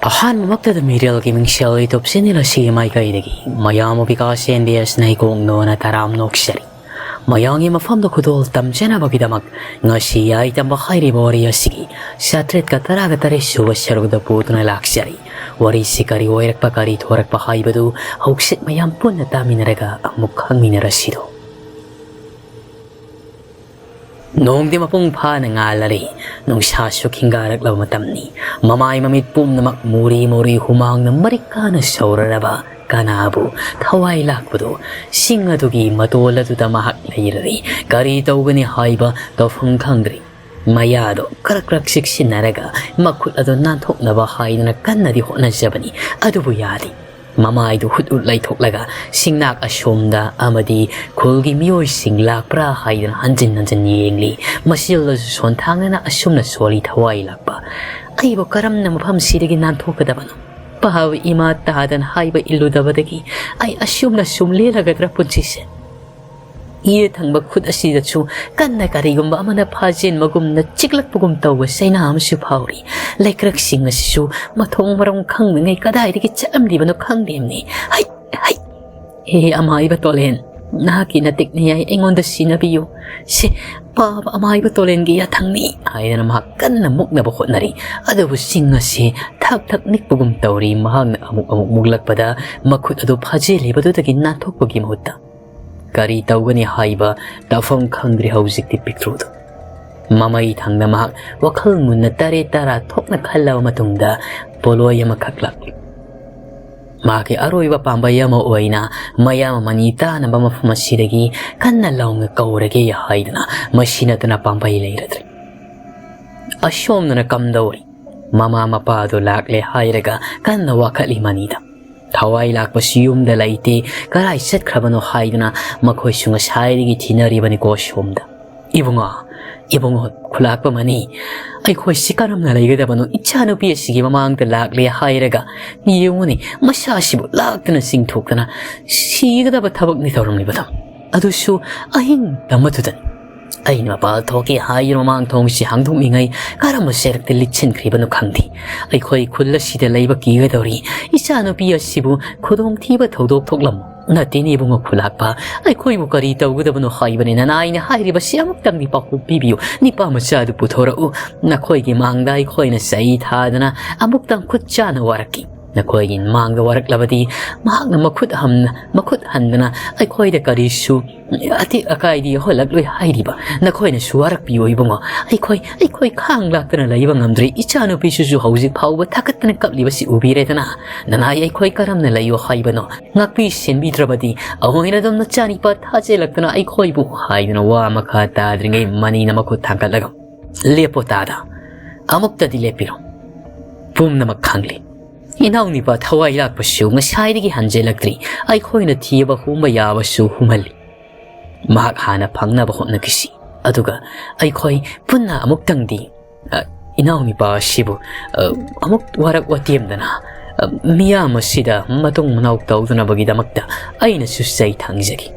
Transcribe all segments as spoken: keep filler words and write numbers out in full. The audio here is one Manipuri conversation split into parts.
ꯑꯍꯥꯟꯕꯃꯛꯇꯗ ꯃꯤꯔꯦꯜꯒꯤ ꯃꯤꯡꯁꯦꯜ YouTube channel ꯑꯁꯤꯒꯤ ꯃꯥꯏꯀꯩꯗꯒꯤ ꯃꯌꯥꯝꯕꯨ ꯕꯤꯀꯥꯁ ꯑꯦꯟ ꯕꯤ ꯑꯦꯁꯅ ꯏꯀꯣꯛ ꯅꯣꯟꯅ ꯇꯔꯥꯝꯅ ꯑꯣꯛꯆꯔꯤ꯫ ꯃꯌꯥꯝꯒꯤ ꯃꯐꯝꯗ ꯈꯨꯗꯣꯜ ꯇꯝꯖꯅꯕꯒꯤꯗꯃꯛ ꯉꯁꯤ ꯌꯥꯏꯇꯝꯕ ꯍꯥꯏꯔꯤꯕ ꯋꯥꯔꯤ ꯑꯁꯤꯒꯤ ꯆꯥꯇ꯭ꯔꯦꯠꯀ ꯇꯔꯥꯒ ꯇꯔꯦꯠ ꯁꯨꯕ ꯁꯔꯨꯛꯇ ꯄꯨꯗꯨꯅ ꯂꯥꯛꯆꯔꯤ꯫ ꯋꯥꯔꯤꯁꯤ ꯀꯔꯤ ꯑꯣꯏꯔꯛꯄ, ꯀꯔꯤ ꯊꯣꯔꯛꯄ ꯍꯥꯏꯕꯗꯨ ꯍꯧꯖꯤꯛ ꯃꯌꯥꯝ ꯄꯨꯟꯅ ꯇꯥꯃꯤꯟꯅꯔꯒ ꯑꯃꯨꯛ ꯈꯪꯃꯤꯟꯅꯔꯁꯤꯗꯣ꯫ ꯅꯣꯡꯗꯤ ꯃꯄꯨꯡ ꯐꯥꯅ ꯉꯥꯜꯂꯔꯦ꯫ ꯅꯨꯡꯁꯥꯁꯨ ꯈꯤꯡꯒꯥꯔꯛꯂꯕ ꯃꯇꯝꯅꯤ꯫ ꯃꯃꯥꯏ ꯃꯃꯤꯠ ꯄꯨꯝꯅꯃꯛ ꯃꯨꯔꯤ ꯃꯨꯔꯤ ꯍꯨꯃꯥꯡꯅ ꯃꯔꯤꯛ ꯀꯥꯅ ꯁꯧꯔꯔꯕ ꯀꯅꯥꯕꯨ ꯊꯋꯥꯏ ꯂꯥꯛꯄꯗꯣ꯫ ꯁꯤꯡ ꯑꯗꯨꯒꯤ ꯃꯇꯣꯜ ꯑꯗꯨꯗ ꯃꯍꯥꯛ ꯂꯩꯔꯔꯦ꯫ ꯀꯔꯤ ꯇꯧꯒꯅꯤ ꯍꯥꯏꯕ ꯇꯧꯐꯝ ꯈꯪꯗ꯭ꯔꯦ꯫ ꯃꯌꯥꯗꯣ ꯀ꯭ꯔꯛ ꯀ꯭ꯔꯛ ꯆꯤꯛꯁꯤꯟꯅꯔꯒ ꯃꯈꯨꯠ ꯑꯗꯨ ꯅꯥꯟꯊꯣꯛꯅꯕ ꯍꯥꯏꯗꯨꯅ ꯀꯟꯅꯗꯤ ꯍꯣꯠꯅꯖꯕꯅꯤ, ꯑꯗꯨꯕꯨ ꯌꯥꯗꯦ꯫ ꯃꯃꯥꯏꯗꯨ ꯍꯨꯠ ꯍꯨꯠ ꯂꯩꯊꯣꯛꯂꯒ ꯁꯤꯡꯅꯥꯛ ꯑꯁꯣꯝꯗ ꯑꯃꯗꯤ ꯈꯨꯜꯒꯤ ꯃꯤꯑꯣꯏꯁꯤꯡ ꯂꯥꯛꯄ꯭ꯔꯥ ꯍꯥꯏꯗꯨꯅ ꯍꯟꯖꯤꯟ ꯍꯟꯖꯤꯟ ꯌꯦꯡꯂꯤ꯫ ꯃꯁꯤꯜꯗꯁꯨ ꯁꯣꯟꯊꯥꯡꯅꯅ ꯑꯁꯨꯝꯅ ꯁꯣꯜꯂꯤ ꯊꯋꯥꯏ ꯂꯥꯛꯄ꯫ "ꯑꯩꯕꯨ ꯀꯔꯝꯅ ꯃꯐꯝꯁꯤꯗꯒꯤ ꯅꯥꯟꯊꯣꯛꯀꯗꯕꯅꯣ? ꯄꯥꯕ ꯏꯃꯥ ꯇꯥꯗꯅ ꯍꯥꯏꯕ ꯏꯜꯂꯨꯗꯕꯗꯒꯤ ꯑꯩ ꯑꯁꯨꯝꯅ ꯁꯨꯝ ꯂꯦꯜꯂꯒꯗ꯭ꯔꯥ ꯄꯨꯟꯁꯤꯁꯦ?" ꯌꯦꯠ ꯊꯪꯕ ꯈꯨꯠ ꯑꯁꯤꯗꯁꯨ ꯀꯟꯅ ꯀꯔꯤꯒꯨꯝꯕ ꯑꯃꯅ ꯐꯥꯖꯤꯟꯕꯒꯨꯝꯅ ꯆꯤꯛꯂꯛꯄꯒꯨꯝ ꯇꯧꯕ ꯆꯩꯅꯥ ꯑꯃꯁꯨ ꯐꯥꯎꯔꯤ꯫ ꯂꯩꯀ꯭ꯔꯛꯁꯤꯡ ꯑꯁꯤꯁꯨ ꯃꯊꯣꯡ ꯃꯔꯝ ꯈꯪꯗꯉꯩ ꯀꯗꯥꯏꯗꯒꯤ ꯆꯠꯂꯝꯂꯤꯕꯅꯣ ꯈꯪꯗꯦꯝꯅꯦ꯫ ꯍꯩ, ꯍꯩ! "ꯍꯦ ꯑꯃꯥꯏꯕ ꯇꯣꯂꯦꯟ, ꯅꯍꯥꯛꯀꯤ ꯅꯇꯤꯛ ꯅꯌꯥꯏ ꯑꯩꯉꯣꯟꯗ ꯁꯤꯟꯅꯕꯤꯌꯨ꯫ ꯁꯦ, ꯄꯥꯕ ꯑꯃꯥꯏꯕ ꯇꯣꯂꯦꯟꯒꯤ ꯌꯥꯊꯪꯅꯤ," ꯍꯥꯏꯗꯅ ꯃꯍꯥꯛ ꯀꯟꯅ ꯃꯨꯛꯅꯕ ꯍꯣꯠꯅꯔꯤ꯫ ꯑꯗꯨꯕꯨ ꯁꯤꯡ ꯑꯁꯤ ꯊꯛ ꯊꯛ ꯅꯤꯛꯄꯒꯨꯝ ꯇꯧꯔꯤ꯫ ꯃꯍꯥꯛꯅ ꯑꯃꯨꯛ ꯑꯃꯨꯛ ꯃꯨꯛꯂꯛꯄꯗ ꯃꯈꯨꯠ ꯑꯗꯨ ꯐꯥꯖꯤꯜꯂꯤꯕꯗꯨꯗꯒꯤ ꯅꯥꯟꯊꯣꯛꯄꯒꯤ ꯃꯍꯨꯠꯇ ꯀꯔꯤ ꯇꯧꯒꯅꯤ ꯍꯥꯏꯕ ꯇꯧꯐꯝ ꯈꯪꯗ꯭ꯔꯤ ꯍꯧꯖꯤꯛꯇꯤ ꯄꯤꯛꯇ꯭ꯔꯨꯗꯣ꯫ ꯃꯃꯩ ꯊꯪꯅ ꯃꯍꯥꯛ ꯋꯥꯈꯜ ꯃꯨꯟꯅ ꯇꯔꯦꯠ ꯇꯔꯥ ꯊꯣꯛꯅ ꯈꯜꯂꯕ ꯃꯇꯨꯡꯗ ꯄꯣꯠꯂꯣꯏ ꯑꯃꯈꯛ ꯂꯥꯛꯂꯤ꯫ ꯃꯍꯥꯛꯀꯤ ꯑꯔꯣꯏꯕ ꯄꯥꯝꯕꯩ ꯑꯃ ꯑꯣꯏꯅ ꯃꯌꯥꯝ ꯑꯃ ꯅꯤ ꯇꯥꯅꯕ ꯃꯐꯝ ꯑꯁꯤꯗꯒꯤ ꯀꯟꯅ ꯂꯥꯎꯅ ꯀꯧꯔꯒꯦ ꯍꯥꯏꯗꯨꯅ ꯃꯁꯤ ꯅꯠꯇꯅ ꯄꯥꯝꯕꯩ ꯂꯩꯔꯗ꯭ꯔꯦ꯫ ꯑꯁꯣꯝꯗꯅ ꯀꯝꯗꯧꯔꯤ? ꯃꯃꯥ ꯃꯄꯥꯗꯨ ꯂꯥꯛꯂꯦ ꯍꯥꯏꯔꯒ ꯀꯟꯅ ꯋꯥꯀꯠꯂꯤ ꯃꯅꯤꯗ꯫ ꯊꯋꯥꯏ ꯂꯥꯛꯄꯁꯨ ꯌꯨꯝꯗ ꯂꯩꯇꯦ, ꯀꯔꯥꯏ ꯆꯠꯈ꯭ꯔꯕꯅꯣ ꯍꯥꯏꯗꯨꯅ ꯃꯈꯣꯏꯁꯨ ꯉꯁꯥꯏꯗꯒꯤ ꯊꯤꯅꯔꯤꯕꯅꯤꯀꯣ ꯁꯣꯝꯗ꯫ "ꯏꯕꯨꯡꯉꯣ, ꯏꯕꯨꯡꯉꯣ, ꯈꯨꯂꯥꯛꯄ ꯃꯅꯤ, ꯑꯩꯈꯣꯏꯁꯤ ꯀꯔꯝꯅ ꯂꯩꯒꯗꯕꯅꯣ? ꯏꯆꯥꯅꯨꯄꯤ ꯑꯁꯤꯒꯤ ꯃꯃꯥꯡꯗ ꯂꯥꯛꯂꯦ ꯍꯥꯏꯔꯒ ꯌꯦꯡꯉꯨꯅꯦ, ꯃꯁꯥꯁꯤꯕꯨ ꯂꯥꯛꯇꯅ ꯆꯤꯡꯊꯣꯛꯇꯅ ꯁꯤꯒꯗꯕ ꯊꯕꯛꯅꯤ ꯇꯧꯔꯝꯂꯤꯕꯗꯣ, ꯑꯗꯨꯁꯨ ꯑꯍꯤꯡ ꯇꯝꯕꯗꯨꯗꯅꯤ꯫ ꯑꯩꯅ ꯃꯄꯥꯟ ꯊꯣꯛꯀꯦ ꯍꯥꯏꯗꯨꯅ ꯃꯃꯥꯡ ꯊꯣꯡꯁꯤ ꯍꯥꯡꯗꯣꯛꯂꯤꯉꯩ ꯀꯔꯝꯕ ꯆꯩꯔꯛꯇ ꯂꯤꯠꯁꯤꯟꯈ꯭ꯔꯤꯕꯅꯣ ꯈꯪꯗꯦ꯫ ꯑꯩꯈꯣꯏ ꯈꯨꯜ ꯑꯁꯤꯗ ꯂꯩꯕ ꯀꯤꯒꯗꯧꯔꯤ꯫ ꯏꯆꯥꯅꯨꯄꯤ ꯑꯁꯤꯕꯨ ꯈꯨꯗꯣꯡꯊꯤꯕ ꯊꯧꯗꯣꯛ ꯊꯣꯛꯂꯝꯃꯣ꯫ ꯅꯠꯇꯦꯅꯦ ꯏꯕꯨꯡꯉꯣ ꯈꯨꯂꯥꯛꯄ, ꯑꯩꯈꯣꯏꯕꯨ ꯀꯔꯤ ꯇꯧꯒꯗꯕꯅꯣ ꯍꯥꯏꯕꯅꯤ꯫ ꯅꯅꯥꯏꯅ ꯍꯥꯏꯔꯤꯕꯁꯤ ꯑꯃꯨꯛꯇꯪꯗꯤ ꯄꯥꯎꯈꯨꯝ ꯄꯤꯕꯤꯌꯨ꯫ ꯅꯤꯄꯥ ꯃꯆꯥꯗꯨ ꯄꯨꯊꯣꯔꯛꯎ꯫ ꯅꯈꯣꯏꯒꯤ ꯃꯥꯡꯗ ꯑꯩꯈꯣꯏꯅ ꯆꯩ ꯊꯥꯗꯅ ꯑꯃꯨꯛꯇꯪ ꯈꯨꯠ ꯆꯥꯅ ꯋꯥꯔꯛꯈꯤ꯫ ꯅꯈꯣꯏꯒꯤ ꯃꯥꯡꯗ ꯋꯥꯔꯛꯂꯕꯗꯤ ꯃꯍꯥꯛꯅ ꯃꯈꯨꯠ ꯍꯝꯅ, ꯃꯈꯨꯠ ꯍꯟꯗꯅ ꯑꯩꯈꯣꯏꯗ ꯀꯔꯤꯁꯨ ꯑꯇꯦꯛ ꯑꯀꯥꯏꯗꯤ ꯌꯧꯍꯜꯂꯛꯂꯣꯏ ꯍꯥꯏꯔꯤꯕ꯫ ꯅꯈꯣꯏꯅꯁꯨ ꯋꯥꯔꯛꯄꯤꯌꯨ ꯏꯕꯨꯡꯉꯣ꯫ ꯑꯩꯈꯣꯏ, ꯑꯩꯈꯣꯏ ꯈꯥꯡ ꯂꯥꯛꯇꯅ ꯂꯩꯕ ꯉꯝꯗ꯭ꯔꯦ꯫ ꯏꯆꯥꯅꯨꯄꯤꯁꯤꯁꯨ ꯍꯧꯖꯤꯛ ꯐꯥꯎꯕ ꯊꯥꯀꯠꯇꯅ ꯀꯞꯂꯤꯕꯁꯤ ꯎꯕꯤꯔꯦꯗꯅ꯫ ꯅꯅꯥꯏ ꯑꯩꯈꯣꯏ ꯀꯔꯝꯅ ꯂꯩꯌꯨ ꯍꯥꯏꯕꯅꯣ? ꯉꯥꯛꯄꯤ ꯁꯦꯟꯕꯤꯗ꯭ꯔꯕꯗꯤ ꯑꯩꯈꯣꯏꯅ ꯑꯗꯨꯝ ꯅꯆꯥꯅꯤꯄꯥ ꯊꯥꯖꯤꯜꯂꯛꯇꯅ ꯑꯩꯈꯣꯏꯕꯨ ꯍꯥꯏꯗꯨꯅ ꯋꯥ ꯃꯈꯥ ꯇꯥꯗ꯭ꯔꯤꯉꯩ ꯃꯅꯤꯅ ꯃꯈꯨꯠ ꯊꯥꯡꯒꯠꯂꯒ, "ꯂꯦꯞꯄꯣ ꯇꯥꯗ, ꯑꯃꯨꯛꯇꯗꯤ ꯂꯦꯞꯄꯤꯔꯣ꯫ ꯄꯨꯝꯅꯃꯛ ꯈꯪꯂꯤ꯫ ꯏꯅꯥꯎꯅꯤꯄꯥ ꯊꯋꯥꯏ ꯂꯥꯛꯄꯁꯨ ꯉꯁꯥꯏꯗꯒꯤ ꯍꯟꯖꯤꯜꯂꯛꯇ꯭ꯔꯤ꯫ ꯑꯩꯈꯣꯏꯅ ꯊꯤꯕ ꯍꯨꯝꯕ ꯌꯥꯕꯁꯨ ꯍꯨꯝꯍꯜꯂꯤ꯫ ꯃꯍꯥꯛ ꯍꯥꯟꯅ ꯐꯪꯅꯕ ꯍꯣꯠꯅꯈꯤꯁꯤ꯫ ꯑꯗꯨꯒ ꯑꯩꯈꯣꯏ ꯄꯨꯟꯅ ꯑꯃꯨꯛꯇꯪꯗꯤ, ꯑ, ꯏꯅꯥꯎꯅꯤꯄꯥ ꯑꯁꯤꯕꯨ, ꯑ, ꯑꯃꯨꯛ ꯋꯥꯔꯛ ꯋꯥꯇꯦꯝꯗꯅ, ꯑ, ꯃꯤꯌꯥꯝ ꯑꯁꯤꯗ ꯃꯇꯨꯡ ꯃꯅꯥꯎ ꯇꯧꯗꯅꯕꯒꯤꯗꯃꯛꯇ ꯑꯩꯅꯁꯨ ꯆꯩ ꯊꯥꯡꯖꯒꯦ꯫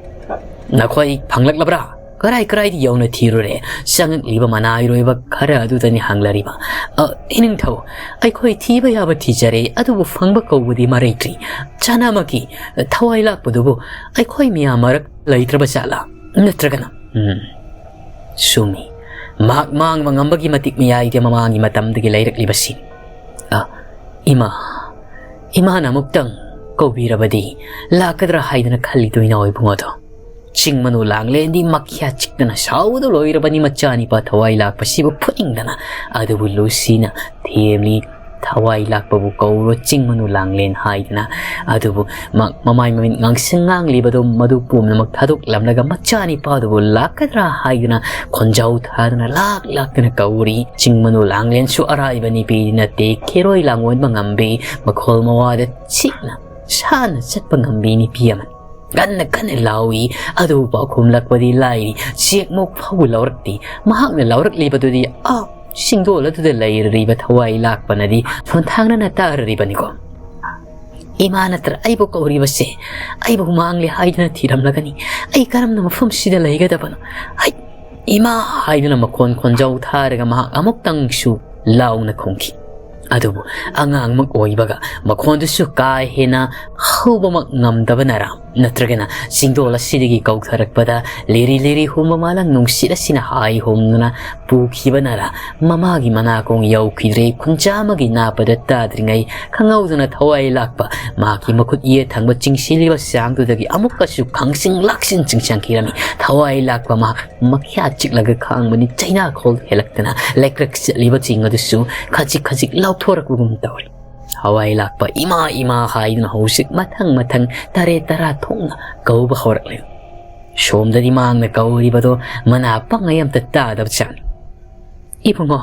ꯅꯈꯣꯏ ꯐꯪꯂꯛꯂꯕ꯭ꯔꯥ? ꯀꯔꯥꯏ ꯀꯔꯥꯏꯗ ꯌꯧꯅ ꯊꯤꯔꯨꯔꯦ?" ꯆꯪꯉꯛꯂꯤꯕ ꯃꯅꯥꯏꯔꯣꯏꯕ ꯈꯔ ꯑꯗꯨꯗꯅꯤ ꯍꯪꯂꯔꯤꯕ꯫ "ꯑ, ꯏꯅꯤꯡꯊꯧ, ꯑꯩꯈꯣꯏ ꯊꯤꯕ ꯌꯥꯕ ꯊꯤꯖꯔꯦ, ꯑꯗꯨꯕꯨ ꯐꯪꯕ ꯀꯧꯕꯗꯤ ꯃꯔꯩꯇ꯭ꯔꯤ꯫ ꯆꯥꯅꯃꯛꯀꯤ ꯊꯋꯥꯏ ꯂꯥꯛꯄꯗꯨꯕꯨ ꯑꯩꯈꯣꯏ ꯃꯤꯌꯥꯝ ꯃꯔꯛ ꯂꯩꯇ꯭ꯔꯕ ꯖꯥꯠꯂꯥ? ꯅꯠꯇ꯭ꯔꯒꯅ?" ꯎꯝ, ꯆꯨꯝꯃꯤ꯫ ꯃꯍꯥꯛ ꯃꯥꯡꯕ ꯉꯝꯕꯒꯤ ꯃꯇꯤꯛ ꯃꯌꯥꯏꯗ ꯃꯃꯥꯡꯒꯤ ꯃꯇꯝꯗꯒꯤ ꯂꯩꯔꯛꯂꯤꯕꯁꯤ꯫ ꯑ, ꯏꯃꯥ, ꯏꯃꯥꯅ ꯑꯃꯨꯛꯇꯪ ꯀꯧꯕꯤꯔꯕꯗꯤ ꯂꯥꯛꯀꯗ꯭ꯔꯥ ꯍꯥꯏꯗꯅ ꯈꯜꯂꯤꯗꯣ ꯏꯅꯥꯎ ꯏꯕꯨꯡꯉꯣꯗꯣ꯫ ꯆꯤꯡ ꯃꯅꯨ ꯂꯥꯡꯂꯦꯟꯗꯤ ꯃꯈ꯭ꯌꯥ ꯆꯤꯛꯇꯅ ꯁꯥꯎꯕꯗ ꯂꯣꯏꯔꯕꯅꯤ꯫ ꯃꯆꯥꯅꯤꯄꯥ ꯊꯋꯥꯏ ꯂꯥꯛꯄꯁꯤꯕꯨ ꯐꯨꯅꯤꯡꯗꯅ꯫ ꯑꯗꯨꯕꯨ ꯂꯨꯁꯤꯅ ꯊꯦꯝꯂꯤ, "ꯊꯋꯥꯏ ꯂꯥꯛꯄꯕꯨ ꯀꯧꯔꯣ ꯆꯤꯡ ꯃꯅꯨ ꯂꯥꯡꯂꯦꯟ" ꯍꯥꯏꯗꯅ꯫ ꯑꯗꯨꯕꯨ ꯃ-, ꯃꯃꯥꯏ ꯃꯃꯤꯠ ꯉꯥꯡꯁꯪ ꯉꯥꯡꯂꯤꯕꯗꯨ ꯃꯗꯨ ꯄꯨꯝꯅꯃꯛ ꯊꯥꯗꯣꯛꯂꯝꯂꯒ ꯃꯆꯥꯅꯤꯄꯥꯗꯨꯕꯨ ꯂꯥꯛꯀꯗ꯭ꯔꯥ ꯍꯥꯏꯗꯨꯅ ꯈꯣꯟꯖꯥꯎ ꯊꯥꯗꯨꯅ ꯂꯥꯛ ꯂꯥꯛꯇꯅ ꯀꯧꯔꯤ꯫ ꯆꯤꯡ ꯃꯅꯨ ꯂꯥꯡꯂꯦꯟꯁꯨ ꯑꯔꯥꯏꯕ ꯅꯨꯄꯤꯗꯤ ꯅꯠꯇꯦ, ꯈꯦꯔꯣꯏ ꯂꯥꯡꯑꯣꯟꯕ ꯉꯝꯕꯤ, ꯃꯈꯣꯜ ꯃꯋꯥꯗ ꯆꯤꯛꯅ ꯁꯥꯟꯅ ꯆꯠꯄ ꯉꯝꯕꯤ ꯅꯨꯄꯤ ꯑꯃꯅꯤ꯫ ꯀꯟꯅ ꯀꯟꯅ ꯂꯥꯎꯏ, ꯑꯗꯨꯕꯨ ꯄꯥꯎꯈꯨꯝꯂꯛꯄꯗꯤ ꯂꯥꯏꯔꯤ, ꯆꯦꯛꯃꯨꯛ ꯐꯥꯎꯕ ꯂꯧꯔꯛꯇꯦ꯫ ꯃꯍꯥꯛꯅ ꯂꯧꯔꯛꯂꯤꯕꯗꯨꯗꯤ ꯑꯥ ꯁꯤꯡꯗꯣꯜ ꯑꯗꯨꯗ ꯂꯩꯔꯤꯕ ꯊꯋꯥꯏ ꯂꯥꯛꯄꯅꯗꯤ ꯁꯣꯟꯊꯥꯡꯅꯅ ꯇꯥꯔꯔꯤꯕꯅꯤꯀꯣ꯫ ꯏꯃꯥ ꯅꯠꯇ꯭ꯔ ꯑꯩꯕꯨ ꯀꯧꯔꯤꯕꯁꯦ? ꯑꯩꯕꯨ ꯃꯥꯡꯂꯦ ꯍꯥꯏꯗꯨꯅ ꯊꯤꯔꯝꯂꯒꯅꯤ꯫ ꯑꯩ ꯀꯔꯝꯅ ꯃꯐꯝꯁꯤꯗ ꯂꯩꯒꯗꯕꯅꯣ? ꯑꯩ, "ꯏꯃꯥ!" ꯍꯥꯏꯗꯨꯅ ꯃꯈꯣꯟ ꯈꯣꯟꯖꯥꯎ ꯊꯥꯔꯒ ꯃꯍꯥꯛ ꯑꯃꯨꯛꯇꯪꯁꯨ ꯂꯥꯎꯅ ꯈꯣꯡꯈꯤ꯫ ꯑꯗꯨꯕꯨ ꯑꯉꯥꯡꯃꯛ ꯑꯣꯏꯕꯒ ꯃꯈꯣꯟꯗꯨꯁꯨ ꯀꯥ ꯍꯦꯟꯅ ꯍꯧꯕꯃꯛ ꯉꯝꯗꯕꯅꯔꯥ, ꯅꯠꯇ꯭ꯔꯒꯅ ꯆꯤꯡꯗꯣꯜ ꯑꯁꯤꯗꯒꯤ ꯀꯧꯊꯔꯛꯄꯗ ꯂꯤꯔꯤ ꯂꯤꯔꯤ ꯍꯨꯝꯕ ꯃꯥꯂꯪ ꯅꯨꯡꯁꯤꯠ ꯑꯁꯤꯅ ꯍꯥꯏ ꯍꯨꯝꯗꯨꯅ ꯄꯨꯈꯤꯕꯅꯔꯥ, ꯃꯃꯥꯒꯤ ꯃꯅꯥꯀꯣꯡ ꯌꯧꯈꯤꯗ꯭ꯔꯦ꯫ ꯈꯨꯟꯖꯥ ꯑꯃꯒꯤ ꯅꯥꯞꯄꯗ ꯇꯥꯗ꯭ꯔꯤꯉꯩ ꯈꯪꯍꯧꯗꯅ ꯊꯋꯥꯏ ꯂꯥꯛꯄ ꯃꯍꯥꯛꯀꯤ ꯃꯈꯨꯠ ꯌꯦꯠ ꯊꯪꯕ ꯆꯤꯡꯁꯤꯜꯂꯤꯕ ꯆꯥꯡꯗꯨꯗꯒꯤ ꯑꯃꯨꯛꯀꯁꯨ ꯈꯪꯆꯤꯡ ꯂꯥꯛꯆꯤꯡ ꯆꯤꯡꯁꯤꯟꯈꯤꯔꯝꯃꯤ꯫ ꯊꯋꯥꯏ ꯂꯥꯛꯄ ꯃꯍꯥꯛ ꯃꯈ꯭ꯌꯥ ꯆꯤꯛꯂꯒ ꯈꯥꯡꯕꯅꯤ꯫ ꯆꯩꯅꯥꯈꯣꯜ ꯍꯦꯜꯂꯛꯇꯅ ꯂꯩꯀ꯭ꯔꯛ ꯆꯠꯂꯤꯕ ꯆꯤꯡ ꯑꯗꯨꯁꯨ ꯈꯖꯤꯛ ꯈꯖꯤꯛ ꯂꯥꯎꯊꯣꯔꯛꯄꯒꯨꯝ ꯇꯧꯔꯤ꯫ ꯊꯋꯥꯏ ꯂꯥꯛꯄ "ꯏꯃꯥ, ꯏꯃꯥ" ꯍꯥꯏꯗꯨꯅ ꯍꯧꯖꯤꯛ ꯃꯊꯪ ꯃꯊꯪ ꯇꯔꯦꯠ ꯇꯔꯥ ꯊꯣꯛꯅ ꯀꯧꯕ ꯍꯧꯔꯛꯂꯦ꯫ ꯁꯣꯝꯗꯗꯤ ꯃꯍꯥꯛꯅ ꯀꯧꯔꯤꯕꯗꯣ ꯃꯅꯥ ꯄꯪꯉꯩ ꯑꯝꯇ ꯇꯥꯗꯕ ꯆꯥꯡꯅꯤ꯫ "ꯏꯕꯨꯡꯉꯣ,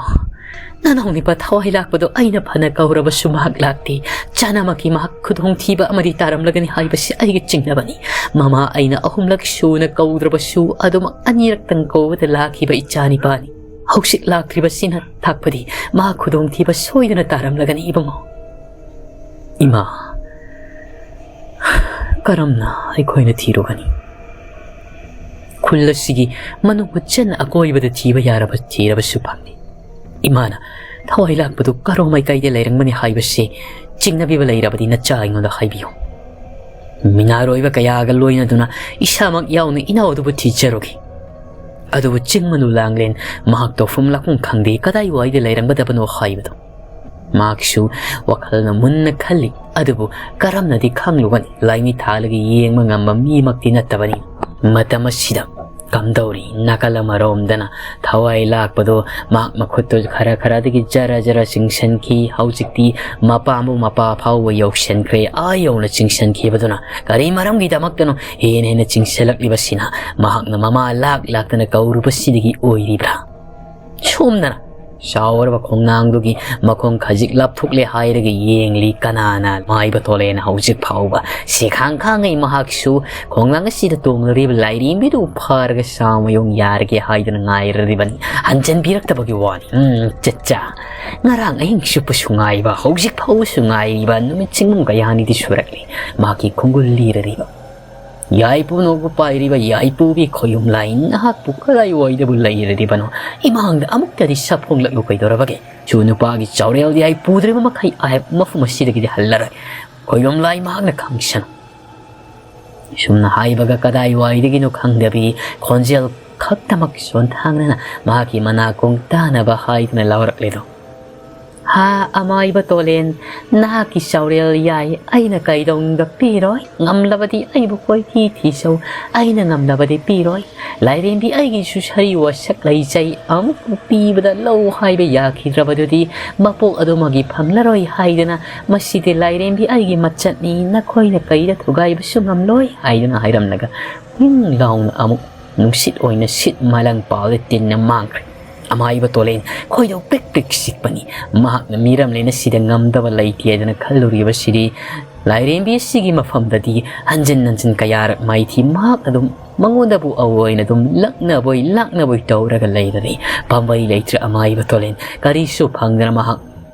ꯅꯅꯥꯎ ꯅꯨꯄꯥ ꯊꯋꯥꯏ ꯂꯥꯛꯄꯗꯣ ꯑꯩꯅ ꯐꯅ ꯀꯧꯔꯕꯁꯨ ꯃꯍꯥꯛ ꯂꯥꯛꯇꯦ꯫ ꯆꯥꯅꯃꯛꯀꯤ ꯃꯍꯥꯛ ꯈꯨꯗꯣꯡꯊꯤꯕ ꯑꯃꯗꯤ ꯇꯥꯔꯝꯂꯒꯅꯤ ꯍꯥꯏꯕꯁꯤ ꯑꯩꯒꯤ ꯆꯤꯡꯅꯕꯅꯤ꯫ ꯃꯃꯥ ꯑꯩꯅ ꯑꯍꯨꯝꯂꯛ ꯁꯨꯅ ꯀꯧꯗ꯭ꯔꯕꯁꯨ ꯑꯗꯨꯃꯛ ꯑꯅꯤꯔꯛꯇꯪ ꯀꯧꯕꯗ ꯂꯥꯛꯈꯤꯕ ꯏꯆꯥꯅꯤꯄꯥꯅꯤ꯫ ꯍꯧꯖꯤꯛ ꯂꯥꯛꯇ꯭ꯔꯤꯕꯁꯤꯅ ꯇꯥꯛꯄꯗꯤ ꯃꯍꯥꯛ ꯈꯨꯗꯣꯡꯊꯤꯕ ꯁꯣꯏꯗꯅ ꯇꯥꯔꯝꯂꯒꯅꯤ ꯏꯕꯨꯡꯉꯣ꯫" "ꯏꯃꯥ, ꯀꯔꯝꯅ ꯑꯩꯈꯣꯏꯅ ꯊꯤꯔꯨꯒꯅꯤ? ꯈꯨꯜ ꯑꯁꯤꯒꯤ ꯃꯅꯨꯡ ꯍꯨꯠꯆꯟꯅ ꯑꯀꯣꯏꯕꯗ ꯊꯤꯕ ꯌꯥꯔꯕ ꯊꯤꯔꯕꯁꯨ ꯐꯪꯂꯤ꯫ ꯏꯃꯥꯅ ꯊꯋꯥꯏ ꯂꯥꯛꯄꯗꯨ ꯀꯔꯣꯝ ꯃꯥꯏꯀꯩꯗ ꯂꯩꯔꯝꯒꯅꯤ ꯍꯥꯏꯕꯁꯤ ꯆꯤꯡꯅꯕꯤꯕ ꯂꯩꯔꯕꯗꯤ ꯅꯆꯥ ꯑꯩꯉꯣꯟꯗ ꯍꯥꯏꯕꯤꯌꯨ꯫ ꯃꯤꯅꯥꯔꯣꯏꯕ ꯀꯌꯥꯒ ꯂꯣꯏꯅꯗꯨꯅ ꯏꯁꯥꯃꯛ ꯌꯥꯎꯅ ꯏꯅꯥꯎ ꯑꯗꯨꯕꯨ ꯊꯤꯖꯔꯨꯒꯦ꯫ ꯑꯗꯨꯕꯨ ꯆꯤꯡ ꯃꯅꯨ ꯂꯥꯡꯂꯦꯟ ꯃꯍꯥꯛ ꯇꯧꯐꯝ ꯂꯥꯛꯐꯝ ꯈꯪꯗꯦ, ꯀꯗꯥꯏꯋꯥꯏꯗ ꯂꯩꯔꯝꯒꯗꯕꯅꯣ ꯍꯥꯏꯕꯗꯨ꯫" ꯃꯍꯥꯛꯁꯨ ꯋꯥꯈꯜꯅ ꯃꯨꯟꯅ ꯈꯜꯂꯤ꯫ ꯑꯗꯨꯕꯨ ꯀꯔꯝꯅꯗꯤ ꯈꯪꯂꯨꯒꯅꯤ? ꯂꯥꯏꯃꯤ ꯊꯥꯜꯂꯒ ꯌꯦꯡꯕ ꯉꯝꯕ ꯃꯤꯃꯛꯇꯤ ꯅꯠꯇꯕꯅꯤ꯫ ꯃꯇꯝ ꯑꯁꯤꯗ ꯀꯝꯗꯧꯔꯤ? ꯅꯥꯀꯜ ꯑꯃꯔꯣꯝꯗꯅ ꯊꯋꯥꯏ ꯂꯥꯛꯄꯗꯣ ꯃꯍꯥꯛ ꯃꯈꯨꯠꯇꯨ ꯈꯔ ꯈꯔꯗꯒꯤ ꯖꯔ ꯖꯔ ꯆꯤꯡꯁꯤꯟꯈꯤ꯫ ꯍꯧꯖꯤꯛꯇꯤ ꯃꯄꯥꯕꯨ ꯃꯄꯥ ꯐꯥꯎꯕ ꯌꯧꯁꯤꯟꯈ꯭ꯔꯦ꯫ ꯑꯥ ꯌꯧꯅ ꯆꯤꯡꯁꯤꯟꯈꯤꯕꯗꯨꯅ ꯀꯔꯤ ꯃꯔꯝꯒꯤꯗꯃꯛꯇꯅꯣ ꯍꯦꯟꯅ ꯍꯦꯟꯅ ꯆꯤꯡꯁꯤꯜꯂꯛꯂꯤꯕꯁꯤꯅ? ꯃꯍꯥꯛꯅ ꯃꯃꯥ ꯂꯥꯛ ꯂꯥꯛꯇꯅ ꯀꯧꯔꯨꯕꯁꯤꯗꯒꯤ ꯑꯣꯏꯔꯤꯕ꯭ꯔꯥ? ꯁꯣꯝꯗꯅ ꯆꯥꯎꯔꯕ ꯈꯣꯡꯅꯥꯡꯗꯨꯒꯤ ꯃꯈꯣꯡ ꯈꯖꯤꯛ ꯂꯥꯞꯊꯣꯛꯂꯦ ꯍꯥꯏꯔꯒ ꯌꯦꯡꯂꯤ꯫ ꯀꯅꯥꯅ ꯃꯥꯏꯕ ꯊꯣꯛꯂꯦꯅ ꯍꯧꯖꯤꯛ ꯐꯥꯎꯕ ꯁꯤꯈꯥꯡ ꯈꯥꯡꯉꯩ꯫ ꯃꯍꯥꯛꯁꯨ ꯈꯣꯡꯅꯥꯡ ꯑꯁꯤꯗ ꯇꯣꯡꯂꯤꯕ ꯂꯥꯏꯔꯦꯝꯕꯤꯗꯨ ꯐꯥꯔꯒ ꯆꯥꯃꯌꯣꯡ ꯌꯥꯔꯒꯦ ꯍꯥꯏꯗꯨꯅ ꯉꯥꯏꯔꯤꯕꯅꯤ꯫ ꯍꯟꯖꯟꯕꯤꯔꯛꯇꯕꯒꯤ ꯋꯥꯅꯤ꯫ ꯎꯝ, ꯆꯠꯆꯥ꯫ ꯉꯔꯥꯡ ꯑꯍꯤꯡ ꯆꯨꯞꯄꯁꯨ ꯉꯥꯏꯕ, ꯍꯧꯖꯤꯛ ꯐꯥꯎꯕꯁꯨ ꯉꯥꯏꯔꯤꯕ ꯅꯨꯃꯤꯠ ꯆꯤꯡꯒꯨꯝ ꯀꯌꯥꯅꯤꯗꯤ ꯁꯨꯔꯛꯂꯤ꯫ ꯃꯍꯥꯛꯀꯤ ꯈꯣꯡꯒꯨꯜ ꯂꯤꯔꯔꯤꯕ꯫ "ꯌꯥꯏꯄꯨ ꯅꯣꯡꯕꯨ ꯄꯥꯏꯔꯤꯕ ꯌꯥꯏꯄꯨꯕꯤ ꯈꯣꯌꯨꯝ ꯂꯥꯏ, ꯅꯍꯥꯛꯄꯨ ꯀꯗꯥꯏꯋꯥꯏꯗꯕꯨ ꯂꯩꯔꯤꯕꯅꯣ? ꯏꯃꯥꯡꯗ ꯑꯃꯨꯛꯇꯗꯤ ꯁꯥꯐꯣꯡꯂꯛꯂꯨ ꯀꯩꯗꯧꯔꯕꯒꯦ? ꯁꯨ ꯅꯨꯄꯥꯒꯤ ꯆꯥꯎꯔꯦꯜ ꯌꯥꯏ ꯄꯨꯗ꯭ꯔꯤꯕ ꯃꯈꯩ ꯑꯩ ꯃꯐꯝ ꯑꯁꯤꯗꯒꯤꯗꯤ ꯍꯜꯂꯔꯣꯏ꯫ ꯈꯣꯌꯨꯝ ꯂꯥꯏ ꯃꯍꯥꯛꯅ ꯈꯪꯁꯅꯨ"꯫ ꯁꯨꯝꯅ ꯍꯥꯏꯕꯒ ꯀꯗꯥꯏꯋꯥꯏꯗꯒꯤꯅꯣ ꯈꯪꯗꯕꯤ ꯈꯣꯟꯖꯦꯜ ꯈꯛꯇꯃꯛ ꯁꯣꯟꯊꯥꯡꯅꯅ ꯃꯍꯥꯛꯀꯤ ꯃꯅꯥꯀꯣꯡ ꯇꯥꯅꯕ ꯍꯥꯏꯗꯨꯅ ꯂꯥꯎꯔꯛꯂꯤꯗꯣ꯫ "ꯍꯥ, ꯑꯃꯥꯏꯕ ꯇꯣꯂꯦꯟ, ꯅꯍꯥꯛꯀꯤ ꯆꯥꯎꯔꯦꯜ ꯌꯥꯏ ꯑꯩꯅ ꯀꯩꯗꯧꯅꯨꯡꯗ ꯄꯤꯔꯣꯏ꯫ ꯉꯝꯂꯕꯗꯤ ꯑꯩꯕꯨ ꯀꯣꯏꯊꯤ ꯊꯤꯖꯧ, ꯑꯩꯅ ꯉꯝꯂꯕꯗꯤ ꯄꯤꯔꯣꯏ꯫ ꯂꯥꯏꯔꯦꯝꯕꯤ ꯑꯩꯒꯤꯁꯨ ꯁꯔꯤ ꯋꯥꯁꯛ ꯂꯩꯖꯩ, ꯑꯃꯨꯛꯄꯨ ꯄꯤꯕꯗ ꯂꯧ ꯍꯥꯏꯕ ꯌꯥꯈꯤꯗ꯭ꯔꯕꯗꯨꯗꯤ ꯃꯄꯣꯛ ꯑꯗꯨꯃꯒꯤ ꯐꯪꯂꯔꯣꯏ ꯍꯥꯏꯗꯅ, ꯃꯁꯤꯗꯤ ꯂꯥꯏꯔꯦꯝꯕꯤ ꯑꯩꯒꯤ ꯃꯆꯠꯅꯤ, ꯅꯈꯣꯏꯅ ꯀꯩꯗ ꯊꯨꯒꯥꯏꯕꯁꯨ ꯉꯝꯂꯣꯏ" ꯍꯥꯏꯗꯨꯅ ꯍꯥꯏꯔꯝꯂꯒ ꯋꯤꯡ ꯂꯥꯎꯅ ꯑꯃꯨꯛ ꯅꯨꯡꯁꯤꯠ ꯑꯣꯏꯅ ꯁꯤꯠ ꯃꯥꯂꯪ ꯄꯥꯎꯗ ꯇꯤꯟꯅ ꯃꯥꯡꯈ꯭ꯔꯦ꯫ ꯑꯃꯥꯏꯕ ꯇꯣꯂꯦꯟ ꯈꯣꯏꯗꯧ ꯄ꯭ꯔꯤꯛ ꯄ꯭ꯔꯤꯛ ꯁꯤꯛꯄꯅꯤ꯫ ꯃꯍꯥꯛꯅ ꯃꯤꯔꯝꯂꯦꯅ ꯁꯤꯗ ꯉꯝꯗꯕ ꯂꯩꯇꯦ ꯍꯥꯏꯗꯅ ꯈꯜꯂꯨꯔꯤꯕꯁꯤꯗꯤ ꯂꯥꯏꯔꯦꯝꯕꯤ ꯑꯁꯤꯒꯤ ꯃꯐꯝꯗꯗꯤ ꯍꯟꯖꯤꯟ ꯍꯟꯖꯤꯟ ꯀꯌꯥꯔꯛ ꯃꯥꯏꯊꯤ꯫ ꯃꯍꯥꯛ ꯑꯗꯨꯝ ꯃꯉꯣꯟꯗꯕꯨ ꯑꯑꯣꯏꯅ ꯑꯗꯨꯝ ꯂꯛꯅꯕꯣꯏ ꯂꯥꯛꯅꯕꯣꯏ ꯇꯧꯔꯒ ꯂꯩꯔꯔꯦ꯫ ꯄꯥꯝꯕꯩ ꯂꯩꯇ꯭ꯔꯦ ꯑꯃꯥꯏꯕ ꯇꯣꯂꯦꯟ꯫ ꯀꯔꯤꯁꯨ ꯐꯪꯗꯅ ꯃꯍꯥꯛ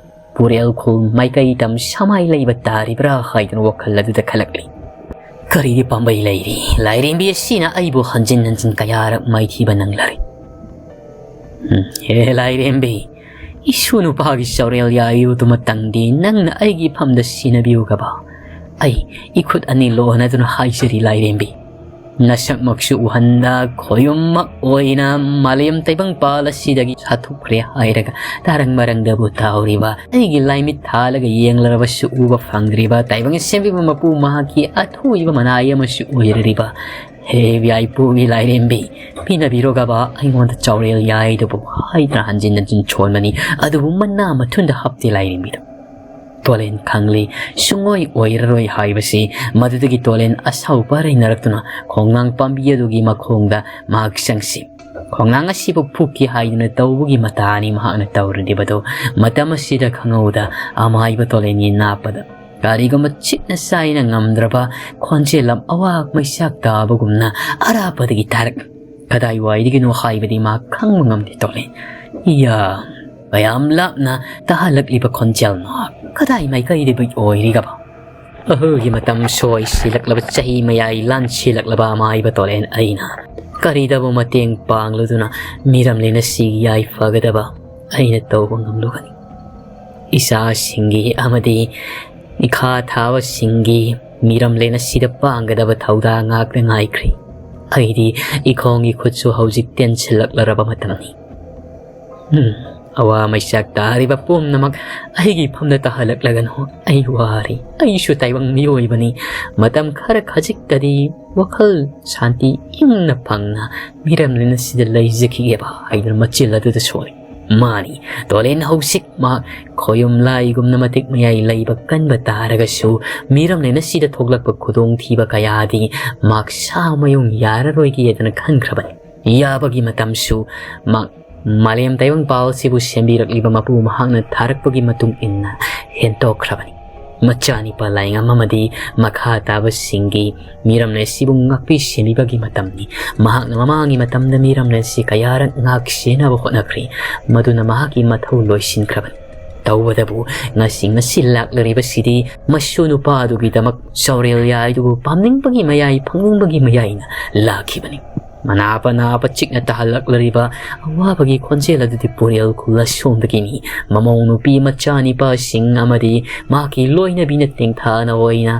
ꯄꯨꯔꯦꯜ ꯈꯨꯜ ꯃꯥꯏꯀꯩ ꯇꯝ ꯁꯃꯥꯏ ꯂꯩꯕ ꯇꯥꯔꯤꯕ꯭ꯔꯥ ꯍꯥꯏꯗꯨꯅ ꯋꯥꯈꯜ ꯑꯗꯨꯗ ꯈꯜꯂꯛꯂꯤ꯫ ꯀꯔꯤꯒꯤ ꯄꯥꯝꯕꯩ ꯂꯩꯔꯤ? ꯂꯥꯏꯔꯦꯝꯕꯤ ꯑꯁꯤꯅ ꯑꯩꯕꯨ ꯍꯟꯖꯤꯟ ꯍꯟꯖꯤꯟ ꯀꯌꯥꯔꯛ ꯃꯥꯏꯊꯤꯕ ꯅꯪꯂꯔꯦ꯫ ꯎꯝ, ꯍꯦ ꯂꯥꯏꯔꯦꯝꯕꯤ, ꯏꯁꯨ ꯅꯨꯄꯥꯒꯤ ꯆꯥꯎꯔꯦꯜ ꯌꯥꯏꯌꯨꯗꯨꯃꯇꯪꯗꯤ ꯅꯪꯅ ꯑꯩꯒꯤ ꯐꯝꯗ ꯁꯤꯟꯅꯕꯤꯌꯨꯒꯕ꯫ ꯑꯩ ꯏꯈꯨꯠ ꯑꯅꯤ ꯂꯣꯟꯅꯗꯨꯅ ꯍꯥꯏꯖꯔꯤ ꯂꯥꯏꯔꯦꯝꯕꯤ꯫ ꯅꯁꯛꯃꯛꯁꯨ ꯎꯍꯟꯗ ꯈꯣꯌꯨꯝꯃꯛ ꯑꯣꯏꯅ ꯃꯥꯂꯦꯝ ꯇꯥꯏꯕꯪꯄꯥꯜ ꯑꯁꯤꯗꯒꯤ ꯁꯥꯊꯣꯛꯈ꯭ꯔꯦ ꯍꯥꯏꯔꯒ ꯇꯥꯔꯪ ꯃꯔꯪꯗꯕꯨ ꯇꯥꯎꯔꯤꯕ, ꯑꯩꯒꯤ ꯂꯥꯏꯃꯤꯠ ꯊꯥꯜꯂꯒ ꯌꯦꯡꯂꯔꯕꯁꯨ ꯎꯕ ꯐꯪꯗ꯭ꯔꯤꯕ ꯇꯥꯏꯕꯪ ꯁꯦꯝꯕꯤꯕ ꯃꯄꯨ ꯃꯍꯥꯛꯀꯤ ꯑꯊꯣꯏꯕ ꯃꯅꯥꯏ ꯑꯃꯁꯨ ꯑꯣꯏꯔꯤꯕ ꯍꯦ ꯌꯥꯏꯄꯨꯒꯤ ꯂꯥꯏꯔꯦꯝꯕꯤ, ꯄꯤꯅꯕꯤꯔꯣꯒꯕ ꯑꯩꯉꯣꯟꯗ ꯆꯥꯎꯔꯦꯜ ꯌꯥꯏꯗꯨꯕꯨ ꯍꯥꯏꯗꯨꯅ ꯍꯟꯖꯤꯟ ꯍꯟꯖꯤꯟ ꯁꯣꯟꯕꯅꯤ꯫ ꯑꯗꯨꯕꯨ ꯃꯅꯥ ꯃꯊꯨꯟꯗ ꯍꯥꯞꯇꯦ ꯂꯥꯏꯔꯦꯝꯕꯤꯗꯣ꯫ ꯇꯣꯂꯦꯟ ꯈꯪꯂꯤ, ꯁꯨꯡꯑꯣꯏ ꯑꯣꯏꯔꯔꯣꯏ ꯍꯥꯏꯕꯁꯤ꯫ ꯃꯗꯨꯗꯒꯤ ꯇꯣꯂꯦꯟ ꯑꯁꯥꯎ ꯄꯔꯩꯅꯔꯛꯇꯨꯅ ꯈꯣꯡꯅꯥꯡ ꯄꯥꯝꯕꯤ ꯑꯗꯨꯒꯤ ꯃꯈꯣꯡꯗ ꯃꯍꯥꯛ ꯆꯪꯁꯤ꯫ ꯈꯣꯡꯅꯥꯡ ꯑꯁꯤꯕꯨ ꯐꯨꯛꯀꯦ ꯍꯥꯏꯗꯨꯅ ꯇꯧꯕꯒꯤ ꯃꯇꯥꯅꯤ ꯃꯍꯥꯛꯅ ꯇꯧꯔꯨꯔꯤꯕꯗꯨ꯫ ꯃꯇꯝ ꯑꯁꯤꯗ ꯈꯪꯍꯧꯗ ꯑꯃꯥꯏꯕ ꯇꯣꯂꯦꯟꯒꯤ ꯅꯥꯞꯄꯗ ꯀꯔꯤꯒꯨꯝꯕ ꯆꯤꯛꯅ ꯆꯥꯏꯅ ꯉꯝꯗ꯭ꯔꯕ ꯈꯣꯟꯖꯦꯜ ꯑꯃ ꯑꯋꯥꯛ ꯃꯩꯆꯥꯛ ꯇꯥꯕꯒꯨꯝꯅ ꯑꯔꯥꯞꯄꯗꯒꯤ ꯇꯥꯔꯛ꯫ ꯀꯗꯥꯏꯋꯥꯏꯗꯒꯤꯅꯣ ꯍꯥꯏꯕꯗꯤ ꯃꯥ ꯈꯪꯕ ꯉꯝꯗꯦ ꯇꯣꯂꯦꯟ꯫ ꯏꯌꯥ, ꯀꯌꯥꯝ ꯂꯥꯞꯅ ꯇꯥꯍꯜꯂꯛꯂꯤꯕ ꯈꯣꯟꯖꯦꯜꯅꯣ? ꯀꯗꯥꯏ ꯃꯥꯏꯀꯩꯗꯒꯤ ꯑꯣꯏꯔꯤꯒꯕ? ꯑꯍꯜꯒꯤ ꯃꯇꯝ ꯁꯣꯏꯁꯤꯜꯂꯛꯂꯕ, ꯆꯍꯤ ꯃꯌꯥꯏ ꯂꯥꯟꯁꯤꯜꯂꯛꯂꯕ ꯑꯃꯥꯏꯕ ꯇꯣꯂꯦꯟ ꯑꯩꯅ ꯀꯔꯤꯗꯕꯨ ꯃꯇꯦꯡ ꯄꯥꯡꯂꯨꯗꯨꯅ ꯃꯤꯔꯝꯂꯦꯟ ꯑꯁꯤꯒꯤ ꯌꯥꯏꯐꯒꯗꯕ ꯑꯩꯅ ꯇꯧꯕ ꯉꯝꯂꯨꯒꯅꯤ? ꯏꯆꯥꯁꯤꯡꯒꯤ ꯑꯃꯗꯤ ꯏꯈꯥ ꯊꯥꯕꯁꯤꯡꯒꯤ ꯃꯤꯔꯝꯂꯦꯟ ꯑꯁꯤꯗ ꯄꯥꯡꯒꯗꯕ ꯊꯧꯗꯥꯡ ꯉꯥꯛꯇ ꯉꯥꯏꯈ꯭ꯔꯦ꯫ ꯑꯩꯗꯤ ꯏꯈꯣꯡ ꯏꯈꯨꯠꯁꯨ ꯍꯧꯖꯤꯛ ꯇꯦꯟꯁꯤꯜꯂꯛꯂꯔꯕ ꯃꯇꯝꯅꯤ꯫ ꯎꯝ, ꯑꯋꯥ ꯃꯩꯆꯥꯛ ꯇꯥꯔꯤꯕ ꯄꯨꯝꯅꯃꯛ ꯑꯩꯒꯤ ꯐꯝꯗ ꯇꯥꯍꯜꯂꯛꯂꯒꯅꯨ꯫ ꯑꯩ ꯋꯥꯔꯤ, ꯑꯩꯁꯨ ꯇꯥꯏꯕꯪ ꯃꯤꯑꯣꯏꯕꯅꯤ꯫ ꯃꯇꯝ ꯈꯔ ꯈꯖꯤꯛꯇꯗꯤ ꯋꯥꯈꯜ ꯁꯥꯟꯇꯤ ꯏꯪꯅ ꯐꯪꯅ ꯃꯤꯔꯝꯂꯦꯟ ꯑꯁꯤꯗ ꯂꯩꯖꯈꯤꯒꯦꯕ ꯍꯥꯏꯗꯨꯅ ꯃꯆꯤꯜ ꯑꯗꯨꯗ ꯁꯣꯜꯂꯤ꯫ ꯃꯥꯅꯤ, ꯇꯣꯂꯦꯟ ꯍꯧꯖꯤꯛ ꯃꯍꯥꯛ ꯈꯣꯌꯨꯝ ꯂꯥꯏꯒꯨꯝꯅ ꯃꯇꯤꯛ ꯃꯌꯥꯏ ꯂꯩꯕ ꯀꯟꯕ ꯇꯥꯔꯒꯁꯨ, ꯃꯤꯔꯝꯂꯦꯟ ꯑꯁꯤꯗ ꯊꯣꯛꯂꯛꯄ ꯈꯨꯗꯣꯡꯊꯤꯕ ꯀꯌꯥꯗꯤ ꯃꯍꯥꯛ ꯁꯥ ꯃꯌꯨꯡ ꯌꯥꯔꯔꯣꯏꯒꯦꯗꯅ ꯈꯟꯈ꯭ꯔꯕꯅꯤ꯫ ꯌꯥꯕꯒꯤ ꯃꯇꯝꯁꯨ ꯃꯍꯥꯛ ꯃꯥꯂꯦꯝ ꯇꯥꯏꯕꯪꯄꯥꯜ ꯑꯁꯤꯕꯨ ꯁꯦꯝꯕꯤꯔꯛꯂꯤꯕ ꯃꯄꯨ ꯃꯍꯥꯛꯅ ꯊꯥꯔꯛꯄꯒꯤ ꯃꯇꯨꯡ ꯏꯟꯅ ꯍꯦꯟꯇꯣꯛꯈ꯭ꯔꯕꯅꯤ꯫ ꯃꯆꯥꯅꯤꯄꯥ ꯂꯥꯏꯉꯝ ꯑꯃꯗꯤ ꯃꯈꯥ ꯇꯥꯕꯁꯤꯡꯒꯤ ꯃꯤꯔꯝꯂꯦꯟ ꯑꯁꯤꯕꯨ ꯉꯥꯛꯄꯤ ꯁꯦꯟꯕꯤꯕꯒꯤ ꯃꯇꯝꯅꯤ꯫ ꯃꯍꯥꯛꯅ ꯃꯃꯥꯡꯒꯤ ꯃꯇꯝꯗ ꯃꯤꯔꯝꯂꯦꯟ ꯑꯁꯤ ꯀꯌꯥꯔꯛ ꯉꯥꯛ ꯁꯦꯟꯅꯕ ꯍꯣꯠꯅꯈ꯭ꯔꯦ, ꯃꯗꯨꯅ ꯃꯍꯥꯛꯀꯤ ꯃꯊꯧ ꯂꯣꯏꯁꯤꯟꯈ꯭ꯔꯕꯅꯤ꯫ ꯇꯧꯕꯇꯕꯨ ꯉꯁꯤ, ꯉꯁꯤ ꯂꯥꯛꯂꯤꯕꯁꯤꯗꯤ ꯃꯁꯨ ꯅꯨꯄꯥ ꯑꯗꯨꯒꯤꯗꯃꯛ ꯆꯥꯎꯔꯦꯜ ꯌꯥꯏꯗꯨꯕꯨ ꯄꯥꯝꯅꯤꯡꯕꯒꯤ ꯃꯌꯥꯏ, ꯐꯪꯅꯤꯡꯕꯒꯤ ꯃꯌꯥꯏꯅ ꯂꯥꯛꯈꯤꯕꯅꯤ꯫ ꯃꯅꯥ ꯄꯅꯥ ꯄꯆꯤꯛꯅ ꯇꯥꯍꯜꯂꯛꯂꯤꯕ ꯑꯋꯥꯕꯒꯤ ꯈꯣꯟꯖꯦꯜ ꯑꯗꯨꯗꯤ ꯄꯨꯔꯦꯜ ꯈꯨꯜ ꯑꯁꯣꯝꯗꯒꯤꯅꯤ꯫ ꯃꯃꯧ ꯅꯨꯄꯤ, ꯃꯆꯥꯅꯤꯄꯥꯁꯤꯡ ꯑꯃꯗꯤ ꯃꯍꯥꯛꯀꯤ ꯂꯣꯏꯅꯕꯤꯅ ꯇꯦꯡꯊꯥꯅ ꯑꯣꯏꯅ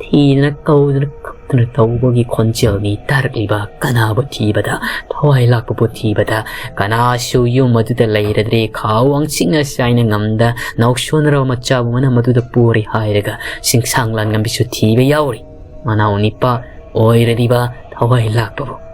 ꯊꯤꯗꯅ ꯀꯧꯗꯅ ꯀꯞꯇꯅ ꯇꯧꯕꯒꯤ ꯈꯣꯟꯖꯦꯜꯅꯤ ꯇꯥꯔꯛꯂꯤꯕ꯫ ꯀꯅꯥꯕꯨ ꯊꯤꯕꯗ, ꯊꯋꯥꯏ ꯂꯥꯛꯄꯕꯨ ꯊꯤꯕꯗ, ꯀꯅꯥꯁꯨ ꯌꯨꯝ ꯑꯗꯨꯗ ꯂꯩꯔꯗ꯭ꯔꯦ꯫ ꯈꯥꯎ ꯋꯥꯡꯆꯤꯛꯅ ꯆꯥꯏꯅ ꯉꯝꯗ ꯅꯥꯎꯁꯣꯟꯅꯔꯕ ꯃꯆꯥꯕꯨ ꯃꯅꯝ ꯑꯗꯨꯗ ꯄꯨꯔꯤ ꯍꯥꯏꯔꯒ ꯁꯤꯡꯁꯥꯡ ꯂꯥꯟꯉꯝꯕꯤꯁꯨ ꯊꯤꯕ ꯌꯥꯎꯔꯤ꯫ ꯃꯅꯥꯎ ꯅꯤꯄꯥ ꯑꯣꯏꯔꯤꯕ ꯊꯋꯥꯏ ꯂꯥꯛꯄꯕꯨ꯫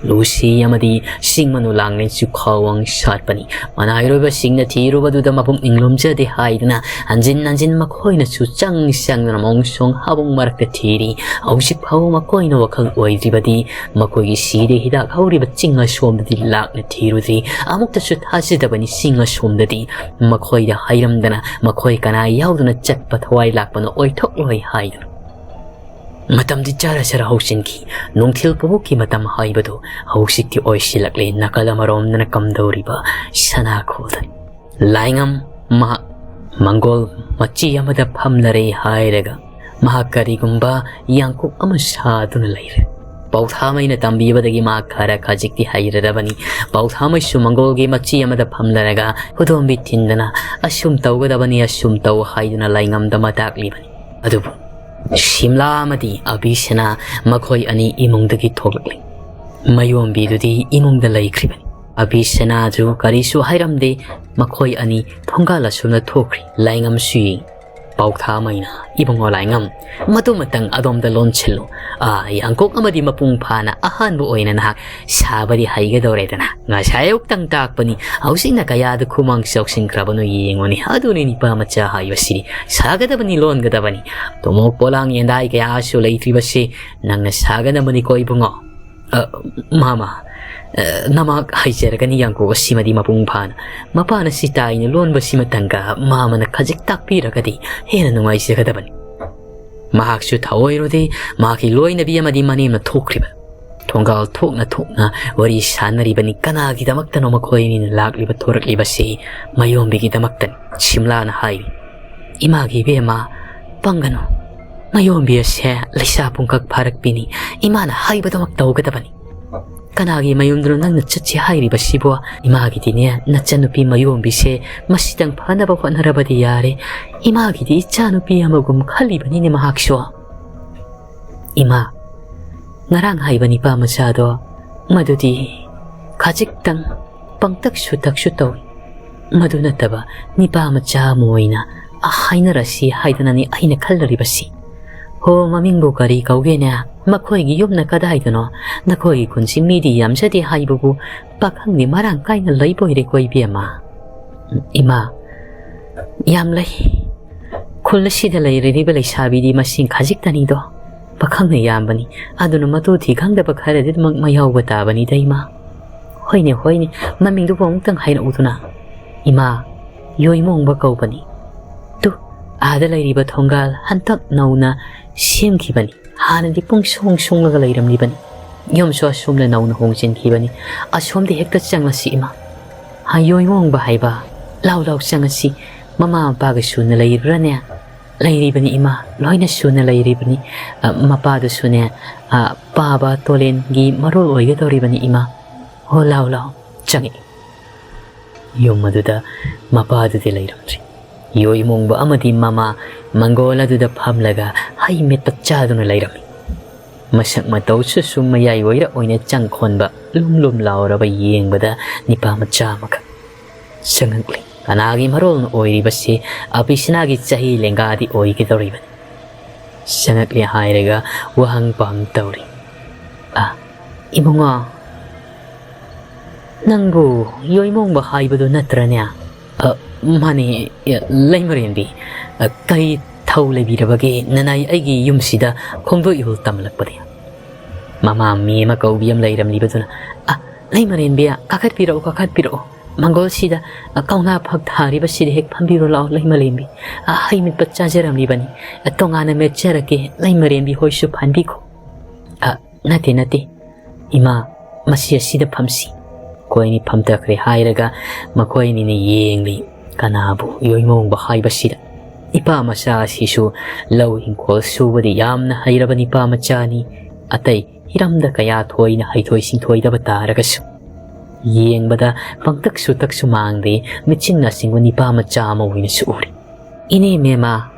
ꯂꯨꯁꯤ ꯑꯃꯗꯤ ꯁꯤꯡꯃꯅꯨ ꯂꯥꯡꯂꯦꯟꯁꯨ ꯈꯥꯎꯋꯥꯡ ꯁꯥꯠꯄꯅꯤ꯫ ꯃꯅꯥꯏꯔꯣꯏꯕꯁꯤꯡꯅ ꯊꯤꯔꯨꯕꯗꯨꯗ ꯃꯄꯨꯛꯅꯤꯡ ꯂꯨꯝꯖꯗꯦ ꯍꯥꯏꯗꯨꯅ ꯍꯟꯖꯤꯟ ꯍꯟꯖꯤꯟ ꯃꯈꯣꯏꯅꯁꯨ ꯆꯪ ꯆꯪꯗꯨꯅ ꯃꯣꯡꯁꯣꯡ ꯍꯥꯕꯨꯡ ꯃꯔꯛꯇ ꯊꯤꯔꯤ꯫ ꯍꯧꯖꯤꯛ ꯐꯥꯎꯕ ꯃꯈꯣꯏꯅ ꯋꯥꯈꯜ ꯑꯣꯏꯗ꯭ꯔꯤꯕꯗꯤ ꯃꯈꯣꯏꯒꯤ ꯁꯤꯗ ꯍꯤꯗꯥꯛ ꯍꯧꯔꯤꯕ ꯆꯤꯡ ꯑꯁꯣꯝꯗꯗꯤ ꯂꯥꯛꯅ ꯊꯤꯔꯨꯗ꯭ꯔꯤ꯫ ꯑꯃꯨꯛꯇꯁꯨ ꯊꯥꯖꯗꯕꯅꯤ ꯆꯤꯡ ꯑꯁꯣꯝꯗꯗꯤ꯫ ꯃꯈꯣꯏꯗ ꯍꯥꯏꯔꯝꯗꯅ ꯃꯈꯣꯏ ꯀꯅꯥ ꯌꯥꯎꯗꯨꯅ ꯆꯠꯄ ꯊꯋꯥꯏ ꯂꯥꯛꯄꯅ ꯑꯣꯏꯊꯣꯛꯂꯣꯏ ꯍꯥꯏꯗꯨꯅ꯫ ꯃꯇꯝꯗꯤ ꯆꯔ ꯆꯔ ꯍꯧꯁꯤꯟꯈꯤ꯫ ꯅꯨꯡꯊꯤꯜ ꯄꯨꯕꯨꯛꯀꯤ ꯃꯇꯝ ꯍꯥꯏꯕꯗꯨ ꯍꯧꯖꯤꯛꯇꯤ ꯑꯣꯏꯁꯤꯜꯂꯛꯂꯦ꯫ ꯅꯥꯀꯜ ꯑꯃꯔꯣꯝꯗꯅ ꯀꯝꯗꯧꯔꯤꯕ ꯁꯅꯥꯈꯣꯜꯗ ꯂꯥꯏꯉꯝ ꯃꯍꯥꯛ ꯃꯪꯒꯣꯜ ꯃꯆꯤ ꯑꯃꯗ ꯐꯝꯂꯔꯦ ꯍꯥꯏꯔꯒ ꯃꯍꯥꯛ ꯀꯔꯤꯒꯨꯝꯕ ꯌꯥꯡꯀꯣꯛ ꯑꯃ ꯁꯥꯗꯨꯅ ꯂꯩꯔꯦ꯫ ꯄꯥꯎꯊꯥꯃꯩꯅ ꯇꯝꯕꯤꯕꯗꯒꯤ ꯃꯍꯥꯛ ꯈꯔ ꯈꯖꯤꯛꯇꯤ ꯍꯩꯔꯔꯕꯅꯤ꯫ ꯄꯥꯎꯊꯥꯃꯩꯁꯨ ꯃꯪꯒꯣꯜꯒꯤ ꯃꯆꯤ ꯑꯃꯗ ꯐꯝꯂꯔꯒ ꯈꯨꯗꯣꯝꯕꯤ ꯊꯤꯟꯗꯅ "ꯑꯁꯨꯝ ꯇꯧꯒꯗꯕꯅꯤ, ꯑꯁꯨꯝ ꯇꯧ" ꯍꯥꯏꯗꯨꯅ ꯂꯥꯏꯉꯝꯗ ꯃꯇꯥꯛꯂꯤꯕꯅꯤ꯫ ꯑꯗꯨꯕꯨ ꯁꯤꯝꯂꯥ ꯑꯃꯗꯤ ꯑꯕꯤꯁꯅꯥ ꯃꯈꯣꯏ ꯑꯅꯤ ꯏꯃꯨꯡꯗꯒꯤ ꯊꯣꯛꯂꯛꯂꯤ꯫ ꯃꯌꯣꯝꯕꯤꯗꯨꯗꯤ ꯏꯃꯨꯡꯗ ꯂꯩꯈ꯭ꯔꯤꯕꯅꯤ꯫ ꯑꯕꯤꯁꯅꯥꯁꯨ ꯀꯔꯤꯁꯨ ꯍꯥꯏꯔꯝꯗꯦ꯫ ꯃꯈꯣꯏ ꯑꯅꯤ ꯊꯣꯡꯒꯥꯜ ꯑꯁꯣꯝꯗ ꯊꯣꯛꯈ꯭ꯔꯤ꯫ ꯂꯥꯏꯉꯝꯁꯨ ꯌꯦꯡ꯫ ꯄꯥꯎꯊꯥꯃꯩꯅ, "ꯏꯕꯨꯡꯉꯣ ꯂꯥꯏꯉꯝ, ꯃꯗꯨꯃꯇꯪ ꯑꯗꯣꯝꯗ ꯂꯣꯟꯁꯤꯜꯂꯨ꯫ ꯑꯥ, ꯌꯥꯡꯀꯣꯛ ꯑꯃꯗꯤ ꯃꯄꯨꯡ ꯐꯥꯅ ꯑꯍꯥꯟꯕ ꯑꯣꯏꯅ ꯅꯍꯥꯛ ꯁꯥꯕꯗꯤ ꯍꯩꯒꯗꯧꯔꯦꯗꯅ꯫ ꯉꯁꯥꯏ ꯑꯌꯨꯛꯇꯪ ꯇꯥꯛꯄꯅꯤ, ꯍꯧꯖꯤꯛꯅ ꯀꯌꯥꯗ ꯈꯨꯃꯥꯡ ꯆꯥꯎꯁꯤꯟꯈ꯭ꯔꯕꯅꯣ ꯌꯦꯡꯉꯨꯅꯦ꯫ ꯑꯗꯨꯅꯤ ꯅꯤꯄꯥ ꯃꯆꯥ ꯍꯥꯏꯕꯁꯤꯗꯤ꯫ ꯁꯥꯒꯗꯕꯅꯤ, ꯂꯣꯟꯒꯗꯕꯅꯤ꯫ ꯇꯣꯃꯣꯛ ꯄꯣꯂꯥꯡ ꯌꯦꯟꯗꯥꯏ ꯀꯌꯥꯁꯨ ꯂꯩꯇ꯭ꯔꯤꯕꯁꯤ ꯅꯪꯅ ꯁꯥꯒꯗꯕꯅꯤꯀꯣ ꯏꯕꯨꯡꯉꯣ꯫" "ꯑ, ꯃꯥꯃ, ꯑ, ꯅꯃꯥꯛ ꯍꯩꯖꯔꯒꯅꯤ ꯌꯥꯡꯀꯣꯛ ꯑꯁꯤꯃꯗꯤ ꯃꯄꯨꯡ ꯐꯥꯅ꯫ ꯃꯄꯥꯅ ꯁꯤꯇꯥꯏꯅ ꯂꯣꯟꯕꯁꯤꯃꯇꯪꯒ ꯃꯥꯃꯅ ꯈꯖꯤꯛ ꯇꯥꯛꯄꯤꯔꯒꯗꯤ ꯍꯦꯟꯅ ꯅꯨꯡꯉꯥꯏꯖꯒꯗꯕꯅꯤ꯫" ꯃꯍꯥꯛꯁꯨ ꯊꯑꯣꯏꯔꯨꯗꯦ꯫ ꯃꯍꯥꯛꯀꯤ ꯂꯣꯏꯅꯕꯤ ꯑꯃꯗꯤ ꯃꯅꯦꯝꯅ ꯊꯣꯛꯈ꯭ꯔꯤꯕ꯫ ꯊꯣꯡꯒꯥꯜ ꯊꯣꯛꯅ ꯊꯣꯛꯅ ꯋꯥꯔꯤ ꯁꯥꯟꯅꯔꯤꯕꯅꯤ꯫ ꯀꯅꯥꯒꯤꯗꯃꯛꯇꯅꯣ ꯃꯈꯣꯏ ꯑꯅꯤꯅ ꯂꯥꯛꯂꯤꯕ ꯊꯣꯔꯛꯂꯤꯕꯁꯤ? ꯃꯌꯣꯝꯕꯤꯒꯤꯗꯃꯛꯇꯅꯤ꯫ ꯁꯤꯝꯂꯥꯅ ꯍꯥꯏꯔꯤ, "ꯏꯃꯥꯒꯤ ꯏꯕꯦꯝꯃ, ꯄꯪꯒꯅꯨ꯫ ꯃꯌꯣꯝꯕꯤ ꯑꯁꯦ ꯂꯩꯁꯥ ꯄꯨꯡꯀꯛ ꯐꯥꯔꯛꯄꯤꯅꯤ꯫ ꯏꯃꯥꯅ ꯍꯥꯏꯕꯗꯨꯃꯛ ꯇꯧꯒꯗꯕꯅꯤ꯫ ꯀꯅꯥꯒꯤ ꯃꯌꯨꯝꯗꯅꯣ ꯅꯪꯅ ꯆꯠꯁꯤ ꯍꯥꯏꯔꯤꯕꯁꯤꯕꯣ? ꯏꯃꯥꯒꯤꯗꯤꯅꯦ, ꯅꯆꯟꯅꯨꯄꯤ ꯃꯌꯣꯝꯕꯤꯁꯦ ꯃꯁꯤꯗꯪ ꯐꯅꯕ ꯍꯣꯠꯅꯔꯕꯗꯤ ꯌꯥꯔꯦ꯫ ꯏꯃꯥꯒꯤꯗꯤ ꯏꯆꯥꯅꯨꯄꯤ ꯑꯃꯒꯨꯝ ꯈꯜꯂꯤꯕꯅꯤꯅꯦ ꯃꯍꯥꯛꯁꯨ꯫" "ꯏꯃꯥ, ꯉꯔꯥꯡ ꯍꯥꯏꯕ ꯅꯤꯄꯥ ꯃꯆꯥꯗꯣ, ꯃꯗꯨꯗꯤ ꯈꯖꯤꯛꯇꯪ ꯄꯪꯇꯛꯁꯨ ꯇꯛꯁꯨ ꯇꯧꯏ꯫ ꯃꯗꯨ ꯅꯠꯇꯕ ꯅꯤꯄꯥ ꯃꯆꯥ ꯑꯃ ꯑꯣꯏꯅ ꯍꯥꯏꯅꯔꯁꯤ ꯍꯥꯏꯗꯅꯅꯤ ꯑꯩꯅ ꯈꯜꯂꯔꯤꯕꯁꯤ꯫ ꯍꯣ, ꯃꯃꯤꯡꯕꯨ ꯀꯔꯤ ꯀꯧꯒꯦꯅꯦ? ꯃꯈꯣꯏꯒꯤ ꯌꯨꯝꯅ ꯀꯗꯥꯏꯗꯅꯣ? ꯅꯈꯣꯏꯒꯤ ꯈꯨꯟꯁꯤ ꯃꯤꯗꯤ ꯌꯥꯝꯖꯗꯦ ꯍꯥꯏꯕꯕꯨ ꯄꯥꯈꯪꯗꯤ ꯃꯔꯥꯡ ꯀꯥꯏꯅ ꯂꯩꯕ ꯑꯣꯏꯔꯦꯀꯣ ꯏꯕꯦꯝꯃ꯫" "ꯏꯃꯥ, ꯌꯥꯝ ꯂꯩ꯫ ꯈꯨꯜ ꯑꯁꯤꯗ ꯂꯩꯔꯤꯕ ꯂꯩꯁꯥꯕꯤꯗꯤ ꯃꯁꯤꯡ ꯈꯖꯤꯛꯇꯅꯤꯗꯣ꯫ ꯄꯥꯈꯪꯅ ꯌꯥꯝꯕꯅꯤ꯫ ꯑꯗꯨꯅ ꯃꯇꯨ ꯊꯤ ꯈꯪꯗꯕ ꯈꯔꯗꯤ ꯑꯗꯨꯃꯛ ꯃꯌꯥꯎꯕ ꯇꯥꯕꯅꯤꯗ ꯏꯃꯥ꯫" "ꯍꯣꯏꯅꯦ, ꯍꯣꯏꯅꯦ, ꯃꯃꯤꯡꯗꯨꯕꯨ ꯑꯃꯨꯛꯇꯪ ꯍꯥꯏꯔꯛꯎꯗꯅ꯫" "ꯏꯃꯥ, ꯌꯣꯏꯃꯣꯡꯕ ꯀꯧꯕꯅꯤ꯫ ꯇꯨ, ꯑꯥꯗ ꯂꯩꯔꯤꯕ ꯊꯣꯡꯒꯥꯜ ꯍꯟꯇꯛ ꯅꯧꯅ ꯁꯦꯝꯈꯤꯕꯅꯤ꯫ ꯍꯥꯟꯅꯗꯤ ꯄꯨꯡꯁꯣꯡ ꯁꯣꯡꯂꯒ ꯂꯩꯔꯝꯂꯤꯕꯅꯤ꯫ ꯌꯨꯝꯁꯨ ꯑꯁꯣꯝꯗ ꯅꯧꯅ ꯍꯣꯡꯖꯤꯟꯈꯤꯕꯅꯤ꯫ ꯑꯁꯣꯝꯗ ꯍꯦꯛꯇ ꯆꯪꯂꯁꯤ ꯏꯃꯥ꯫ ꯍꯥ, ꯌꯣꯏꯃꯣꯡꯕ ꯍꯥꯏꯕ, ꯂꯥꯎ ꯂꯥꯎ ꯆꯪꯉꯁꯤ꯫ "ꯃꯃꯥ ꯃꯄꯥꯒ ꯁꯨꯅ ꯂꯩꯔꯤꯕ꯭ꯔꯥꯅꯦ?" "ꯂꯩꯔꯤꯕꯅꯤ ꯏꯃꯥ, ꯂꯣꯏꯅ ꯁꯨꯅ ꯂꯩꯔꯤꯕꯅꯤ꯫ ꯑ, ꯃꯄꯥꯗꯨꯁꯨꯅꯦ, ꯑ, ꯄꯥꯕ ꯇꯣꯂꯦꯟꯒꯤ ꯃꯔꯣꯜ ꯑꯣꯏꯒꯗꯧꯔꯤꯕꯅꯤ ꯏꯃꯥ"꯫ "ꯑꯣ, ꯂꯥꯎ ꯂꯥꯎ, ꯆꯪꯉꯛꯏ"꯫ ꯌꯨꯝ ꯑꯗꯨꯗ ꯃꯄꯥꯗꯨꯗꯤ ꯂꯩꯔꯝꯗ꯭ꯔꯤ꯫ ꯌꯣꯏꯃꯣꯡꯕ ꯑꯃꯗꯤ ꯃꯃꯥ ꯃꯪꯒꯣꯜ ꯑꯗꯨꯗ ꯐꯝꯂꯒ ꯍꯩ ꯃꯦꯠꯄ ꯆꯥꯗꯨꯅ ꯂꯩꯔꯝꯃꯤ꯫ ꯃꯁꯛ ꯃꯇꯧꯁꯨ ꯁꯨꯝ ꯃꯌꯥꯏ ꯑꯣꯏꯔ ꯑꯣꯏꯅ ꯆꯪꯈꯣꯟꯕ, ꯂꯨꯝ ꯂꯨꯝ ꯂꯥꯎꯔꯕ, ꯌꯦꯡꯕꯗ ꯅꯤꯄꯥ ꯃꯆꯥ ꯑꯃꯈꯛ ꯆꯪꯉꯛꯂꯤ꯫ ꯀꯅꯥꯒꯤ ꯃꯔꯣꯜꯅ ꯑꯣꯏꯔꯤꯕꯁꯤ? ꯑꯕꯤꯁꯅꯥꯒꯤ ꯆꯍꯤ ꯂꯦꯡꯒꯥꯗꯤ ꯑꯣꯏꯒꯗꯧꯔꯤꯕꯅꯤ꯫ ꯆꯪꯉꯛꯂꯦ ꯍꯥꯏꯔꯒ ꯋꯥꯍꯪ ꯄꯥꯎꯍꯪ ꯇꯧꯔꯤ꯫ "ꯑ, ꯏꯕꯨꯡꯉꯣ, ꯅꯪꯕꯨ ꯌꯣꯏꯃꯣꯡꯕ ꯍꯥꯏꯕꯗꯨ ꯅꯠꯇ꯭ꯔꯅꯦ?" "ꯑ, ꯃꯥꯅꯦ, ꯑ, ꯂꯩꯃꯔꯦꯟꯕꯤ꯫ ꯑ, ꯀꯔꯤ ꯊꯧ ꯂꯩꯕꯤꯔꯕꯒꯦ ꯅꯅꯥꯏ ꯑꯩꯒꯤ ꯌꯨꯝꯁꯤꯗ ꯈꯣꯡꯗꯣꯛ ꯏꯍꯨꯜ ꯇꯝꯂꯛꯄꯗꯤ?" ꯃꯃꯥ ꯃꯤ ꯑꯃ ꯀꯧꯕꯤ ꯑꯃ ꯂꯩꯔꯝꯂꯤꯕꯗꯨꯅ, "ꯑ, ꯂꯩꯃꯔꯦꯟꯕꯤ, ꯀꯥꯈꯠꯄꯤꯔꯛꯎ, ꯀꯥꯈꯠꯄꯤꯔꯛꯎ꯫ ꯃꯪꯒꯣꯜꯁꯤꯗ, ꯑ, ꯀꯧꯅꯥ ꯐꯛ ꯊꯥꯔꯤꯕꯁꯤꯗ ꯍꯦꯛ ꯐꯝꯕꯤꯔꯣ ꯂꯥꯛꯑꯣ, ꯂꯩꯃꯔꯦꯟꯕꯤ꯫ ꯑ, ꯍꯩ ꯃꯦꯠꯄ ꯆꯥꯖꯔꯝꯂꯤꯕꯅꯤ꯫ ꯑ, ꯇꯣꯉꯥꯟꯅ ꯃꯦꯠꯆꯔꯛꯀꯦ, ꯂꯩꯃꯔꯦꯟꯕꯤ ꯍꯣꯏꯁꯨ ꯐꯝꯕꯤꯈꯣ"꯫ "ꯑ, ꯅꯠꯇꯦ, ꯅꯠꯇꯦ, ꯏꯃꯥ, ꯃꯁꯤ ꯑꯁꯤꯗ ꯐꯝꯁꯤ"꯫ ꯃꯈꯣꯏ ꯑꯅꯤ ꯐꯝꯊꯈ꯭ꯔꯦ ꯍꯥꯏꯔꯒ ꯃꯈꯣꯏ ꯑꯅꯤꯅ ꯌꯦꯡꯂꯤ꯫ ꯀꯅꯥꯕꯨ? ꯌꯣꯏꯃꯣꯡꯕ ꯍꯥꯏꯕꯁꯤꯗ꯫ ꯏꯄꯥ ꯃꯆꯥ ꯑꯁꯤꯁꯨ ꯂꯧ ꯏꯪꯈꯣꯜ ꯁꯨꯕꯗꯤ ꯌꯥꯝꯅ ꯍꯩꯔꯕ ꯅꯤꯄꯥ ꯃꯆꯥꯅꯤ꯫ ꯑꯇꯩ ꯍꯤꯔꯝꯗ ꯀꯌꯥ ꯊꯣꯏꯅ ꯍꯩꯊꯣꯏ ꯁꯤꯡꯊꯣꯏꯗꯕ ꯇꯥꯔꯒꯁꯨ, ꯌꯦꯡꯕꯗ ꯄꯪꯇꯛꯁꯨ ꯇꯛꯁꯨ ꯃꯥꯡꯗꯦ, ꯃꯤꯆꯤꯡꯅ ꯆꯤꯡꯕ ꯅꯤꯄꯥ ꯃꯆꯥ ꯑꯃ ꯑꯣꯏꯅꯁꯨ ꯎꯔꯤ꯫ "ꯏꯅꯦ ꯃꯦꯃꯥ,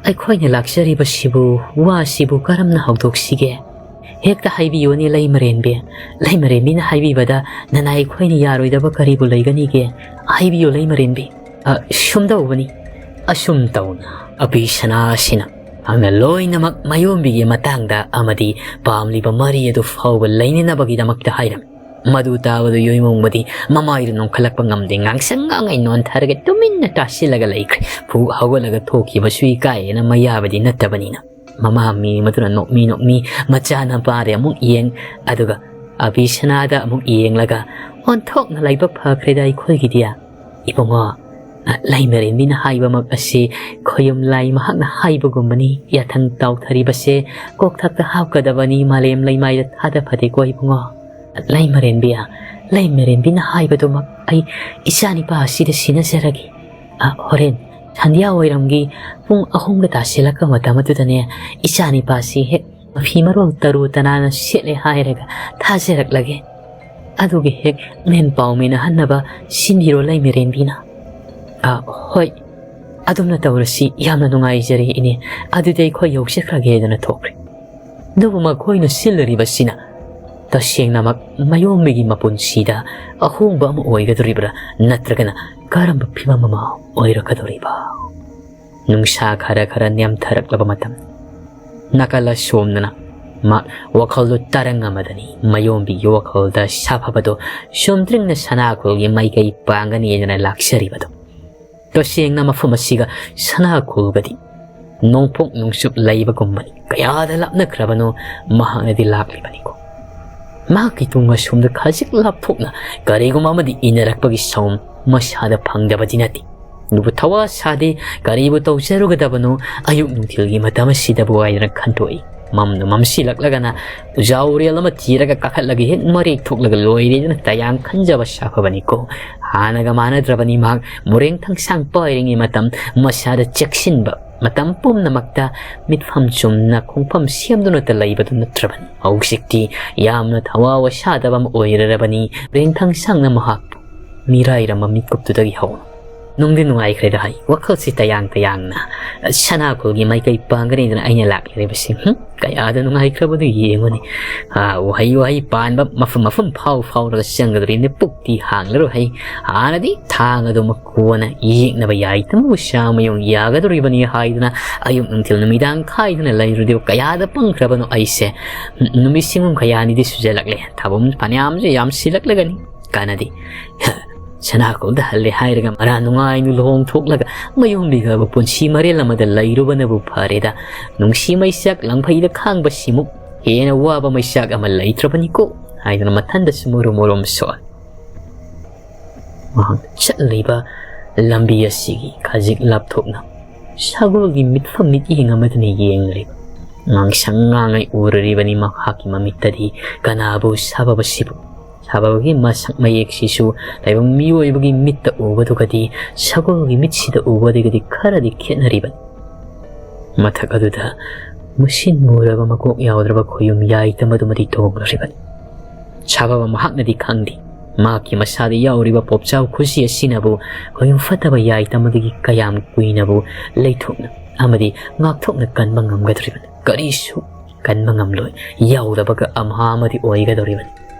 ꯑꯩꯈꯣꯏꯅ ꯂꯥꯛꯆꯔꯤꯕꯁꯤꯕꯨ, ꯋꯥꯁꯤꯕꯨ ꯀꯔꯝꯅ ꯍꯧꯗꯣꯛꯁꯤꯒꯦ? ꯍꯦꯛꯇ ꯍꯥꯏꯕꯤꯌꯨꯅꯦ ꯂꯩꯃꯔꯦꯟꯕꯤ꯫ ꯂꯩꯃꯔꯦꯟꯕꯤꯅ ꯍꯥꯏꯕꯤꯕꯗ ꯅꯅꯥꯏ ꯑꯩꯈꯣꯏꯅ ꯌꯥꯔꯣꯏꯗꯕ ꯀꯔꯤꯕꯨ ꯂꯩꯒꯅꯤꯒꯦ? ꯍꯥꯏꯕꯤꯌꯨ ꯂꯩꯃꯔꯦꯟꯕꯤ"꯫ "ꯑ, ꯁꯨꯝ ꯇꯧꯕꯅꯤ"꯫ ꯑꯁꯨꯝ ꯇꯧꯅ ꯑꯕꯤꯁꯅꯥ ꯑꯁꯤꯅ ꯃꯍꯥꯛꯅ ꯂꯣꯏꯅꯃꯛ ꯃꯥꯌꯣꯝꯕꯤꯒꯤ ꯃꯇꯥꯡꯗ ꯑꯃꯗꯤ ꯄꯥꯝꯂꯤꯕ ꯃꯔꯤ ꯑꯗꯨ ꯐꯥꯎꯕ ꯂꯩꯅꯅꯕꯒꯤꯗꯃꯛꯇ ꯍꯥꯏꯔꯝꯃꯤ꯫ ꯃꯗꯨ ꯇꯥꯕꯗ ꯌꯣꯏꯃꯣꯡꯕꯗꯤ ꯃꯃꯥꯏꯗꯨ ꯅꯣꯟꯈꯠꯂꯛꯄ ꯉꯝꯗꯦ, ꯉꯥꯡꯁꯪ ꯉꯥꯡꯉꯩ ꯅꯣꯟꯊꯔꯒ ꯇꯨꯃꯤꯟꯅ ꯇꯥꯁꯤꯜꯂꯒ ꯂꯩꯈ꯭ꯔꯦ꯫ ꯐꯨꯛ ꯍꯧꯒꯠꯂꯒ ꯊꯣꯛꯈꯤꯕꯁꯨ ꯏꯀꯥꯏꯌꯦꯅ ꯃꯌꯥꯕꯗꯤ ꯅꯠꯇꯕꯅꯤꯅ꯫ ꯃꯃꯥ ꯃꯤ ꯃꯗꯨꯅ ꯅꯣꯛꯃꯤ ꯅꯣꯛꯃꯤ ꯃꯆꯥꯅꯨꯄꯥꯗ ꯑꯃꯨꯛ ꯌꯦꯡ, ꯑꯗꯨꯒ ꯑꯕꯤꯁꯅꯥꯗ ꯑꯃꯨꯛ ꯌꯦꯡꯂꯒ, "ꯑꯣꯟꯊꯣꯛꯅ ꯂꯥꯏꯕꯛ ꯐꯈ꯭ꯔꯦꯗ ꯑꯩꯈꯣꯏꯒꯤꯗꯤ꯫ ꯏꯕꯨꯡꯉꯣ, ꯂꯩꯃꯔꯦꯟꯕꯤꯅ ꯍꯥꯏꯕꯃꯛ ꯑꯁꯤ ꯈꯣꯌꯨꯝ ꯂꯥꯏ ꯃꯍꯥꯛꯅ ꯍꯥꯏꯕꯒꯨꯝꯕꯅꯤ꯫ ꯌꯥꯊꯪ ꯇꯥꯎꯊꯔꯤꯕꯁꯦ ꯀꯣꯛꯊꯛꯇ ꯍꯥꯞꯀꯗꯕꯅꯤ, ꯃꯥꯂꯦꯝ ꯂꯩꯃꯥꯏꯗ ꯊꯥꯗ ꯐꯗꯦꯀꯣ ꯏꯕꯨꯡꯉꯣ꯫ ꯂꯩꯃꯔꯦꯟꯕꯤ, ꯂꯩꯃꯔꯦꯟꯕꯤꯅ ꯍꯥꯏꯕꯗꯨꯃꯛ ꯑꯩ ꯏꯆꯥꯅꯤꯄꯥ ꯑꯁꯤꯗ ꯁꯤꯟꯅꯖꯔꯒꯦ꯫ ꯑ, ꯍꯣꯔꯦꯟ ꯁꯟꯙ꯭ꯌꯥ ꯋꯥꯏꯔꯝꯒꯤ ꯄꯨꯡ ꯑꯍꯨꯝꯒ ꯇꯥꯁꯤꯜꯂꯛꯄ ꯃꯇꯝ ꯑꯗꯨꯗꯅꯦ, ꯏꯆꯥ ꯅꯤꯄꯥꯁꯤ ꯍꯦꯛ ꯃꯐꯤ ꯃꯔꯣꯜ ꯇꯔꯨ ꯇꯅꯥꯟꯅ ꯁꯦꯠꯂꯦ ꯍꯥꯏꯔꯒ ꯊꯥꯖꯔꯛꯂꯒꯦ꯫ ꯑꯗꯨꯒꯤ ꯍꯦꯛ ꯃꯦꯟ ꯄꯥꯎ ꯃꯤꯅꯍꯟꯅꯕ ꯁꯤꯟꯕꯤꯔꯣ ꯂꯩꯃꯔꯦꯟꯕꯤꯅ꯫ "ꯑ, ꯍꯣꯏ, ꯑꯗꯨꯝꯅ ꯇꯧꯔꯁꯤ, ꯌꯥꯝꯅ ꯅꯨꯡꯉꯥꯏꯖꯔꯦ ꯏꯅꯦ, ꯑꯗꯨꯗꯤ ꯑꯩꯈꯣꯏ ꯌꯧꯖꯈ꯭ꯔꯒꯦ" ꯍꯥꯏꯗꯨꯅ ꯊꯣꯛꯈ꯭ꯔꯦ꯫ ꯑꯗꯨꯕꯨ ꯃꯈꯣꯏꯅ ꯁꯤꯜꯂꯤꯕꯁꯤꯅ ꯇꯁꯦꯡꯅꯃꯛ ꯃꯌꯣꯝꯕꯤꯒꯤ ꯃꯄꯨꯟꯁꯤꯗ ꯑꯍꯣꯡꯕ ꯑꯃ ꯑꯣꯏꯒꯗꯧꯔꯤꯕ꯭ꯔꯥ, ꯅꯠꯇ꯭ꯔꯒꯅ ꯀꯔꯝꯕ ꯐꯤꯕꯝ ꯑꯃ ꯑꯣꯏꯔꯛꯀꯗꯧꯔꯤꯕ? ꯅꯨꯡꯁꯥ ꯈꯔ ꯈꯔ ꯅꯦꯝꯊꯔꯛꯂꯕ ꯃꯇꯝ, ꯅꯥꯀꯜ ꯑꯁꯣꯝꯗꯅ ꯃꯥ ꯋꯥꯈꯜꯗꯨ ꯇꯔꯪ ꯑꯃꯗꯅꯤ꯫ ꯃꯌꯣꯝꯕꯤꯒꯤ ꯋꯥꯈꯜꯗ ꯁꯥꯐꯕꯗꯣ ꯁꯨꯝꯇ꯭ꯔꯤꯡꯅ ꯁꯅꯥꯈꯣꯜꯒꯤ ꯃꯥꯏꯀꯩ ꯄꯥꯡꯒꯅꯤ ꯍꯥꯏꯗꯅ ꯂꯥꯛꯆꯔꯤꯕꯗꯣ꯫ ꯇꯁꯦꯡꯅ ꯃꯐꯝ ꯑꯁꯤꯒ ꯁꯅꯥꯈꯣꯜꯒꯗꯤ ꯅꯣꯡꯄꯣꯛ ꯅꯣꯡꯆꯨꯞ ꯂꯩꯕꯒꯨꯝꯕꯅꯤ꯫ ꯀꯌꯥꯗ ꯂꯥꯞꯅꯈ꯭ꯔꯕꯅꯣ ꯃꯍꯥꯛꯅꯗꯤ ꯂꯥꯛꯂꯤꯕꯅꯤꯀꯣ꯫ ꯃꯍꯥꯛꯀꯤ ꯇꯨꯡ ꯑꯁꯣꯝꯗ ꯈꯖꯤꯛ ꯂꯥꯞꯊꯣꯛꯅ ꯀꯔꯤꯒꯨꯝꯕ ꯑꯃꯗꯤ ꯏꯟꯅꯔꯛꯄꯒꯤ ꯁꯥꯎꯝ ꯃꯁꯥꯗ ꯐꯪꯗꯕꯗꯤ ꯅꯠꯇꯦ꯫ ꯑꯗꯨꯕꯨ ꯊꯋꯥ ꯁꯥꯗꯦ, ꯀꯔꯤꯕꯨ ꯇꯧꯖꯔꯨꯒꯗꯕꯅꯣ, ꯑꯌꯨꯛ ꯅꯨꯡꯊꯤꯜꯒꯤ ꯃꯇꯝ ꯑꯁꯤꯗꯕꯨ ꯍꯥꯏꯗꯅ ꯈꯟꯗꯣꯛꯏ꯫ ꯃꯝꯅ ꯃꯝꯁꯤꯜꯂꯛꯂꯒꯅ ꯎꯖꯥꯎꯔꯦꯜ ꯑꯃ ꯊꯤꯔꯒ ꯀꯥꯈꯠꯂꯒ ꯍꯦꯛ ꯃꯔꯦꯛ ꯊꯣꯛꯂꯒ ꯂꯣꯏꯔꯦꯗꯅ ꯇꯌꯥꯡ ꯈꯟꯖꯕ ꯁꯥꯐꯕꯅꯤꯀꯣ꯫ ꯍꯥꯟꯅꯒ ꯃꯥꯟꯅꯗ꯭ꯔꯕꯅꯤ꯫ ꯃꯍꯥꯛ ꯃꯣꯔꯦꯡ ꯊꯥꯡꯁꯥꯡ ꯄꯥꯏꯔꯤꯉꯩ ꯃꯇꯝ ꯃꯁꯥꯗ ꯆꯦꯛꯁꯤꯟꯕ, ꯃꯇꯝ ꯄꯨꯝꯅꯃꯛꯇ ꯃꯤꯠꯐꯝ ꯆꯨꯝꯅ ꯈꯣꯡꯐꯝ ꯁꯦꯝꯗꯨꯅꯇ ꯂꯩꯕꯗꯨ ꯅꯠꯇ꯭ꯔꯕꯅꯤ꯫ ꯍꯧꯖꯤꯛꯇꯤ ꯌꯥꯝꯅ ꯊꯋꯥ ꯋꯥꯁꯥꯗꯕ ꯑꯃ ꯑꯣꯏꯔꯔꯕꯅꯤ꯫ ꯃꯣꯔꯦꯡ ꯊꯥꯡꯁꯥꯡꯅ ꯃꯍꯥꯛꯄꯨ ꯃꯤꯔꯥꯏꯔꯝꯕ ꯃꯤꯠꯀꯨꯞꯇꯨꯗꯒꯤ ꯍꯧꯅ꯫ "ꯅꯨꯡꯗꯤ ꯅꯨꯡꯉꯥꯏꯈ꯭ꯔꯦꯗ ꯍꯩ, ꯋꯥꯈꯜꯁꯤ ꯇꯌꯥꯡ ꯇꯌꯥꯡꯅ ꯁꯅꯥꯈꯣꯜꯒꯤ ꯃꯥꯏꯀꯩ ꯄꯥꯡꯒꯅꯤꯗꯅ ꯑꯩꯅ ꯂꯥꯛꯂꯤꯕꯁꯤ꯫ ꯍꯨꯝ, ꯀꯌꯥꯗ ꯅꯨꯡꯉꯥꯏꯈ꯭ꯔꯕꯗꯨ ꯌꯦꯡꯉꯨꯅꯦ꯫ ꯑꯥ, ꯎꯍꯩ ꯋꯥꯍꯩ ꯄꯥꯟꯕ ꯃꯐꯝ ꯃꯐꯝ ꯐꯥꯎ ꯐꯥꯎꯔꯒ ꯆꯪꯒꯗꯧꯔꯤꯕꯅꯤ꯫ ꯄꯨꯛꯇꯤ ꯍꯥꯡꯂꯔꯣꯏ ꯍꯩ꯫ ꯍꯥꯟꯅꯗꯤ ꯊꯥꯡ ꯑꯗꯨ ꯃꯀꯣꯟꯅ ꯌꯦꯛꯅꯕ ꯌꯥꯏꯇꯪꯕꯨ ꯆꯥꯃꯌꯨꯡ ꯌꯥꯒꯗꯧꯔꯤꯕꯅꯤ ꯍꯥꯏꯗꯨꯅ ꯑꯌꯨꯛ ꯅꯨꯡꯊꯤꯜ ꯅꯨꯃꯤꯗꯥꯡ ꯈꯥꯏꯗꯨꯅ ꯂꯩꯔꯨꯔꯤꯕ ꯀꯌꯥꯗ ꯄꯪꯈ꯭ꯔꯕꯅꯣ ꯑꯩꯁꯦ꯫ ꯅꯨꯃꯤꯠ ꯁꯤꯡꯒꯨꯝ ꯀꯌꯥꯅꯤꯗꯤ ꯁꯨꯖꯜꯂꯛꯂꯦ꯫ ꯊꯥꯕꯨꯝ ꯐꯅꯌꯥꯝꯁꯨ ꯌꯥꯝꯁꯤꯜꯂꯛꯂꯒꯅꯤ꯫ ꯀꯥꯟꯅꯗꯦ꯫ ꯁꯅꯥꯈꯣꯜꯗ ꯍꯜꯂꯦ ꯍꯥꯏꯔꯒ ꯃꯔꯥ ꯅꯨꯡꯉꯥꯏꯅ ꯂꯨꯍꯣꯡ ꯊꯣꯛꯂꯒ ꯃꯌꯨꯝ ꯂꯩꯈ꯭ꯔꯕ ꯄꯨꯟꯁꯤ ꯃꯔꯦꯜ ꯑꯃꯗ ꯂꯩꯔꯨꯕꯅꯕꯨ ꯐꯔꯦꯗ꯫ ꯅꯨꯡꯁꯤ ꯃꯩꯆꯥꯛ ꯂꯪꯐꯩꯗ ꯈꯥꯡꯕꯁꯤꯃꯨꯛ ꯍꯦꯟꯅ ꯋꯥꯕ ꯃꯩꯆꯥꯛ ꯑꯃ ꯂꯩꯇ꯭ꯔꯕꯅꯤꯀꯣ" ꯍꯥꯏꯗꯨꯅ ꯃꯊꯟꯗꯁꯨ ꯃꯨꯔꯨꯝ ꯃꯨꯔꯨꯝ ꯁꯣꯛꯑꯦ꯫ ꯃꯍꯥꯛ ꯆꯠꯂꯤꯕ ꯂꯝꯕꯤ ꯑꯁꯤꯒꯤ ꯈꯖꯤꯛ ꯂꯥꯞꯊꯣꯛꯅ ꯁꯒꯣꯜꯒꯤ ꯃꯤꯠꯐꯝ ꯃꯤꯠꯌꯦꯡ ꯑꯃꯗꯅ ꯌꯦꯡꯂꯤꯕ ꯉꯥꯡꯁꯪ ꯉꯥꯡꯉꯩ ꯎꯔꯨꯔꯤꯕꯅꯤ꯫ ꯃꯍꯥꯛꯀꯤ ꯃꯃꯤꯠꯇꯗꯤ ꯀꯅꯥꯕꯨ ꯁꯥꯐꯕꯁꯤꯕꯨ ꯊꯥꯕꯒꯤ ꯃꯁꯛ ꯃꯌꯦꯛꯁꯤꯁꯨ ꯇꯥꯏꯕꯪ ꯃꯤꯑꯣꯏꯕꯒꯤ ꯃꯤꯠꯇ ꯎꯕꯗꯨꯒꯗꯤ ꯁꯒꯣꯜꯒꯤ ꯃꯤꯠꯁꯤꯗ ꯎꯕꯗꯨꯒꯗꯤ ꯈꯔꯗꯤ ꯈꯦꯠꯅꯔꯤꯕꯅꯤ꯫ ꯃꯊꯛ ꯑꯗꯨꯗ ꯃꯨꯁꯤꯟ ꯃꯨꯔꯕ ꯃꯀꯣꯛ ꯌꯥꯎꯗ꯭ꯔꯕ ꯈꯣꯌꯨꯝ ꯌꯥꯏꯇꯝ ꯑꯗꯨꯃꯗꯤ ꯇꯣꯡꯂꯨꯔꯤꯕꯅꯤ꯫ ꯁꯥꯕꯕ ꯃꯍꯥꯛꯅꯗꯤ ꯈꯪꯗꯦ꯫ ꯃꯍꯥꯛꯀꯤ ꯃꯁꯥꯗ ꯌꯥꯎꯔꯤꯕ ꯄꯣꯞꯆꯥꯎ ꯈꯨꯁꯤ ꯑꯁꯤꯅꯕꯨ ꯈꯣꯌꯨꯝ ꯐꯠꯇꯕ ꯌꯥꯏꯇꯝ ꯑꯗꯨꯒꯤ ꯀꯌꯥꯝ ꯀꯨꯏꯅꯕꯨ ꯂꯩꯊꯣꯛꯅ ꯑꯃꯗꯤ ꯉꯥꯛꯊꯣꯛꯅ ꯀꯟꯕ ꯉꯝꯒꯗꯧꯔꯤꯕꯅꯤ꯫ ꯀꯔꯤꯁꯨ ꯀꯟꯕ ꯉꯝꯂꯣꯏ꯫ ꯌꯥꯎꯗꯕꯒ ꯑꯝꯍꯥ ꯑꯃꯗꯤ ꯑꯣꯏꯒꯗꯧꯔꯤꯕꯅꯤ꯫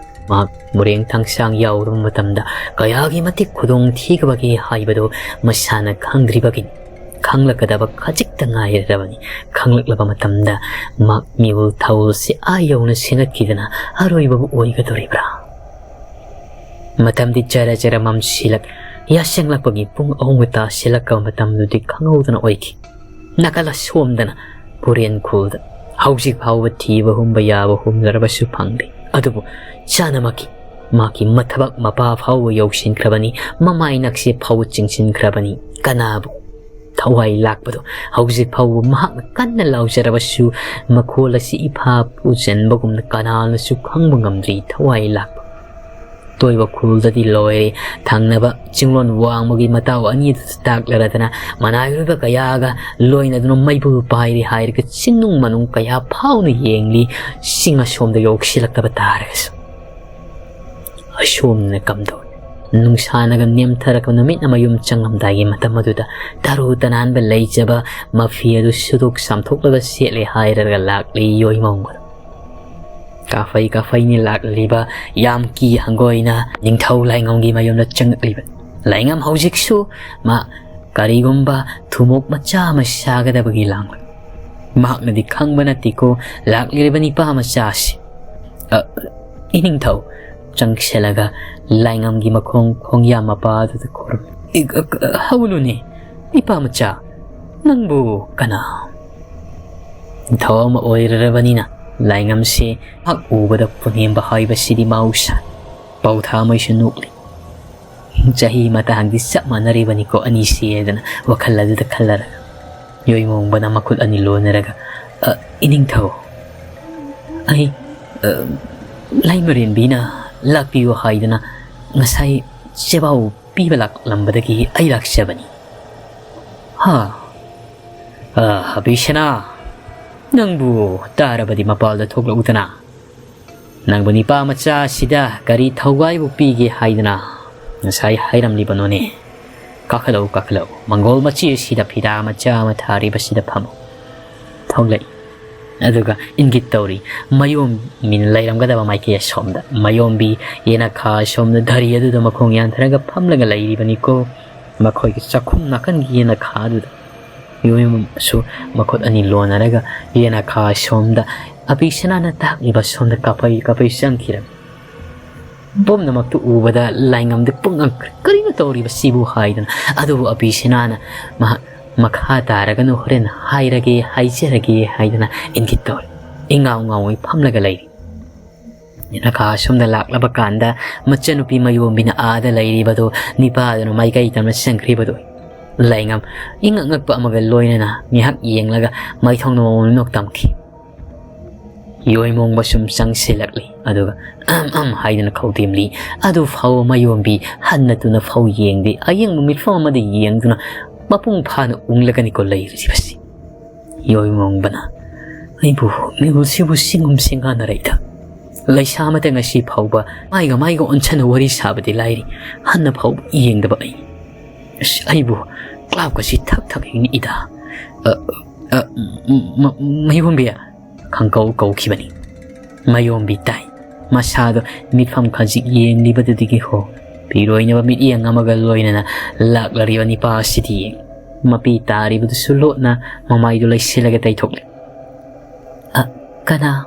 ꯃꯍꯥꯛ ꯃꯨꯔꯦꯡ ꯊꯥꯡꯁꯥꯡ ꯌꯥꯎꯗꯕ ꯃꯇꯝꯗ ꯀꯌꯥꯒꯤ ꯃꯇꯤꯛ ꯈꯨꯗꯣꯡ ꯊꯤꯒꯕꯒꯦ ꯍꯥꯏꯕꯗꯨ ꯃꯁꯥꯅ ꯈꯪꯗ꯭ꯔꯤꯕꯒꯤꯅꯤ꯫ ꯈꯪꯂꯛꯀꯗꯕ ꯈꯖꯤꯛꯇ ꯉꯥꯏꯔꯕꯅꯤ꯫ ꯈꯪꯂꯛꯂꯕ ꯃꯇꯝꯗ ꯃꯍꯥꯛ ꯃꯤꯑꯣꯜ ꯊꯥꯑꯣꯜꯁꯤ ꯑꯥ ꯌꯧꯅ ꯁꯦꯝꯒꯠꯈꯤꯗꯅ ꯑꯔꯣꯏꯕꯕꯨ ꯑꯣꯏꯒꯗꯧꯔꯤꯕ꯭ꯔꯥ? ꯃꯇꯝꯗꯤ ꯖꯔ ꯖꯔ ꯃꯝꯁꯤꯜꯂꯛ, ꯌꯥꯁꯪꯂꯛꯄꯒꯤ ꯄꯨꯡ ꯑꯍꯨꯝꯒ ꯇꯥꯁꯤꯜꯂꯛꯄ ꯃꯇꯝꯗꯨꯗꯤ ꯈꯪꯍꯧꯗꯅ ꯑꯣꯏꯈꯤ꯫ ꯅꯥꯀꯜ ꯑꯁꯣꯝꯗꯅ ꯄꯨꯔꯦꯟ ꯈꯨꯜꯗ ꯍꯧꯖꯤꯛ ꯐꯥꯎꯕ ꯊꯤꯕ ꯍꯨꯝꯕ ꯌꯥꯕ ꯍꯨꯝꯂꯔꯕꯁꯨ ꯐꯪꯗꯦ꯫ ꯑꯗꯨꯕꯨ ꯆꯥꯅꯃꯛꯀꯤ ꯃꯍꯥꯛꯀꯤ ꯃꯊꯕꯥꯛ ꯃꯄꯥ ꯐꯥꯎꯕ ꯌꯧꯁꯤꯟꯈ꯭ꯔꯕꯅꯤ, ꯃꯃꯥꯏ ꯅꯛꯁꯦ ꯐꯥꯎꯕ ꯆꯤꯡꯁꯤꯟꯈ꯭ꯔꯕꯅꯤ꯫ ꯀꯅꯥꯕꯨ ꯊꯋꯥꯏ ꯂꯥꯛꯄꯗꯣ ꯍꯧꯖꯤꯛ ꯐꯥꯎꯕ ꯃꯍꯥꯛꯅ ꯀꯟꯅ ꯂꯥꯎꯖꯔꯕꯁꯨ ꯃꯈꯣꯜ ꯑꯁꯤ ꯏꯐꯥ ꯄꯨꯖꯟꯕꯒꯨꯝꯅ ꯀꯅꯥꯅꯁꯨ ꯈꯪꯕ ꯉꯝꯗ꯭ꯔꯤ꯫ ꯊꯋꯥꯏ ꯂꯥꯛꯄ ꯇꯣꯏꯕ ꯈꯨꯜꯗꯗꯤ ꯂꯣꯏꯔꯦ꯫ ꯊꯪꯅꯕ ꯆꯤꯡꯂꯣꯟ ꯋꯥꯡꯃꯒꯤ ꯃꯇꯥꯎ ꯑꯅꯤꯗꯨꯗ ꯇꯥꯛꯂꯔꯗꯅ ꯃꯅꯥꯏꯔꯣꯏꯕ ꯀꯌꯥꯒ ꯂꯣꯏꯅꯗꯨꯅ ꯃꯩꯕꯨꯜ ꯄꯥꯏꯔꯤ ꯍꯥꯏꯔꯒ ꯆꯤꯡꯅꯨꯡ ꯃꯅꯨꯡ ꯀꯌꯥ ꯐꯥꯎꯅ ꯌꯦꯡꯂꯤ꯫ ꯆꯤꯡ ꯑꯁꯣꯝꯗ ꯌꯧꯁꯤꯜꯂꯛꯇꯕ ꯇꯥꯔꯒꯁꯨ꯫ ꯑꯁꯣꯝꯅ ꯀꯝꯗꯧꯔꯤ? ꯅꯨꯡꯁꯥꯅꯒ ꯅꯦꯝꯊꯔꯛꯄ ꯅꯨꯃꯤꯠꯅ ꯃꯌꯨꯝ ꯆꯪꯉꯝꯗꯥꯏꯒꯤ ꯃꯇꯝ ꯑꯗꯨꯗ ꯇꯔꯨ ꯇꯅꯥꯟꯕ ꯂꯩꯖꯕ ꯃꯐꯤ ꯑꯗꯨ ꯁꯨꯗꯣꯛ ꯆꯥꯝꯊꯣꯛꯂꯒ ꯁꯦꯠꯂꯦ ꯍꯥꯏꯔꯒ ꯂꯥꯛꯂꯤ ꯌꯣꯏꯃꯣꯡꯕꯗꯣ꯫ ꯀꯥꯐꯩ ꯀꯥꯐꯩꯅꯤ ꯂꯥꯛꯂꯤꯕ ꯌꯥꯝ ꯀꯤ ꯍꯪꯒꯣꯏꯅ ꯅꯤꯡꯊꯧ ꯂꯥꯏꯉꯝꯒꯤ ꯃꯌꯨꯝꯗ ꯆꯪꯂꯛꯂꯤꯕ꯫ ꯂꯥꯏꯉꯝ ꯍꯧꯖꯤꯛꯁꯨ ꯃꯥ ꯀꯔꯤꯒꯨꯝꯕ ꯊꯨꯃꯣꯛ ꯃꯆꯥ ꯑꯃ ꯁꯥꯒꯗꯕꯒꯤ ꯂꯥꯡꯂꯤ꯫ ꯃꯍꯥꯛꯅꯗꯤ ꯈꯪꯕ ꯅꯠꯇꯦꯀꯣ ꯂꯥꯛꯂꯤꯕ ꯅꯤꯄꯥ ꯃꯆꯥꯁꯤ꯫ "ꯑ, ꯏꯅꯤꯡꯊꯧ," ꯆꯪꯁꯤꯜꯂꯒ ꯂꯥꯏꯉꯝꯒꯤ ꯃꯈꯣꯡ ꯈꯣꯡꯌꯥ ꯃꯄꯥ ꯑꯗꯨꯗ ꯈꯨꯔꯨꯝꯃꯤ꯫ "ꯏ-, ꯑ, ꯑ, ꯍꯧꯅꯨꯅꯦ, ꯏꯄꯥ ꯃꯆꯥ, ꯅꯪꯕꯨ ꯀꯅꯥ?" ꯅꯤꯡꯊꯧ ꯑꯃ ꯑꯣꯏꯔꯔꯕꯅꯤꯅ ꯂꯥꯏꯉꯝꯁꯦ ꯃꯍꯥꯛ ꯎꯕꯗ ꯄꯨꯅꯦꯝꯕ ꯍꯥꯏꯕꯁꯤꯗꯤ ꯃꯍꯧꯁꯥ꯫ ꯄꯥꯎꯊꯥꯃꯩꯁꯨ ꯅꯣꯛꯂꯤ꯫ ꯆꯍꯤ ꯃꯇꯥꯡꯗꯤ ꯆꯞ ꯃꯥꯟꯅꯔꯤꯕꯅꯤꯀꯣ ꯑꯅꯤꯁꯤ ꯍꯥꯏꯗꯅ ꯋꯥꯈꯜ ꯑꯗꯨꯗ ꯈꯜꯂꯔꯒ ꯌꯣꯏꯃꯣꯡꯕꯅ ꯃꯈꯨꯠ ꯑꯅꯤ ꯂꯣꯟꯅꯔꯒ, "ꯑ, ꯏꯅꯤꯡꯊꯧ, ꯑꯩ, ꯑ, ꯂꯥꯏꯃꯔꯦꯟꯕꯤꯅ ꯂꯥꯛꯄꯤꯌꯨ ꯍꯥꯏꯗꯅ ꯉꯁꯥꯏ ꯆꯦꯕꯥꯎ ꯄꯤꯕ ꯂꯥꯛꯂꯝꯕꯗꯒꯤ ꯑꯩ ꯂꯥꯛꯆꯕꯅꯤ꯫ ꯍꯥ? ꯑ, ꯑꯕꯤꯁꯅꯥ, ꯅꯪꯕꯨ ꯇꯥꯔꯕꯗꯤ ꯃꯄꯥꯜꯗ ꯊꯣꯛꯂꯛꯎꯗꯅ꯫ ꯅꯪꯕꯨ ꯅꯤꯄꯥ ꯃꯆꯥ ꯑꯁꯤꯗ ꯀꯔꯤ ꯊꯧꯒꯥꯏꯕꯨ ꯄꯤꯒꯦ ꯍꯥꯏꯗꯅ ꯉꯁꯥꯏ ꯍꯥꯏꯔꯝꯂꯤꯕꯅꯣꯅꯦ? ꯀꯥꯈꯠꯂꯛꯎ, ꯀꯥꯈꯠꯂꯛꯎ꯫ ꯃꯪꯒꯣꯜ ꯃꯆꯤ ꯑꯁꯤꯗ ꯐꯤꯗꯥ ꯃꯆꯥ ꯑꯃ ꯊꯥꯔꯤꯕꯁꯤꯗ ꯐꯝꯃꯨ꯫ ꯊꯣꯛꯂꯛꯏ꯫ ꯑꯗꯨꯒ ꯏꯪꯒꯤꯠ ꯇꯧꯔꯤ꯫ ꯃꯌꯣꯝꯕꯤꯅ ꯂꯩꯔꯝꯒꯗꯕ ꯃꯥꯏꯀꯩ ꯑꯁꯣꯝꯗ꯫ ꯃꯌꯣꯝꯕꯤ ꯌꯦꯅꯈꯥ ꯑꯁꯣꯝꯗ ꯙꯔꯤ ꯑꯗꯨꯗ ꯃꯈꯣꯡ ꯌꯥꯟꯊꯔꯒ ꯐꯝꯂꯒ ꯂꯩꯔꯤꯕꯅꯤꯀꯣ꯫ ꯃꯈꯣꯏꯒꯤ ꯆꯥꯛꯈꯨꯝ ꯅꯥꯀꯟꯒꯤ ꯌꯦꯅꯈꯥ ꯑꯗꯨꯗ꯫ ꯌꯣꯏꯃꯣꯡꯁꯨ ꯃꯈꯨꯠ ꯑꯅꯤ ꯂꯣꯟꯅꯔꯒ ꯌꯦꯅꯈꯥ ꯑꯁꯣꯝꯗ, ꯑꯕꯤꯁꯅꯥꯅ ꯇꯥꯛꯂꯤꯕ ꯁꯣꯝꯗ ꯀꯥꯞꯄꯩ ꯀꯥꯞꯄꯩ ꯆꯪꯈꯤꯔꯝꯃꯤ꯫ ꯄꯨꯝꯅꯃꯛꯇꯨ ꯎꯕꯗ ꯂꯥꯏꯉꯝꯗꯤ ꯄꯨꯡꯉꯛꯈ꯭ꯔꯦ꯫ "ꯀꯔꯤꯅꯣ ꯇꯧꯔꯤꯕꯁꯤꯕꯨ?" ꯍꯥꯏꯗꯅ꯫ ꯑꯗꯨꯕꯨ ꯑꯕꯤꯁꯅꯥꯅ ꯃꯍꯥꯛ ꯃꯈꯥ ꯇꯥꯔꯒꯅꯨ, ꯍꯣꯔꯦꯟ ꯍꯥꯏꯔꯒꯦ, ꯍꯥꯏꯖꯔꯒꯦ ꯍꯥꯏꯗꯅ ꯏꯪꯒꯤꯠ ꯇꯧꯔꯤ꯫ ꯏꯉꯥꯎ ꯉꯥꯎꯉꯩ ꯐꯝꯂꯒ ꯂꯩꯔꯤ꯫ ꯌꯦꯅꯈꯥ ꯑꯁꯣꯝꯗ ꯂꯥꯛꯂꯕ ꯀꯥꯟꯗ ꯃꯆꯟꯅꯨꯄꯤ ꯃꯌꯣꯝꯕꯤꯅ ꯑꯥꯗ ꯂꯩꯔꯤꯕꯗꯨ ꯅꯤꯄꯥꯗꯨꯅ ꯃꯥꯏꯀꯩ ꯇꯝꯅ ꯆꯪꯈ꯭ꯔꯤꯕꯗꯨ ꯂꯥꯏꯉꯝ ꯏꯉꯛ ꯉꯛꯄ ꯑꯃꯒ ꯂꯣꯏꯅꯅ ꯉꯥꯏꯍꯥꯛ ꯌꯦꯡꯂꯒ ꯃꯥꯏꯊꯣꯡꯗ ꯃꯑꯣꯡ ꯅꯣꯛ ꯇꯝꯈꯤ꯫ ꯌꯣꯏꯃꯣꯡꯕ ꯁꯨꯝ ꯆꯪꯁꯤꯜꯂꯛꯂꯤ꯫ ꯑꯗꯨꯒ "ꯑꯝ ꯑꯝ" ꯍꯥꯏꯗꯨꯅ ꯈꯧꯇꯦꯝꯂꯤ꯫ ꯑꯗꯨ ꯐꯥꯎꯕ ꯃꯌꯣꯝꯕꯤ ꯍꯟꯅ ꯇꯨꯅ ꯐꯥꯎ ꯌꯦꯡꯗꯦ꯫ ꯑꯌꯦꯡꯕ ꯃꯤꯠꯐꯝ ꯑꯃꯗ ꯌꯦꯡꯗꯨꯅ ꯃꯄꯨꯡ ꯐꯥꯅ ꯎꯪꯂꯒꯅꯤꯀꯣ ꯂꯩꯔꯤꯕꯁꯤ꯫ ꯌꯣꯏꯃꯣꯡꯕꯅ, "ꯑꯩꯕꯨ ꯃꯤꯍꯨꯜꯁꯤꯕꯨ ꯁꯤꯡꯒꯨꯝ ꯁꯤꯡꯒꯥꯟꯅꯔꯛꯏꯗ꯫ ꯂꯩꯁꯥ ꯑꯃꯇ ꯉꯁꯤ ꯐꯥꯎꯕ ꯃꯥꯏꯒ ꯃꯥꯏꯒ ꯑꯣꯟꯁꯟꯅ ꯋꯥꯔꯤ ꯁꯥꯕꯗꯤ ꯂꯥꯏꯔꯤ, ꯍꯟꯅ ꯐꯥꯎꯕ ꯌꯦꯡꯗꯕ ꯑꯩ꯫ ꯑꯁ, ꯑꯩꯕꯨ ꯀ꯭ꯂꯥꯞꯀꯁꯤ ꯊꯛ ꯊꯛ ꯅꯤꯛꯏꯗ꯫ ꯑ, ꯑ, ꯃ-, ꯃꯌꯣꯝꯕꯤ" ꯈꯪꯀꯧ ꯀꯧꯈꯤꯕꯅꯤ꯫ ꯃꯌꯣꯝꯕꯤ ꯇꯥꯏ꯫ ꯃꯁꯥꯗꯣ ꯃꯤꯠꯐꯝ ꯈꯖꯤꯛ ꯌꯦꯡꯂꯤꯕꯗꯨꯗꯒꯤ ꯍꯣ ꯄꯤꯔꯣꯏꯅꯕ ꯃꯤꯠꯌꯦꯡ ꯑꯃꯒ ꯂꯣꯏꯅꯅ ꯂꯥꯛꯂꯔꯤꯕ ꯅꯤꯄꯥ ꯑꯁꯤꯗꯤ ꯌꯦꯡ꯫ ꯃꯄꯤ ꯇꯥꯔꯤꯕꯗꯨꯁꯨ ꯂꯣꯠꯅ ꯃꯃꯥꯏꯗꯨ ꯂꯩꯁꯤꯜꯂꯒ ꯇꯩꯊꯣꯛꯂꯦ꯫ "ꯑ, ꯀꯅꯥ?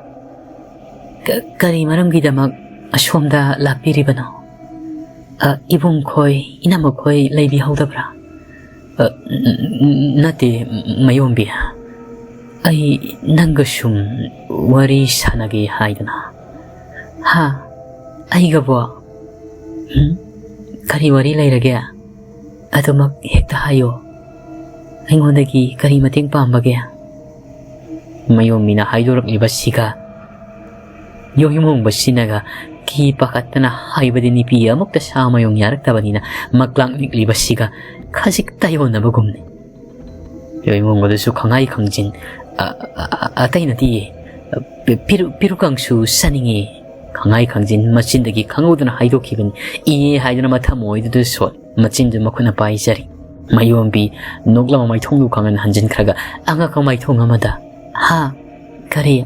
ꯀ-, ꯀꯔꯤ ꯃꯔꯝꯒꯤꯗꯃꯛ ꯑꯁꯣꯝꯗ ꯂꯥꯛꯄꯤꯔꯤꯕꯅꯣ? ꯑ, ꯏꯕꯨꯡ ꯈꯣꯏ, ꯏꯅꯝꯃ ꯈꯣꯏ ꯂꯩꯕꯤꯍꯧꯗꯕ꯭ꯔꯥ?" "ꯑ, ꯅ-, ꯅꯠꯇꯦ, ꯃꯌꯣꯝꯕꯤ꯫ ꯑꯩ ꯅꯪꯒ ꯁꯨꯝ ꯋꯥꯔꯤ ꯁꯥꯟꯅꯒꯦ ꯍꯥꯏꯗꯅ꯫" "ꯍꯥ? ꯑꯩꯒꯕꯣ? ꯎꯝ? ꯀꯔꯤ ꯋꯥꯔꯤ ꯂꯩꯔꯒꯦ? ꯑꯗꯨꯃꯛ ꯍꯦꯛꯇ ꯍꯥꯏꯌꯣ꯫ ꯑꯩꯉꯣꯟꯗꯒꯤ ꯀꯔꯤ ꯃꯇꯦꯡ ꯄꯥꯝꯕꯒꯦ?" ꯃꯌꯣꯝꯕꯤꯅ ꯍꯥꯏꯗꯣꯔꯛꯂꯤꯕꯁꯤꯒ ꯌꯣꯏꯃꯣꯡꯕꯁꯤꯅꯒ ꯀꯤ ꯄꯥꯈꯠꯇꯅ ꯍꯥꯏꯕꯗꯤ ꯅꯨꯄꯤ ꯑꯃꯨꯛꯇ ꯁꯥ ꯃꯌꯨꯡ ꯌꯥꯔꯛꯇꯕꯅꯤꯅ ꯃꯀ꯭ꯂꯥꯛ ꯅꯤꯛꯂꯤꯕꯁꯤꯒ ꯈꯖꯤꯛ ꯇꯥꯏꯑꯣꯟꯅꯕꯒꯨꯝꯅꯤ꯫ ꯌꯣꯏꯃꯣꯡꯕꯗꯨꯁꯨ ꯈꯪꯍꯥꯏ ꯈꯪꯖꯤꯟ, "ꯑ, ꯑ, ꯑ, ꯑꯇꯩ ꯅꯠꯇꯤꯌꯦ, ꯄꯤꯔꯨꯛ, ꯄꯤꯔꯨꯛꯀꯥꯡꯁꯨ ꯆꯥꯅꯤꯡꯉꯦ"꯫ ꯈꯪꯍꯥꯏ ꯈꯪꯖꯤꯟ ꯃꯆꯤꯟꯗꯒꯤ ꯈꯪꯍꯧꯗꯅ ꯍꯥꯏꯗꯣꯛꯈꯤꯕꯅꯤ꯫ "ꯏꯌꯦ" ꯍꯥꯏꯗꯨꯅ ꯃꯊꯃꯣꯏꯗꯨꯗ ꯁꯣꯠ, ꯃꯆꯤꯟꯗꯨ ꯃꯈꯨꯠꯅ ꯄꯥꯏꯖꯔꯤ꯫ ꯃꯌꯣꯝꯕꯤ ꯅꯣꯛꯂꯝꯕ ꯃꯥꯏꯊꯣꯡꯗꯨ ꯈꯪꯍꯟ ꯍꯟꯖꯤꯟꯈ꯭ꯔꯒ ꯑꯉꯛꯄ ꯃꯥꯏꯊꯣꯡ ꯑꯃꯗ, "ꯍꯥ? ꯀꯔꯤ?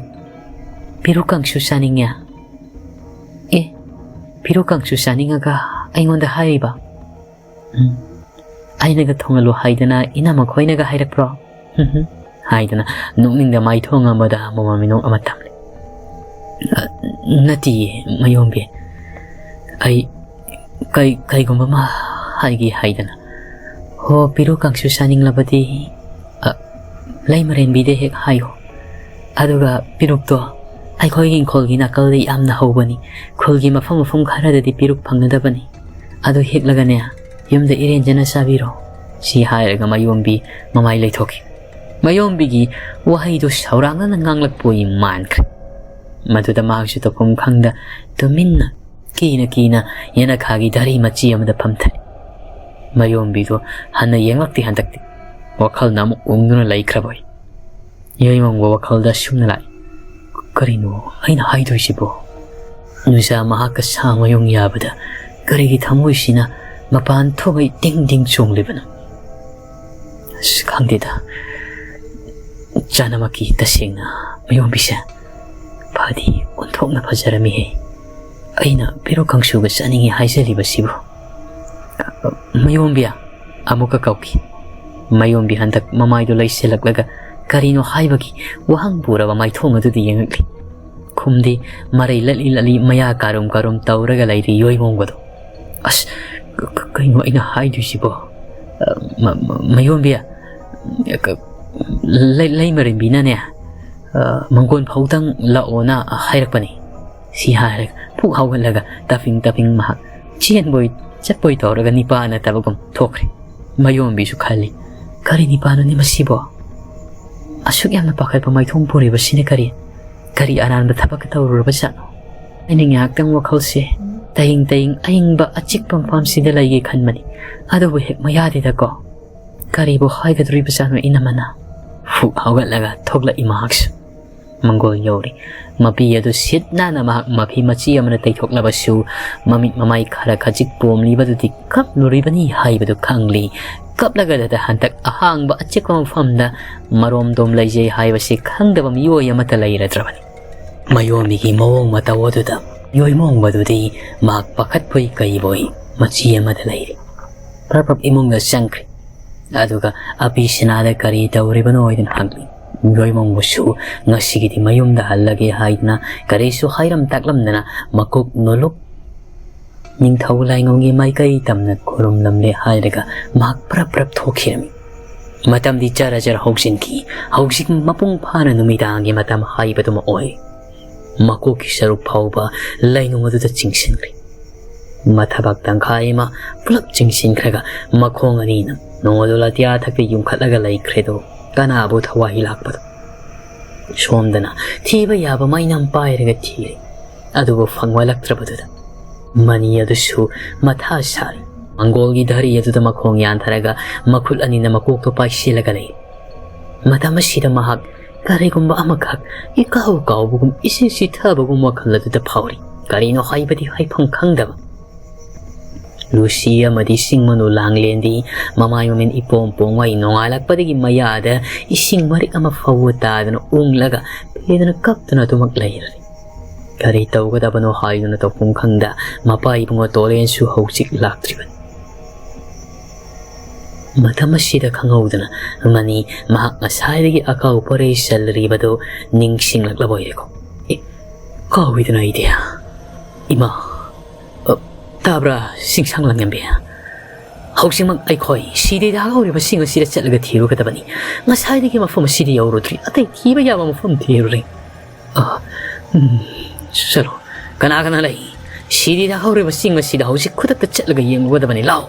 ꯄꯤꯔꯨꯛꯀꯥꯡꯁꯨ ꯆꯥꯅꯤꯡꯉꯦ? ꯑꯦ, ꯄꯤꯔꯨꯛꯀꯥꯡꯁꯨ ꯆꯥꯅꯤꯡꯉꯒ ꯑꯩꯉꯣꯟꯗ ꯍꯥꯏꯔꯤꯕ? ꯎꯝ, ꯑꯩꯅꯒ ꯊꯣꯡꯍꯜꯂꯨ ꯍꯥꯏꯗꯅ ꯏꯅꯝꯃ ꯈꯣꯏꯅꯒ ꯍꯥꯏꯔꯛꯄ꯭ꯔꯣ?" ꯍꯥꯏꯗꯅ ꯅꯣꯛꯅꯤꯡꯗ ꯃꯥꯏꯊꯣꯡ ꯑꯃꯗ ꯃꯃꯥ ꯃꯤꯅꯣꯛ ꯑꯃ ꯇꯝꯂꯤ꯫ "ꯑ, ꯅꯠꯇꯤꯌꯦ ꯃꯌꯣꯝꯕꯤ, ꯑꯩ ꯀꯩ-, ꯀꯩꯒꯨꯝꯕ ꯑꯃ ꯍꯥꯏꯒꯦ ꯍꯥꯏꯗꯅ"꯫ "ꯍꯣ, ꯄꯤꯔꯨꯛꯀꯥꯡꯁꯨ ꯆꯥꯅꯤꯡꯂꯕꯗꯤ, ꯑ, ꯂꯩꯃꯔꯦꯟꯕꯤꯗ ꯍꯦꯛ ꯍꯥꯏꯌꯣ꯫ ꯑꯗꯨꯒ ꯄꯤꯔꯨꯛꯇꯣ ꯑꯩꯈꯣꯏꯒꯤ ꯏꯪꯈꯣꯜꯒꯤ ꯅꯥꯀꯜꯗ ꯌꯥꯝꯅ ꯍꯧꯕꯅꯤ꯫ ꯈꯨꯜꯒꯤ ꯃꯐꯝ ꯃꯐꯝ ꯈꯔꯗꯗꯤ ꯄꯤꯔꯨꯛ ꯐꯪꯅꯗꯕꯅꯤ꯫ ꯑꯗꯨ ꯍꯦꯛꯂꯒꯅꯦ, ꯌꯨꯝꯗ ꯏꯔꯦꯟꯖꯅ ꯆꯥꯕꯤꯔꯣ"꯫ ꯁꯤ ꯍꯥꯏꯔꯒ ꯃꯌꯣꯝꯕꯤ ꯃꯃꯥꯏ ꯂꯩꯊꯣꯛꯈꯤ꯫ ꯃꯌꯣꯝꯕꯤꯒꯤ ꯋꯥꯍꯩꯗꯨ ꯁꯧꯔꯥꯡꯅꯅ ꯉꯥꯡꯂꯛꯄ ꯑꯣꯏ ꯃꯥꯟꯈ꯭ꯔꯦ꯫ ꯃꯗꯨꯗ ꯃꯍꯥꯛꯁꯨ ꯇꯧꯐꯝ ꯈꯪꯗ ꯇꯨꯃꯤꯟꯅ ꯀꯤꯅ ꯀꯤꯅ ꯌꯦꯅꯈꯥꯒꯤ ꯙꯔꯤ ꯃꯆꯤ ꯑꯃꯗ ꯐꯝꯊꯩ꯫ ꯃꯌꯣꯝꯕꯤꯗꯨ ꯍꯟꯅ ꯌꯦꯡꯂꯛꯇꯦ ꯍꯟꯗꯛꯇꯤ꯫ ꯋꯥꯈꯜꯅ ꯑꯃꯨꯛ ꯎꯪꯗꯨꯅ ꯂꯩꯈ꯭ꯔꯕꯣꯏ꯫ ꯌꯣꯏꯃꯣꯡꯕ ꯋꯥꯈꯜꯗ ꯁꯨꯝꯅ ꯂꯥꯛꯏ, "ꯀꯔꯤꯅꯣ ꯑꯩꯅ ꯍꯥꯏꯗꯣꯏꯁꯤꯕꯣ?" ꯅꯨꯡꯁꯥ ꯃꯍꯥꯛꯀ ꯁꯥ ꯃꯌꯨꯡ ꯌꯥꯕꯗ ꯀꯔꯤꯒꯤ ꯊꯃꯣꯏꯁꯤꯅ ꯃꯄꯥꯟ ꯊꯣꯛꯉꯩ ꯇꯤꯡ ꯇꯤꯡ ꯆꯣꯡꯂꯤꯕꯅꯣ? ꯑꯁ, ꯈꯪꯗꯦꯗ, ꯆꯥꯅꯃꯛꯀꯤ ꯇꯁꯦꯡꯅ ꯃꯌꯣꯝꯕꯤꯁꯦ ꯐꯗꯤ ꯑꯣꯟꯊꯣꯛꯅ ꯐꯖꯔꯝꯃꯤꯍꯦ꯫ ꯑꯩꯅ ꯄꯦꯔꯨꯛ ꯀꯥꯡꯁꯨꯒ ꯆꯥꯅꯤꯡꯉꯤ ꯍꯥꯏꯖꯔꯤꯕꯁꯤꯕꯨ꯫ ꯃꯌꯣꯝꯕꯤ, ꯑꯃꯨꯛꯀ ꯀꯧꯈꯤ꯫ ꯃꯌꯣꯝꯕꯤ ꯍꯟꯗꯛ ꯃꯃꯥꯏꯗꯨ ꯂꯩꯁꯤꯜꯂꯛꯂꯒ ꯀꯔꯤꯅꯣ ꯍꯥꯏꯕꯒꯤ ꯋꯥꯍꯪ ꯄꯨꯔꯕ ꯃꯥꯏꯊꯣꯡ ꯑꯗꯨꯗ ꯌꯦꯡꯉꯛꯂꯤ꯫ ꯈꯨꯝꯗꯦ, ꯃꯔꯩ ꯂꯠꯂꯤ ꯂꯠꯂꯤ ꯃꯌꯥ ꯀꯥꯔꯨꯝ ꯀꯥꯔꯨꯝ ꯇꯧꯔꯒ ꯂꯩꯔꯤ ꯌꯣꯏꯃꯣꯡꯕꯗꯣ꯫ ꯑꯁ, ꯀ-, ꯀ-, ꯀꯩꯅꯣ ꯑꯩꯅ ꯍꯥꯏꯗꯣꯏꯁꯤꯕꯣ? ꯑ, ꯃ-, ꯃ-, ꯃꯌꯣꯝꯕꯤ, ꯀ-, ꯂꯩ-, ꯂꯩꯃꯔꯦꯝꯕꯤꯅꯅꯦ, ꯑ, ꯃꯪꯒꯣꯟ ꯐꯧꯗꯪ ꯂꯥꯛꯑꯣꯅ ꯍꯥꯏꯔꯛꯄꯅꯤ꯫ ꯁꯤ ꯍꯥꯏꯔꯒ ꯐꯨꯛ ꯍꯧꯒꯠꯂꯒ ꯇꯞꯐꯤꯡ ꯇꯞꯐꯤꯡ ꯃꯍꯥꯛ ꯆꯦꯟꯕꯣꯏ ꯆꯠꯄꯣꯏ ꯇꯧꯔꯒ ꯅꯤꯄꯥ ꯅꯠꯇꯕꯒꯨꯝ ꯊꯣꯛꯈ꯭ꯔꯦ꯫ ꯃꯌꯣꯝꯕꯤꯁꯨ ꯈꯜꯂꯤ, "ꯀꯔꯤ ꯅꯤꯄꯥꯅꯣꯅꯦ ꯃꯁꯤꯕꯣ? ꯑꯁꯨꯛ ꯌꯥꯝꯅ ꯄꯥꯈꯠꯄ ꯃꯥꯏꯊꯣꯡ ꯄꯨꯔꯤꯕꯁꯤꯅ ꯀꯔꯤ, ꯀꯔꯤ ꯑꯔꯥꯟꯕ ꯊꯕꯛꯀ ꯇꯧꯔꯨꯔꯕ ꯖꯥꯠꯅꯣ?" ꯑꯩꯅ ꯉꯥꯏꯍꯥꯛꯇꯪ ꯋꯥꯈꯜꯁꯦ ꯇꯌꯤꯡ ꯇꯌꯤꯡ ꯑꯌꯤꯡꯕ ꯑꯆꯤꯛꯄ ꯃꯐꯝꯁꯤꯗ ꯂꯩꯒꯦ ꯈꯟꯕꯅꯤ꯫ ꯑꯗꯨꯕꯨ ꯍꯦꯛ ꯃꯌꯥꯗꯨꯗꯀꯣ ꯀꯔꯤꯕꯨ ꯍꯥꯏꯒꯗꯧꯔꯤꯕꯖꯥꯠꯅꯣ ꯏꯅꯝꯃꯅ? ꯐꯨꯛ ꯍꯧꯒꯠꯂꯒ ꯊꯣꯛꯂꯛꯏ ꯃꯍꯥꯛꯁꯨ꯫ ꯃꯪꯒꯣꯜ ꯌꯧꯔꯦ꯫ ꯃꯄꯤ ꯑꯗꯨ ꯁꯤꯠ ꯅꯥꯟꯅ ꯃꯍꯥꯛ ꯃꯐꯤ ꯃꯆꯤ ꯑꯃꯅ ꯇꯩꯊꯣꯛꯂꯕꯁꯨ, ꯃꯃꯤꯠ ꯃꯃꯥꯏ ꯈꯔ ꯈꯖꯤꯛ ꯄꯣꯝꯂꯤꯕꯗꯨꯗꯤ ꯀꯞꯂꯨꯔꯤꯕꯅꯤ ꯍꯥꯏꯕꯗꯨ ꯈꯪꯂꯤ꯫ ꯀꯞꯂꯒꯗ ꯍꯟꯗꯛ ꯑꯍꯥꯡꯕ ꯑꯆꯤꯛꯄ ꯃꯐꯝꯗ ꯃꯔꯣꯝꯗꯣꯝ ꯂꯩꯖꯩ ꯍꯥꯏꯕꯁꯤ ꯈꯪꯗꯕ ꯃꯤꯑꯣꯏ ꯑꯃꯠꯇ ꯂꯩꯔꯗ꯭ꯔꯕꯅꯤ꯫ ꯃꯤꯑꯣꯏꯕꯒꯤ ꯃꯑꯣꯡ ꯃꯇꯧ ꯑꯗꯨꯗ ꯃꯤꯑꯣꯏ ꯃꯣꯡꯕꯗꯨꯗꯤ ꯃꯍꯥꯛ ꯄꯥꯈꯠꯄꯣꯏ ꯀꯩꯕꯣꯏ ꯃꯆꯤ ꯑꯃꯗ ꯂꯩꯔꯤ꯫ ꯄ꯭ꯔꯞ ꯄ꯭ꯔꯞ ꯏꯃꯨꯡꯗ ꯆꯪꯈ꯭ꯔꯦ꯫ ꯑꯗꯨꯒ ꯑꯄꯤ ꯁꯅꯥꯗ ꯀꯔꯤ ꯇꯧꯔꯤꯕꯅꯣ ꯍꯥꯏꯗꯨꯅ ꯍꯪꯂꯤ꯫ ꯃꯤꯑꯣꯏ ꯃꯣꯡꯕꯁꯨ ꯉꯁꯤꯒꯤꯗꯤ ꯃꯌꯨꯝꯗ ꯍꯜꯂꯒꯦ ꯍꯥꯏꯗꯨꯅ ꯀꯔꯤꯁꯨ ꯍꯥꯏꯔꯝ ꯇꯥꯛꯂꯝꯗꯅ ꯃꯀꯣꯛ ꯅꯣꯂꯨꯛ ꯅꯤꯡꯊꯧ ꯂꯥꯏꯉꯝꯒꯤ ꯃꯥꯏꯀꯩ ꯇꯝꯅ ꯈꯨꯔꯨꯝꯂꯝꯂꯦ ꯍꯥꯏꯔꯒ ꯃꯍꯥꯛ ꯄ꯭ꯔꯞ ꯄ꯭ꯔꯞ ꯊꯣꯛꯈꯤꯔꯝꯃꯤ꯫ ꯃꯇꯝꯗꯤ ꯖꯔ ꯖꯔ ꯍꯧꯖꯤꯟꯈꯤ꯫ ꯍꯧꯖꯤꯛ ꯃꯄꯨꯡ ꯐꯥꯅ ꯅꯨꯃꯤꯗꯥꯡꯒꯤ ꯃꯇꯝ ꯍꯥꯏꯕꯗꯨꯃ ꯑꯣꯏ꯫ ꯃꯀꯣꯛꯀꯤ ꯁꯔꯨꯛ ꯐꯥꯎꯕ ꯂꯩꯅꯨꯡ ꯑꯗꯨꯗ ꯆꯤꯡꯁꯤꯟꯈ꯭ꯔꯦ꯫ ꯃꯊꯕꯥꯛ ꯇꯪꯈꯥꯏ ꯑꯃ ꯄꯨꯂꯞ ꯆꯤꯡꯁꯤꯟꯈ꯭ꯔꯒ ꯃꯈꯣꯡ ꯑꯅꯤꯅ ꯅꯣꯡ ꯑꯗꯨ ꯑꯇꯤꯌꯥ ꯊꯛꯇ ꯌꯨꯡꯈꯠꯂꯒ ꯂꯩꯈ꯭ꯔꯦꯗꯣ꯫ ꯀꯅꯥꯕꯨ ꯊꯋꯥꯏ ꯂꯥꯛꯄꯗꯣ? ꯁꯣꯝꯗꯅ ꯊꯤꯕ ꯌꯥꯕ ꯃꯩꯅꯝ ꯄꯥꯏꯔꯒ ꯊꯤꯔꯦ꯫ ꯑꯗꯨꯕꯨ ꯐꯪꯂꯛꯇ꯭ꯔꯕꯗꯨꯗ ꯃꯅꯤ ꯑꯗꯨꯁꯨ ꯃꯊꯥ ꯁꯥꯔꯤ꯫ ꯃꯪꯒꯣꯜꯒꯤ ꯙꯔꯤ ꯑꯗꯨꯗ ꯃꯈꯣꯡ ꯌꯥꯟꯊꯔꯒ ꯃꯈꯨꯠ ꯑꯅꯤꯅ ꯃꯀꯣꯛꯇꯣ ꯄꯥꯏꯁꯤꯜꯂꯒ ꯂꯩ꯫ ꯃꯇꯝ ꯑꯁꯤꯗ ꯃꯍꯥꯛ ꯀꯔꯤꯒꯨꯝꯕ ꯑꯃꯈꯛ ꯏꯀꯥꯎ ꯀꯥꯎꯕꯒꯨꯝ, ꯏꯁꯤ ꯁꯤꯊꯕꯒꯨꯝ ꯋꯥꯈꯜ ꯑꯗꯨꯗ ꯐꯥꯎꯔꯤ꯫ ꯀꯔꯤꯅꯣ ꯍꯥꯏꯕꯗꯤ ꯍꯥꯏꯐꯝ ꯈꯪꯗꯕ꯫ ꯂꯨꯁꯤ ꯑꯃꯗꯤ ꯁꯤꯡꯃꯅꯨ ꯂꯥꯡꯂꯦꯟꯗꯤ ꯃꯃꯥꯏ ꯃꯃꯤꯠ ꯏꯄꯣꯝ ꯄꯣꯝꯉꯩ ꯅꯣꯡꯉꯥꯜꯂꯛꯄꯗꯒꯤ ꯃꯌꯥꯗ ꯏꯁꯤꯡ ꯃꯔꯤꯛ ꯑꯃ ꯐꯥꯎꯕ ꯇꯥꯗꯅ ꯎꯪꯂꯒ ꯄꯦꯗꯅ ꯀꯞꯇꯨꯅ ꯑꯗꯨꯃꯛ ꯂꯩꯔꯔꯦ꯫ ꯀꯔꯤ ꯇꯧꯒꯗꯕꯅꯣ ꯍꯥꯏꯗꯨꯅ ꯇꯧꯐꯝ ꯈꯪꯗ ꯃꯄꯥ ꯏꯕꯨꯡꯉꯣ ꯇꯣꯂꯦꯟꯁꯨ ꯍꯧꯖꯤꯛ ꯂꯥꯛꯇ꯭ꯔꯤꯕꯅꯤ꯫ ꯃꯇꯝ ꯑꯁꯤꯗ ꯈꯪꯍꯧꯗꯅ ꯃꯅꯤ ꯃꯍꯥꯛ ꯉꯁꯥꯏꯗꯒꯤ ꯑꯀꯥꯎ ꯄꯔꯩ ꯆꯜꯂꯔꯤꯕꯗꯨ ꯅꯤꯡꯁꯤꯡꯂꯛꯂꯕ ꯑꯣꯏꯔꯦꯀꯣ꯫ ꯑꯦ, ꯀꯥꯎꯏꯗꯅ ꯑꯩꯗꯤ꯫ ꯏꯃꯥ, ꯑ, ꯇꯥꯕ꯭ꯔꯥ, ꯁꯤꯡꯁꯥꯡ ꯂꯥꯡꯉꯝꯕꯤ? ꯍꯧꯖꯤꯛꯃꯛ ꯑꯩꯈꯣꯏ ꯁꯤꯗꯩꯗ ꯍꯧꯔꯤꯕꯁꯤꯡ ꯑꯁꯤꯗ ꯆꯠꯂꯒ ꯊꯤꯔꯨꯒꯗꯕꯅꯤ꯫ ꯉꯁꯥꯏꯗꯒꯤ ꯃꯐꯝ ꯑꯁꯤꯗ ꯌꯧꯔꯨꯗ꯭ꯔꯤ꯫ ꯑꯇꯩ ꯊꯤꯕ ꯌꯥꯕ ꯃꯐꯝ ꯊꯤꯔꯨꯔꯦ꯫ ꯑ, ꯎꯝ, ꯆꯠꯂꯣ꯫ ꯀꯅꯥ ꯀꯅꯥ ꯂꯩ? ꯁꯤꯗꯩꯗ ꯍꯧꯔꯤꯕꯁꯤꯡ ꯑꯁꯤꯗ ꯍꯧꯖꯤꯛ ꯈꯨꯗꯛꯇ ꯆꯠꯂꯒ ꯌꯦꯡꯂꯨꯒꯗꯕꯅꯤ꯫ ꯂꯥꯎ꯫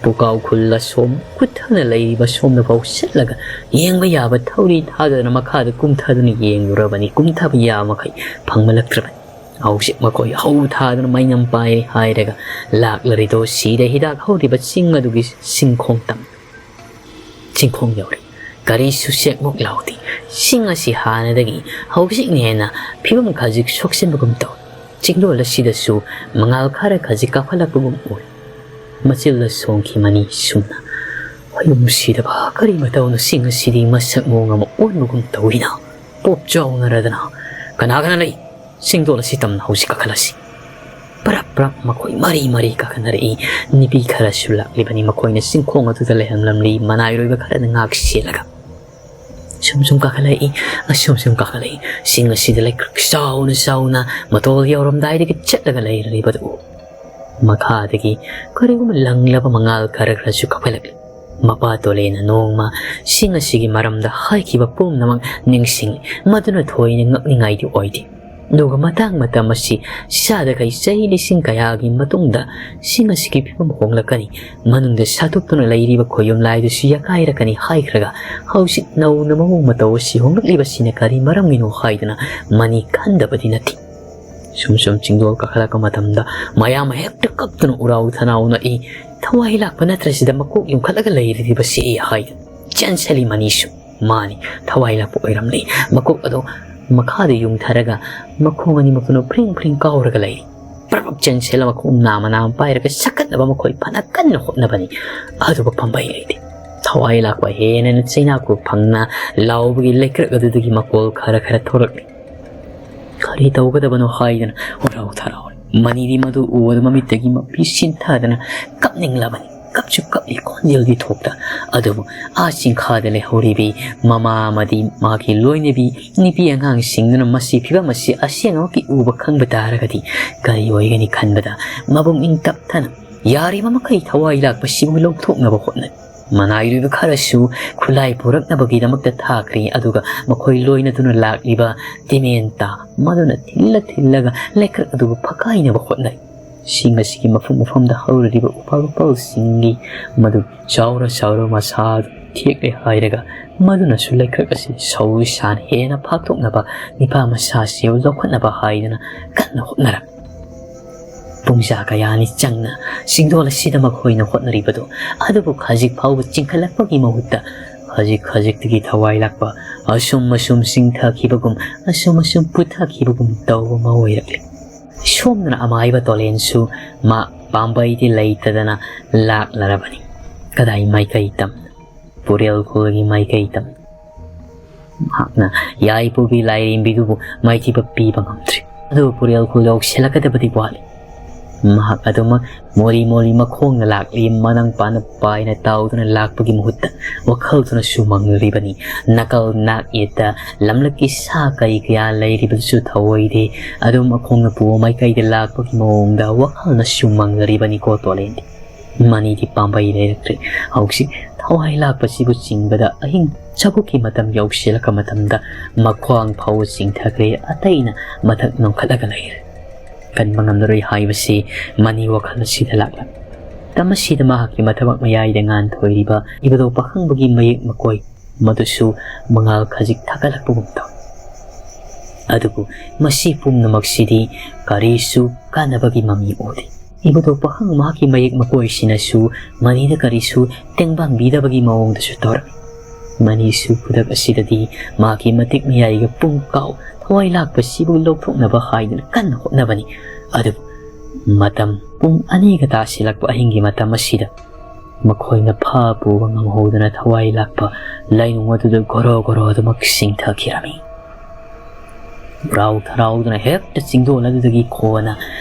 ꯄꯨꯀꯥꯎ ꯈꯨꯜ ꯑꯁꯣꯝ ꯀꯨꯠꯊꯅ ꯂꯩꯔꯤꯕ ꯁꯣꯝꯗ ꯐꯥꯎ ꯆꯠꯂꯒ ꯌꯦꯡꯕ ꯌꯥꯕ ꯊꯧꯔꯤ ꯊꯥꯗꯗꯅ ꯃꯈꯥꯗ ꯀꯨꯝꯊꯗꯨꯅ ꯌꯦꯡꯂꯨꯔꯕꯅꯤ꯫ ꯀꯨꯝꯊꯕ ꯌꯥꯕ ꯃꯈꯩ ꯐꯪꯕꯂꯛꯇ꯭ꯔꯕꯅꯤ꯫ ꯍꯧꯖꯤꯛ ꯃꯈꯣꯏ ꯍꯧ ꯊꯥꯗꯨꯅ ꯃꯩꯅꯝ ꯄꯥꯏꯔꯤ ꯍꯥꯏꯔꯒ ꯂꯥꯛꯂꯔꯤꯗꯣ ꯁꯤꯗ ꯍꯤꯗꯥꯛ ꯍꯧꯔꯤꯕ ꯆꯤꯡ ꯑꯗꯨꯒꯤ ꯆꯤꯡꯈꯣꯡ ꯇꯝ ꯆꯤꯡꯈꯣꯡ ꯌꯧꯔꯦ꯫ ꯀꯔꯤꯁꯨ ꯆꯦꯛꯃꯨꯛ ꯂꯥꯎꯗꯦ꯫ ꯆꯤꯡ ꯑꯁꯤ ꯍꯥꯟꯅꯗꯒꯤ ꯍꯧꯖꯤꯛꯅ ꯍꯦꯟꯅ ꯐꯤꯕꯝ ꯈꯖꯤꯛ ꯁꯣꯛꯆꯤꯟꯕꯒꯨꯝ ꯇꯧꯏ꯫ ꯆꯤꯡꯗꯣꯜ ꯑꯁꯤꯗꯁꯨ ꯃꯉꯥꯜ ꯈꯔ ꯈꯖꯤꯛ ꯀꯥꯈꯠꯂꯛꯄꯒꯨꯝ ꯎꯏ꯫ ꯃꯆꯤꯜꯗ ꯁꯣꯡꯈꯤ ꯃꯅꯤ ꯁꯨꯝꯅ꯫ ꯍꯣꯏ, ꯅꯨꯡꯁꯤꯗꯕ ꯀꯔꯤ ꯃꯇꯧꯅꯣ, ꯆꯤꯡ ꯑꯁꯤꯗꯤ ꯃꯁꯛ ꯃꯑꯣꯡ ꯑꯃ ꯑꯣꯟꯕꯒꯨꯝ ꯇꯧꯏꯅ꯫ ꯄꯣꯞ ꯆꯥꯎꯅꯔꯗꯅ, "ꯀꯅꯥ ꯀꯅꯥ ꯂꯩ? ꯆꯤꯡꯗꯣꯜ ꯑꯁꯤ ꯇꯝꯅ ꯍꯧꯖꯤꯛ ꯀꯥꯈꯠꯂꯁꯤ꯫" ꯄꯔꯞ ꯄꯔꯞ ꯃꯈꯣꯏ ꯃꯔꯤ ꯃꯔꯤ ꯀꯥꯈꯠꯅꯔꯛꯏ꯫ ꯅꯨꯄꯤ ꯈꯔꯁꯨ ꯂꯥꯛꯂꯤꯕꯅꯤ꯫ ꯃꯈꯣꯏꯅ ꯆꯤꯡꯈꯣꯡ ꯑꯗꯨꯗ ꯂꯩꯔꯝꯂꯝꯂꯤ꯫ ꯃꯅꯥꯏꯔꯣꯏꯕ ꯈꯔꯅ ꯉꯥꯛ ꯁꯦꯜꯂꯒ ꯁꯨꯝ ꯁꯨꯝ ꯀꯥꯈꯠꯂꯛꯏ, ꯑꯁꯨꯝ ꯁꯨꯝ ꯀꯥꯈꯠꯂꯛꯏ꯫ ꯆꯤꯡ ꯑꯁꯤꯗ ꯂꯩꯀ꯭ꯔꯛ ꯆꯥꯎꯅ ꯆꯥꯎꯅ ꯃꯇꯣꯜ ꯌꯧꯔꯝꯗꯥꯏꯗꯒꯤ ꯆꯠꯂꯒ ꯂꯩꯔꯤꯕꯗꯨ ꯎ꯫ ꯃꯈꯥꯗꯒꯤ ꯀꯔꯤꯒꯨꯝꯕ ꯂꯪꯂꯕ ꯃꯉꯥꯜ ꯈꯔ ꯈꯔꯁꯨ ꯀꯥꯈꯠꯂꯛꯂꯤ꯫ ꯃꯄꯥ ꯇꯣꯂꯦꯅ ꯅꯣꯡꯃ ꯆꯤꯡ ꯑꯁꯤꯒꯤ ꯃꯔꯝꯗ ꯍꯥꯏꯈꯤꯕ ꯄꯨꯝꯅꯃꯛ ꯅꯤꯡꯁꯤꯡꯂꯤ꯫ ꯃꯗꯨꯅ ꯊꯣꯏꯅ ꯉꯛꯅꯤꯡꯉꯥꯏꯗꯤ ꯑꯣꯏꯗꯦ꯫ ꯑꯗꯨꯒ ꯃꯇꯥꯡ ꯃꯇꯝ ꯑꯁꯤ ꯆꯥꯗꯈꯩ ꯆꯍꯤ ꯂꯤꯁꯤꯡ ꯀꯌꯥꯒꯤ ꯃꯇꯨꯡꯗ ꯆꯤꯡ ꯑꯁꯤꯒꯤ ꯐꯤꯕꯝ ꯍꯣꯡꯂꯛꯀꯅꯤ, ꯃꯅꯨꯡꯗ ꯁꯥꯠꯇꯣꯛꯇꯨꯅ ꯂꯩꯔꯤꯕ ꯈꯣꯌꯨꯝ ꯂꯥꯏꯗꯨꯁꯨ ꯌꯥꯀꯥꯏꯔꯛꯀꯅꯤ ꯍꯥꯏꯈ꯭ꯔꯒ, ꯍꯧꯖꯤꯛ ꯅꯧꯅ ꯃꯑꯣꯡ ꯃꯇꯧ ꯑꯁꯤ ꯍꯣꯡꯂꯛꯂꯤꯕꯁꯤꯅ ꯀꯔꯤ ꯃꯔꯝꯒꯤꯅꯣ ꯍꯥꯏꯗꯨꯅ ꯃꯅꯤ ꯈꯟꯗꯕꯗꯤ ꯅꯠꯇꯦ꯫ ꯁꯨꯝ ꯁꯨꯝ ꯆꯤꯡꯗꯣꯜ ꯀꯥꯈꯠꯂꯛꯄ ꯃꯇꯝꯗ ꯃꯌꯥꯝ ꯍꯦꯛꯇ ꯀꯞꯇꯨꯅ ꯎꯔꯥꯎ ꯊꯅꯥꯎ ꯅꯛꯏ꯫ "ꯊꯋꯥꯏ ꯂꯥꯛꯄ ꯅꯠꯇ꯭ꯔꯁꯤꯗ ꯃꯀꯣꯛ ꯌꯨꯡꯈꯠꯂꯒ ꯂꯩꯔꯤꯕꯁꯤ?" ꯍꯥꯏꯗꯨꯅ ꯆꯦꯟꯁꯤꯜꯂꯤ ꯃꯅꯤꯁꯨ꯫ ꯃꯥꯅꯤ, ꯊꯋꯥꯏ ꯂꯥꯛꯄ ꯑꯣꯏꯔꯝꯂꯦ꯫ ꯃꯀꯣꯛ ꯑꯗꯣ ꯃꯈꯥꯗ ꯌꯨꯡꯊꯔꯒ ꯃꯈꯣꯡ ꯑꯅꯤꯃꯛꯇꯨꯅ ꯐ꯭ꯔꯤꯡ ꯐ꯭ꯔꯤꯡ ꯀꯥꯎꯔꯒ ꯂꯩꯔꯤ꯫ ꯄ꯭ꯔꯞ ꯆꯦꯟꯁꯤꯜꯂ ꯃꯈꯣꯡ ꯅꯥꯝꯃ ꯅꯥꯝꯃ ꯄꯥꯏꯔꯒ ꯁꯛꯀꯠꯅꯕ ꯃꯈꯣꯏ ꯐꯅ ꯀꯟꯅ ꯍꯣꯠꯅꯕꯅꯤ꯫ ꯑꯗꯨꯕꯨ ꯄꯥꯝꯕꯩ ꯂꯩꯇꯦ꯫ ꯊꯋꯥꯏ ꯂꯥꯛꯄ ꯍꯦꯟꯅ ꯆꯩꯅꯥ ꯈꯨꯐꯪꯅ ꯂꯥꯎꯕꯒꯤ ꯂꯩꯀ꯭ꯔꯛ ꯑꯗꯨꯗꯒꯤ ꯃꯀꯣꯜ ꯈꯔ ꯈꯔ ꯊꯣꯔꯛꯂꯤ꯫ ꯀꯔꯤ ꯇꯧꯒꯗꯕꯅꯣ ꯍꯥꯏꯗꯅ ꯍꯣꯔꯥꯎ ꯊꯔꯥꯎꯔꯤ꯫ ꯃꯅꯤꯗꯤ ꯃꯗꯨ ꯎꯕꯗ ꯃꯃꯤꯠꯇꯒꯤ ꯃꯄꯤ ꯁꯤꯟꯊꯗꯅ ꯀꯞꯅꯤꯡꯂꯕꯅꯤ꯫ ꯀꯞꯁꯨ ꯀꯞꯂꯤ, ꯈꯣꯟꯖꯦꯜꯗꯤ ꯊꯣꯛꯇ꯫ ꯑꯗꯨꯕꯨ ꯑꯥ ꯆꯤꯡꯈꯥꯗ ꯂꯩꯍꯧꯔꯤꯕꯤ ꯃꯃꯥ ꯑꯃꯗꯤ ꯃꯥꯒꯤ ꯂꯣꯏꯅꯕꯤ ꯅꯨꯄꯤ ꯑꯉꯥꯡꯁꯤꯡꯗꯨꯅ ꯃꯁꯤ ꯐꯤꯕꯝ ꯑꯁꯤ ꯑꯁꯦꯡꯕꯃꯛꯀꯤ ꯎꯕ ꯈꯪꯕ ꯇꯥꯔꯒꯗꯤ ꯀꯔꯤ ꯑꯣꯏꯒꯅꯤ ꯈꯟꯕꯗ ꯃꯕꯨꯛꯅꯤꯡ ꯇꯞꯊꯅ ꯌꯥꯔꯤꯕ ꯃꯈꯩ ꯊꯋꯥꯏ ꯂꯥꯛꯄꯁꯤꯕꯨ ꯂꯧꯊꯣꯛꯅꯕ ꯍꯣꯠꯅꯔꯤ꯫ ꯃꯅꯥꯏꯔꯣꯏꯕ ꯈꯔꯁꯨ ꯈꯨꯠꯂꯥꯏ ꯄꯨꯔꯛꯅꯕꯒꯤꯗꯃꯛꯇ ꯊꯥꯈ꯭ꯔꯤ, ꯑꯗꯨꯒ ꯃꯈꯣꯏ ꯂꯣꯏꯅꯗꯨꯅ ꯂꯥꯛꯂꯤꯕ ꯇꯤꯃꯦꯟꯇꯥ ꯃꯗꯨꯅ ꯊꯤꯜꯂ ꯊꯤꯜꯂꯒ ꯂꯩꯀ꯭ꯔꯛ ꯑꯗꯨꯕꯨ ꯐꯀꯥꯏꯅꯕ ꯍꯣꯠꯅꯔꯤ꯫ ꯆꯤꯡ ꯑꯁꯤꯒꯤ ꯃꯐꯝ ꯃꯐꯝꯗ ꯍꯧꯔꯤꯕ ꯎꯄꯥꯜ ꯋꯥꯄꯥꯜꯁꯤꯡꯒꯤ ꯃꯗꯨ ꯆꯥꯎꯔ ꯆꯥꯎꯔ ꯃꯁꯥꯗꯨ ꯊꯦꯛꯂꯦ ꯍꯥꯏꯔꯒ ꯃꯗꯨꯅꯁꯨ ꯂꯩꯀ꯭ꯔꯛ ꯑꯁꯤ ꯁꯧ ꯁꯥꯅ ꯍꯦꯟꯅ ꯐꯥꯛꯊꯣꯛꯅꯕ ꯅꯤꯄꯥ ꯃꯁꯥꯁꯤꯕꯨ ꯂꯧꯈꯠꯅꯕ ꯍꯥꯏꯗꯨꯅ ꯀꯟꯅ ꯍꯣꯠꯅꯔꯝꯃꯤ꯫ ꯄꯨꯡꯖꯥ ꯀꯌꯥꯅꯤ ꯆꯪꯅ ꯆꯤꯡꯗꯣꯜ ꯑꯁꯤꯗ ꯃꯈꯣꯏꯅ ꯍꯣꯠꯅꯔꯤꯕꯗꯨ, ꯑꯗꯨꯕꯨ ꯈꯖꯤꯛ ꯐꯥꯎꯕ ꯆꯤꯡꯈꯠꯂꯛꯄꯒꯤ ꯃꯍꯨꯠꯇ ꯈꯖꯤꯛ ꯈꯖꯤꯛꯇꯒꯤ ꯊꯋꯥꯏ ꯂꯥꯛꯄ, ꯑꯁꯨꯝ ꯑꯁꯨꯝ ꯆꯤꯡꯊꯈꯤꯕꯒꯨꯝ, ꯑꯁꯨꯝ ꯑꯁꯨꯝ ꯄꯨꯊꯈꯤꯕꯒꯨꯝ ꯇꯧꯕ ꯑꯃ ꯑꯣꯏꯔꯛꯂꯤ꯫ ꯁꯣꯝꯗꯅ ꯑꯃꯥꯏꯕ ꯇꯣꯂꯦꯟꯁꯨ ꯃꯥ ꯄꯥꯝꯕꯩꯗꯤ ꯂꯩꯇꯗꯅ ꯂꯥꯛꯂꯔꯕꯅꯤ꯫ ꯀꯗꯥꯏ ꯃꯥꯏꯀꯩ ꯇꯝꯅ? ꯄꯨꯔꯦꯜ ꯈꯨꯜꯒꯤ ꯃꯥꯏꯀꯩ ꯇꯝꯅ꯫ ꯃꯍꯥꯛꯅ ꯌꯥꯏꯐꯕꯤ ꯂꯥꯏꯔꯦꯝꯕꯤꯗꯨꯕꯨ ꯃꯥꯏꯊꯤꯕ ꯄꯤꯕ ꯉꯝꯗ꯭ꯔꯤ꯫ ꯑꯗꯨꯕꯨ ꯄꯨꯔꯦꯜ ꯈꯨꯜ ꯌꯧꯁꯤꯜꯂꯛꯀꯗꯕꯗꯤ ꯋꯥꯠꯂꯤ꯫ ꯃꯍꯥꯛ ꯑꯗꯨꯃꯛ ꯃꯣꯂꯤ ꯃꯣꯂꯤ ꯃꯈꯣꯡꯅ ꯂꯥꯛꯂꯤ꯫ ꯃꯅꯪ ꯄꯥꯅ ꯄꯥꯏꯅ ꯇꯥꯎꯗꯨꯅ ꯂꯥꯛꯄꯒꯤ ꯃꯍꯨꯠꯇ ꯋꯥꯈꯜꯗꯨꯅꯁꯨ ꯃꯪꯂꯤꯕꯅꯤ꯫ ꯅꯥꯀꯜ ꯅꯥꯛ ꯌꯦꯠꯇ ꯂꯝꯂꯛꯀꯤ ꯁꯥ ꯀꯔꯤ ꯀꯌꯥ ꯂꯩꯔꯤꯕꯗꯨꯁꯨ ꯊꯧꯑꯣꯏꯗꯦ꯫ ꯑꯗꯨꯝ ꯃꯈꯣꯡꯅ ꯄꯨꯕ ꯃꯥꯏꯀꯩꯗ ꯂꯥꯛꯄꯒꯤ ꯃꯑꯣꯡꯗ ꯋꯥꯈꯜꯅꯁꯨ ꯃꯪꯂꯤꯕꯅꯤꯀꯣ ꯇꯣꯂꯦꯟꯗꯤ꯫ ꯃꯅꯤꯗꯤ ꯄꯥꯝꯕꯩ ꯂꯩꯔꯛꯇ꯭ꯔꯦ꯫ ꯍꯧꯖꯤꯛ ꯊꯋꯥꯏ ꯂꯥꯛꯄꯁꯤꯕꯨ ꯆꯤꯡꯕꯗ ꯑꯍꯤꯡ ꯆꯕꯨꯛꯀꯤ ꯃꯇꯝ ꯌꯧꯁꯤꯜꯂꯛꯄ ꯃꯇꯝꯗ ꯃꯈ꯭ꯋꯥꯡ ꯐꯥꯎꯕ ꯆꯤꯡꯊꯈ꯭ꯔꯦ꯫ ꯑꯇꯩꯅ ꯃꯊꯛ ꯅꯣꯡꯈꯠꯂꯒ ꯂꯩꯔꯦ꯫ ꯀꯟꯕ ꯉꯝꯂꯔꯣꯏ ꯍꯥꯏꯕꯁꯤ ꯃꯅꯤ ꯋꯥꯈꯜ ꯑꯁꯤꯗ ꯂꯥꯛꯂꯝꯃꯤ꯫ ꯃꯇꯝ ꯑꯁꯤꯗ ꯃꯍꯥꯛꯀꯤ ꯃꯊꯕꯥꯛ ꯃꯌꯥꯏꯗ ꯉꯥꯟꯊꯣꯏꯔꯤꯕ ꯏꯕꯨꯙꯧ ꯄꯥꯈꯪꯕꯒꯤ ꯃꯌꯦꯛ ꯃꯀꯣꯏ ꯃꯗꯨꯁꯨ ꯃꯉꯥꯜ ꯈꯖꯤꯛ ꯊꯥꯒꯠꯂꯛꯄꯒꯨꯝ ꯇꯧꯏ꯫ ꯑꯗꯨꯕꯨ ꯃꯁꯤ ꯄꯨꯝꯅꯃꯛꯁꯤꯗꯤ ꯀꯔꯤꯁꯨ ꯀꯥꯟꯅꯕꯒꯤ ꯃꯃꯤ ꯎꯗꯦ꯫ ꯏꯕꯨꯙꯧ ꯄꯥꯈꯪ ꯃꯍꯥꯛꯀꯤ ꯃꯌꯦꯛ ꯃꯀꯣꯏꯁꯤꯅꯁꯨ ꯃꯅꯤꯗ ꯀꯔꯤꯁꯨ ꯇꯦꯡꯕꯥꯡꯕꯤꯗꯕꯒꯤ ꯃꯑꯣꯡꯗꯁꯨ ꯇꯧꯔꯝꯃꯤ꯫ ꯃꯅꯤꯁꯨ ꯈꯨꯗꯛ ꯑꯁꯤꯗꯗꯤ ꯃꯍꯥꯛꯀꯤ ꯃꯇꯤꯛ ꯃꯌꯥꯏꯒ ꯄꯨꯡ ꯀꯥꯎ ꯊꯋꯥꯏ ꯂꯥꯛꯄꯁꯤꯕꯨ ꯂꯧꯊꯣꯛꯅꯕ ꯍꯥꯏꯗꯨꯅ ꯀꯟꯅ ꯍꯣꯠꯅꯕꯅꯤ꯫ ꯑꯗꯨꯕꯨ ꯃꯇꯝ ꯄꯨꯡ ꯑꯅꯤꯒ ꯇꯥꯁꯤꯜꯂꯛꯄ ꯑꯍꯤꯡꯒꯤ ꯃꯇꯝ ꯑꯁꯤꯗ ꯃꯈꯣꯏꯅ ꯐꯥ ꯄꯨꯕ ꯉꯝꯍꯧꯗꯅ ꯊꯋꯥꯏ ꯂꯥꯛꯄ ꯂꯥꯏꯅꯨꯡ ꯑꯗꯨꯗ ꯒꯣꯔꯣ ꯒꯣꯔꯣ ꯑꯗꯨꯃꯛ ꯆꯤꯡꯊꯈꯤꯔꯝꯃꯤ꯫ ꯍꯔꯥꯎ ꯊꯔꯥꯎꯗꯨꯅ ꯍꯦꯛꯇ ꯆꯤꯡꯗꯣꯜ ꯑꯗꯨꯗꯒꯤ ꯈꯣꯟꯅ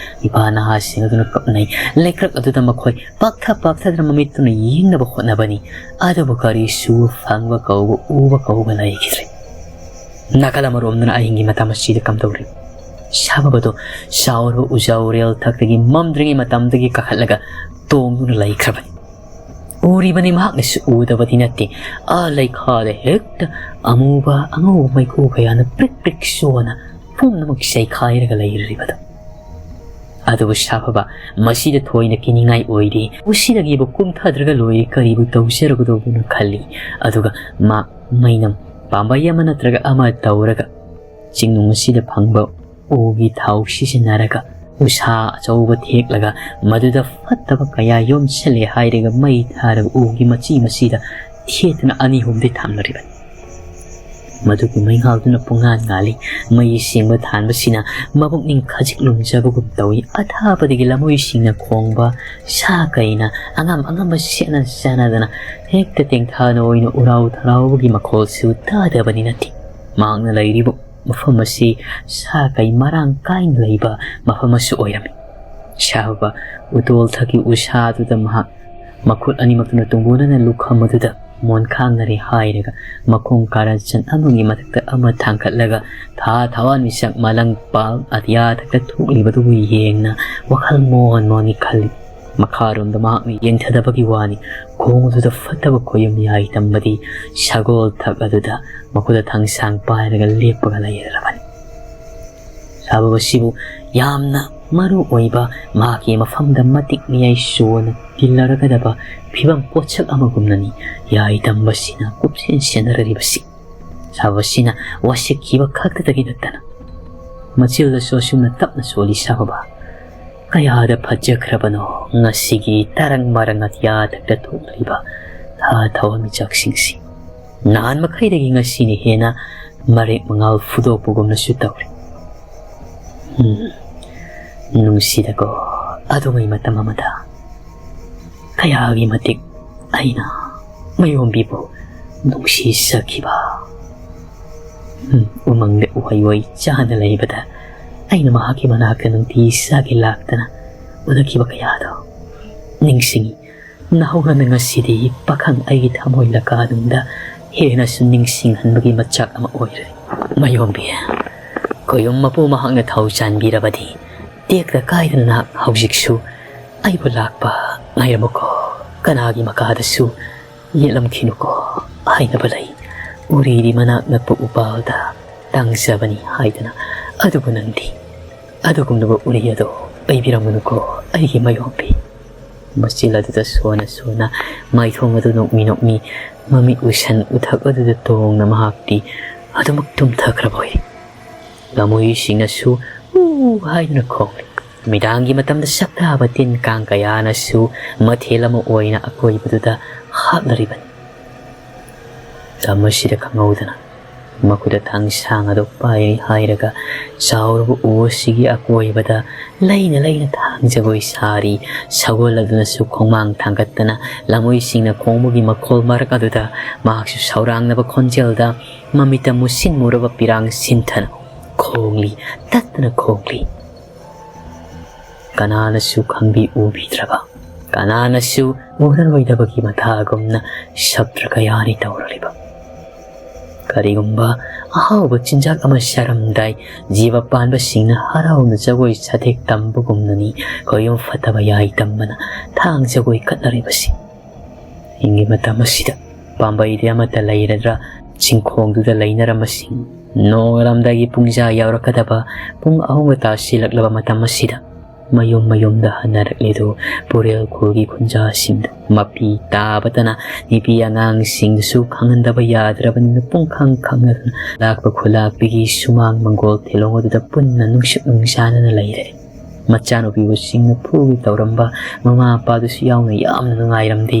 ꯏꯄꯥ ꯅꯍꯥꯁꯤꯡ ꯑꯗꯨꯅ ꯀꯞꯅꯩ꯫ ꯂꯩꯀ꯭ꯔꯛ ꯑꯗꯨꯗ ꯃꯈꯣꯏ ꯄꯥꯛꯊ ꯄꯥꯛꯊꯗꯨꯅ ꯃꯃꯤꯠꯇꯨꯅ ꯌꯦꯡꯅꯕ ꯍꯣꯠꯅꯕꯅꯤ꯫ ꯑꯗꯨꯕꯨ ꯀꯔꯤꯁꯨ ꯐꯪꯕ ꯀꯧꯕ ꯎꯕ ꯀꯧꯕ ꯂꯩꯈꯤꯗ꯭ꯔꯦ꯫ ꯅꯥꯀꯜ ꯑꯃꯔꯣꯝꯗꯅ ꯑꯍꯤꯡꯒꯤ ꯃꯇꯝ ꯑꯁꯤꯗ ꯀꯝꯗꯧꯔꯤ? ꯁꯥꯕꯕꯗꯣ ꯆꯥꯎꯔꯕ ꯎꯖꯥ ꯎꯔꯦꯜ ꯊꯛꯇꯒꯤ ꯃꯝꯗ꯭ꯔꯤꯉꯩ ꯃꯇꯝꯗꯒꯤ ꯀꯥꯈꯠꯂꯒ ꯇꯣꯡꯗꯨꯅ ꯂꯩꯈ꯭ꯔꯕꯅꯤ꯫ ꯎꯔꯤꯕꯅꯤ, ꯃꯍꯥꯛꯅꯁꯨ ꯎꯗꯕꯗꯤ ꯅꯠꯇꯦ꯫ ꯑꯥ ꯂꯩꯈꯥꯗ ꯍꯦꯛꯇ ꯑꯃꯨꯕ ꯑꯉꯧꯕ ꯃꯩꯈꯨ ꯀꯌꯥꯅ ꯄ꯭ꯔꯤꯛ ꯄ꯭ꯔꯤꯛ ꯆꯣꯅ ꯄꯨꯝꯅꯃꯛ ꯆꯩꯈꯥꯏꯔꯒ ꯂꯩꯔꯤꯕꯗꯣ꯫ ꯑꯗꯨꯕꯨ ꯁꯥꯐꯕ, ꯃꯁꯤꯗ ꯊꯣꯏꯅ ꯀꯤꯅꯤꯡꯉꯥꯏ ꯑꯣꯏꯗꯦ꯫ ꯎꯁꯤꯗꯒꯤꯕꯨ ꯀꯨꯝꯊꯗ꯭ꯔꯒ ꯂꯣꯏꯔꯦ, ꯀꯔꯤꯕꯨ ꯇꯧꯖꯔꯨꯒꯗꯧꯕꯅꯣ ꯈꯜꯂꯤ꯫ ꯑꯗꯨꯒ ꯃꯥ ꯃꯩꯅꯝ ꯄꯥꯝꯕꯩ ꯑꯃ ꯅꯠꯇ꯭ꯔꯒ ꯑꯃ ꯇꯧꯔꯒ ꯆꯤꯡꯅꯨꯡ ꯑꯁꯤꯗ ꯐꯪꯕ ꯎꯒꯤ ꯊꯥꯎ ꯁꯤꯖꯤꯟꯅꯔꯒ ꯎꯁꯥ ꯑꯆꯧꯕ ꯊꯦꯛꯂꯒ ꯃꯗꯨꯗ ꯐꯠꯇꯕ ꯀꯌꯥ ꯌꯣꯝꯁꯤꯜꯂꯦ ꯍꯥꯏꯔꯒ ꯃꯩ ꯊꯥꯔꯒ ꯎꯒꯤ ꯃꯆꯤ ꯃꯆꯤꯗ ꯊꯦꯠꯇꯨꯅ ꯑꯅꯤ ꯑꯍꯨꯝꯗꯤ ꯊꯝꯂꯔꯤꯕꯅꯤ꯫ ꯃꯗꯨꯒꯤ ꯃꯩꯉꯥꯜꯗꯨꯅ ꯄꯨꯡꯉꯥꯟ ꯉꯥꯜꯂꯤ꯫ ꯃꯩ ꯁꯦꯡꯕ ꯊꯥꯟꯕꯁꯤꯅ ꯃꯕꯨꯛꯅꯤꯡ ꯈꯖꯤꯛ ꯂꯨꯝꯖꯕꯒꯨꯝ ꯇꯧꯏ꯫ ꯑꯊꯥꯞꯄꯗꯒꯤ ꯂꯃꯣꯏꯁꯤꯡꯅ ꯈꯣꯡꯕ ꯁꯥ ꯀꯩꯅ ꯑꯉꯝ ꯑꯉꯝꯕ ꯁꯦꯠꯅ ꯆꯥꯅꯗꯅ ꯍꯦꯛꯇ ꯇꯦꯡꯊꯥꯅ ꯑꯣꯏꯅ ꯎꯔꯥꯎ ꯊꯔꯥꯎꯕꯒꯤ ꯃꯈꯣꯜꯁꯨ ꯇꯥꯗꯕꯅꯤ ꯅꯠꯇꯦ꯫ ꯃꯍꯥꯛꯅ ꯂꯩꯔꯤꯕ ꯃꯐꯝ ꯑꯁꯤ ꯁꯥ ꯀꯩ ꯃꯔꯥꯡ ꯀꯥꯏꯅ ꯂꯩꯕ ꯃꯐꯝ ꯑꯃꯁꯨ ꯑꯣꯏꯔꯝꯃꯤ꯫ ꯁꯥꯐꯕ ꯎꯇꯣꯜ ꯊꯛꯀꯤ ꯎꯁꯥꯗꯨꯗ ꯃꯍꯥꯛ ꯃꯈꯨꯠ ꯑꯅꯤꯃꯛꯇꯨꯅ ꯇꯨꯡꯒꯣꯟꯅꯅ ꯂꯨꯈꯝ ꯑꯗꯨꯗ ꯃꯣꯟꯈꯥꯡꯅꯔꯦ ꯍꯥꯏꯔꯒ ꯃꯈꯣꯡ ꯀꯥꯔꯟꯆꯟ ꯑꯃꯒꯤ ꯃꯊꯛꯇ ꯑꯃ ꯊꯥꯡꯒꯠꯂꯒ ꯊꯥ ꯊꯋꯥꯟꯃꯤꯆꯥꯛ ꯃꯂꯪ ꯄꯥꯜ ꯑꯇꯤꯌꯥ ꯊꯛꯇ ꯊꯣꯛꯂꯤꯕꯗꯨꯕꯨ ꯌꯦꯡꯅ ꯋꯥꯈꯜ ꯃꯣꯟ ꯃꯣꯟꯅꯤ ꯈꯜꯂꯤ꯫ ꯃꯈꯥꯔꯣꯝꯗ ꯃꯍꯥꯛꯅ ꯌꯦꯡꯊꯗꯕꯒꯤ ꯋꯥꯅꯤ, ꯈꯣꯡꯗꯨꯗ ꯐꯠꯇꯕ ꯈꯣꯌꯨꯝ ꯌꯥꯏ ꯇꯝꯕꯗꯤ ꯁꯒꯣꯜ ꯊꯛ ꯑꯗꯨꯗ ꯃꯈꯨꯠꯇ ꯊꯥꯡꯁꯥꯡ ꯄꯥꯏꯔꯒ ꯂꯦꯞꯄꯒ ꯂꯩꯔꯕꯅꯤ꯫ ꯁꯥꯐꯕꯁꯤꯕꯨ ꯌꯥꯝꯅ ꯃꯔꯨ ꯑꯣꯏꯕ ꯃꯍꯥꯛꯀꯤ ꯃꯐꯝꯗ ꯃꯇꯤꯛ ꯃꯌꯥꯏ ꯆꯣꯟꯅ ꯇꯤꯜꯂꯔꯒꯗꯕ ꯐꯤꯕꯝ ꯄꯣꯠꯁꯛ ꯑꯃꯒꯨꯝꯅꯅꯤ ꯌꯥꯏ ꯇꯝꯕꯁꯤꯅ ꯀꯨꯞꯁꯦꯟ ꯁꯦꯟꯅꯔꯤꯕꯁꯤ꯫ ꯁꯥꯐꯕꯁꯤꯅ ꯋꯥꯁꯛꯈꯤꯕ ꯈꯛꯇꯗꯒꯤ ꯅꯠꯇꯅ ꯃꯆꯤꯜꯗꯁꯨ ꯑꯁꯨꯝꯅ ꯇꯞꯅ ꯁꯣꯜꯂꯤ ꯁꯥꯐꯕ꯫ ꯀꯌꯥꯗ ꯐꯖꯈ꯭ꯔꯕꯅꯣ ꯉꯁꯤꯒꯤ ꯇꯔꯪ ꯃꯔꯪ ꯑꯇꯤꯌꯥ ꯊꯛꯇ ꯊꯣꯛꯂꯤꯕ ꯊꯥ ꯊꯋꯥꯟꯃꯤꯆꯥꯛꯁꯤꯡꯁꯤ꯫ ꯅꯍꯥꯟ ꯃꯈꯩꯗꯒꯤ ꯉꯁꯤꯅ ꯍꯦꯟꯅ ꯃꯔꯦꯛ ꯃꯉꯥꯜ ꯐꯨꯗꯣꯛꯄꯒꯨꯝꯅꯁꯨ ꯇꯧꯔꯤ꯫ ꯎꯝ, ꯅꯨꯡꯁꯤꯗꯀꯣ, ꯑꯗꯨꯉꯩ ꯃꯇꯝ ꯑꯃꯗ ꯀꯌꯥꯒꯤ ꯃꯇꯤꯛ ꯑꯩꯅ ꯃꯌꯣꯝꯕꯤꯕꯨ ꯅꯨꯡꯁꯤꯖꯈꯤꯕ꯫ ꯎꯝ, ꯎꯃꯪꯗ ꯎꯍꯩ ꯋꯥꯍꯩ ꯆꯥꯅ ꯂꯩꯕꯗ ꯑꯩꯅ ꯃꯍꯥꯛꯀꯤ ꯃꯅꯥꯛꯇ ꯅꯨꯡꯇꯤ ꯆꯥꯒꯤ ꯂꯥꯛꯇꯅ ꯎꯅꯈꯤꯕ ꯀꯌꯥꯗꯣ ꯅꯤꯡꯁꯤꯡꯉꯤ꯫ ꯅꯍꯧꯔꯅ ꯉꯁꯤꯗꯤ ꯄꯥꯈꯪ ꯑꯩꯒꯤ ꯊꯃꯣꯏ ꯂꯀꯥꯗꯨꯡꯗ ꯍꯦꯟꯅꯁꯨ ꯅꯤꯡꯁꯤꯡꯍꯟꯕꯒꯤ ꯃꯆꯥꯛ ꯑꯃ ꯑꯣꯏꯔꯦ꯫ ꯃꯌꯣꯝꯕꯤ, ꯈꯣꯌꯨꯝ ꯃꯄꯨ ꯃꯍꯥꯛꯅ ꯊꯧ ꯆꯥꯟꯕꯤꯔꯕꯗꯤ ꯇꯦꯛꯇ ꯀꯥꯏꯗꯅ ꯅꯍꯥꯛ ꯍꯧꯖꯤꯛꯁꯨ ꯑꯩꯕꯨ ꯂꯥꯛꯄ ꯉꯥꯏꯔꯝꯃꯨꯀꯣ꯫ ꯀꯅꯥꯒꯤ ꯃꯀꯥꯗꯁꯨ ꯌꯦꯠꯂꯝꯈꯤꯅꯨꯀꯣ ꯍꯥꯏꯅꯕ ꯂꯩ꯫ ꯎꯔꯤꯗꯤ ꯃꯅꯥꯛ ꯅꯛꯄ ꯎꯄꯥꯜꯗ ꯇꯥꯡꯖꯕꯅꯤ ꯍꯥꯏꯗꯅ꯫ ꯑꯗꯨꯕꯨ ꯅꯪꯗꯤ ꯑꯗꯨꯒꯨꯝꯂꯕ ꯎꯔꯤ ꯑꯗꯣ ꯑꯩꯕꯤꯔꯝꯒꯅꯨꯀꯣ, ꯑꯩꯒꯤ ꯃꯥꯌꯣꯛꯄꯤ꯫ ꯃꯆꯤꯜ ꯑꯗꯨꯗ ꯁꯣꯟꯅ ꯁꯣꯟꯅ ꯃꯥꯏꯊꯣꯡ ꯑꯗꯨ ꯅꯣꯛꯃꯤ ꯅꯣꯛꯃꯤ ꯃꯃꯤꯠ ꯎꯏꯁꯟ ꯎꯊꯛ ꯑꯗꯨꯗ ꯇꯣꯡꯅ ꯃꯍꯥꯛꯇꯤ ꯑꯗꯨꯃꯛ ꯇꯨꯝꯊꯈ꯭ꯔꯕ ꯑꯣꯏꯔꯦ꯫ ꯂꯃꯣꯏꯁꯤꯡꯅꯁꯨ "ꯎ" ꯍꯥꯏꯗꯨꯅ ꯈꯣꯡꯂꯤ꯫ ꯃꯤꯗꯥꯡꯒꯤ ꯃꯇꯝꯗ ꯁꯛ ꯇꯥꯕ ꯇꯤꯟ ꯀꯥꯡ ꯀꯌꯥꯅꯁꯨ ꯃꯊꯦꯜ ꯑꯃ ꯑꯣꯏꯅ ꯑꯀꯣꯏꯕꯗꯨꯗ ꯍꯥꯞꯅꯔꯤꯕꯅꯤ꯫ ꯃꯇꯝ ꯑꯁꯤꯗ ꯈꯪꯍꯧꯗꯅ ꯃꯈꯨꯠꯇ ꯊꯥꯡꯁꯥꯡ ꯑꯗꯨ ꯄꯥꯏꯔꯤ ꯍꯥꯏꯔꯒ ꯆꯥꯎꯔꯕ ꯎ ꯑꯁꯤꯒꯤ ꯑꯀꯣꯏꯕꯗ ꯂꯩꯅ ꯂꯩꯅ ꯊꯥꯡ ꯖꯒꯣꯏ ꯁꯥꯔꯤ꯫ ꯁꯒꯣꯜ ꯑꯗꯨꯅꯁꯨ ꯈꯣꯡꯃꯥꯡ ꯊꯥꯡꯒꯠꯇꯅ ꯂꯃꯣꯏꯁꯤꯡꯅ ꯈꯣꯡꯕꯒꯤ ꯃꯈꯣꯜ ꯃꯔꯛ ꯑꯗꯨꯗ ꯃꯍꯥꯛꯁꯨ ꯁꯧꯔꯥꯡꯅꯕ ꯈꯣꯟꯖꯦꯜꯗ ꯃꯃꯤꯠꯇ ꯃꯨꯁꯤꯟ ꯃꯨꯔꯕ ꯄꯤꯔꯥꯡ ꯁꯤꯟꯊꯅ ꯈꯣꯡꯂꯤ, ꯇꯠꯇꯅ ꯈꯣꯡꯂꯤ꯫ ꯀꯅꯥꯅꯁꯨ ꯈꯪꯕꯤ ꯎꯕꯤꯗ꯭ꯔꯕ, ꯀꯅꯥꯅꯁꯨ ꯎꯅꯔꯣꯏꯗꯕꯒꯤ ꯃꯊꯥꯒꯨꯝꯅ ꯁꯞꯇ꯭ꯔ ꯀꯌꯥꯅꯤ ꯇꯧꯔꯤꯕ꯫ ꯀꯔꯤꯒꯨꯝꯕ ꯑꯍꯥꯎꯕ ꯆꯤꯟꯖꯥꯛ ꯑꯃ ꯆꯥꯔꯝꯗꯥꯏ ꯖꯤꯕ ꯄꯥꯟꯕꯁꯤꯡꯅ ꯍꯔꯥꯎꯅ ꯖꯒꯣꯏ ꯁꯥꯊꯦꯛ ꯇꯝꯕꯒꯨꯝꯅꯅꯤ ꯈꯣꯌꯨꯝ ꯐꯠꯇꯕ ꯌꯥꯏ ꯇꯝꯕꯅ ꯊꯥꯡ ꯖꯒꯣꯏ ꯀꯠꯅꯔꯤꯕꯁꯤ꯫ ꯏꯪꯒꯤ ꯃꯇꯝ ꯑꯁꯤꯗ ꯄꯥꯝꯕꯩꯗꯤ ꯑꯃꯠꯇ ꯂꯩꯔꯗ꯭ꯔꯥ, ꯆꯤꯡꯈꯣꯡꯗꯨꯗ ꯂꯩꯅꯔꯝꯕꯁꯤꯡ ꯅꯣꯡꯉꯥꯜꯂꯝꯗꯥꯏꯒꯤ ꯄꯨꯡꯖꯥ ꯌꯥꯎꯔꯛꯀꯗꯕ ꯄꯨꯡ ꯑꯍꯨꯝꯒ ꯇꯥꯁꯤꯜꯂꯛꯂꯕ ꯃꯇꯝ ꯑꯁꯤꯗ ꯃꯌꯨꯝ ꯃꯌꯨꯝꯗ ꯍꯟꯅꯔꯛꯂꯤꯗꯨ ꯄꯨꯔꯦꯜ ꯈꯨꯜꯒꯤ ꯈꯨꯟꯖꯥꯁꯤꯡꯗ ꯃꯄꯤ ꯇꯥꯕꯇꯅ ꯅꯨꯄꯤ ꯑꯉꯥꯡꯁꯤꯡꯗꯁꯨ ꯈꯪꯍꯟꯗꯕ ꯌꯥꯗ꯭ꯔꯕꯅꯤꯅ ꯄꯨꯡꯈꯪ ꯈꯪꯅꯗꯨꯅ ꯂꯥꯛꯄ ꯈꯨꯂꯥꯛꯄꯤꯒꯤ ꯁꯨꯃꯥꯡ ꯃꯪꯒꯣꯜ ꯊꯤꯂꯣꯡ ꯑꯗꯨꯗ ꯄꯨꯟꯅ ꯅꯨꯡꯁꯤꯠ ꯅꯨꯡꯁꯥꯅꯅ ꯂꯩꯔꯦ꯫ ꯃꯆꯥꯅꯨꯄꯤꯕꯨ ꯁꯤꯡꯅ ꯐꯨꯒꯦ ꯇꯧꯔꯝꯕ ꯃꯃꯥ ꯃꯄꯥꯗꯨꯁꯨ ꯌꯥꯎꯅ ꯌꯥꯝꯅ ꯅꯨꯡꯉꯥꯏꯔꯝꯗꯦ꯫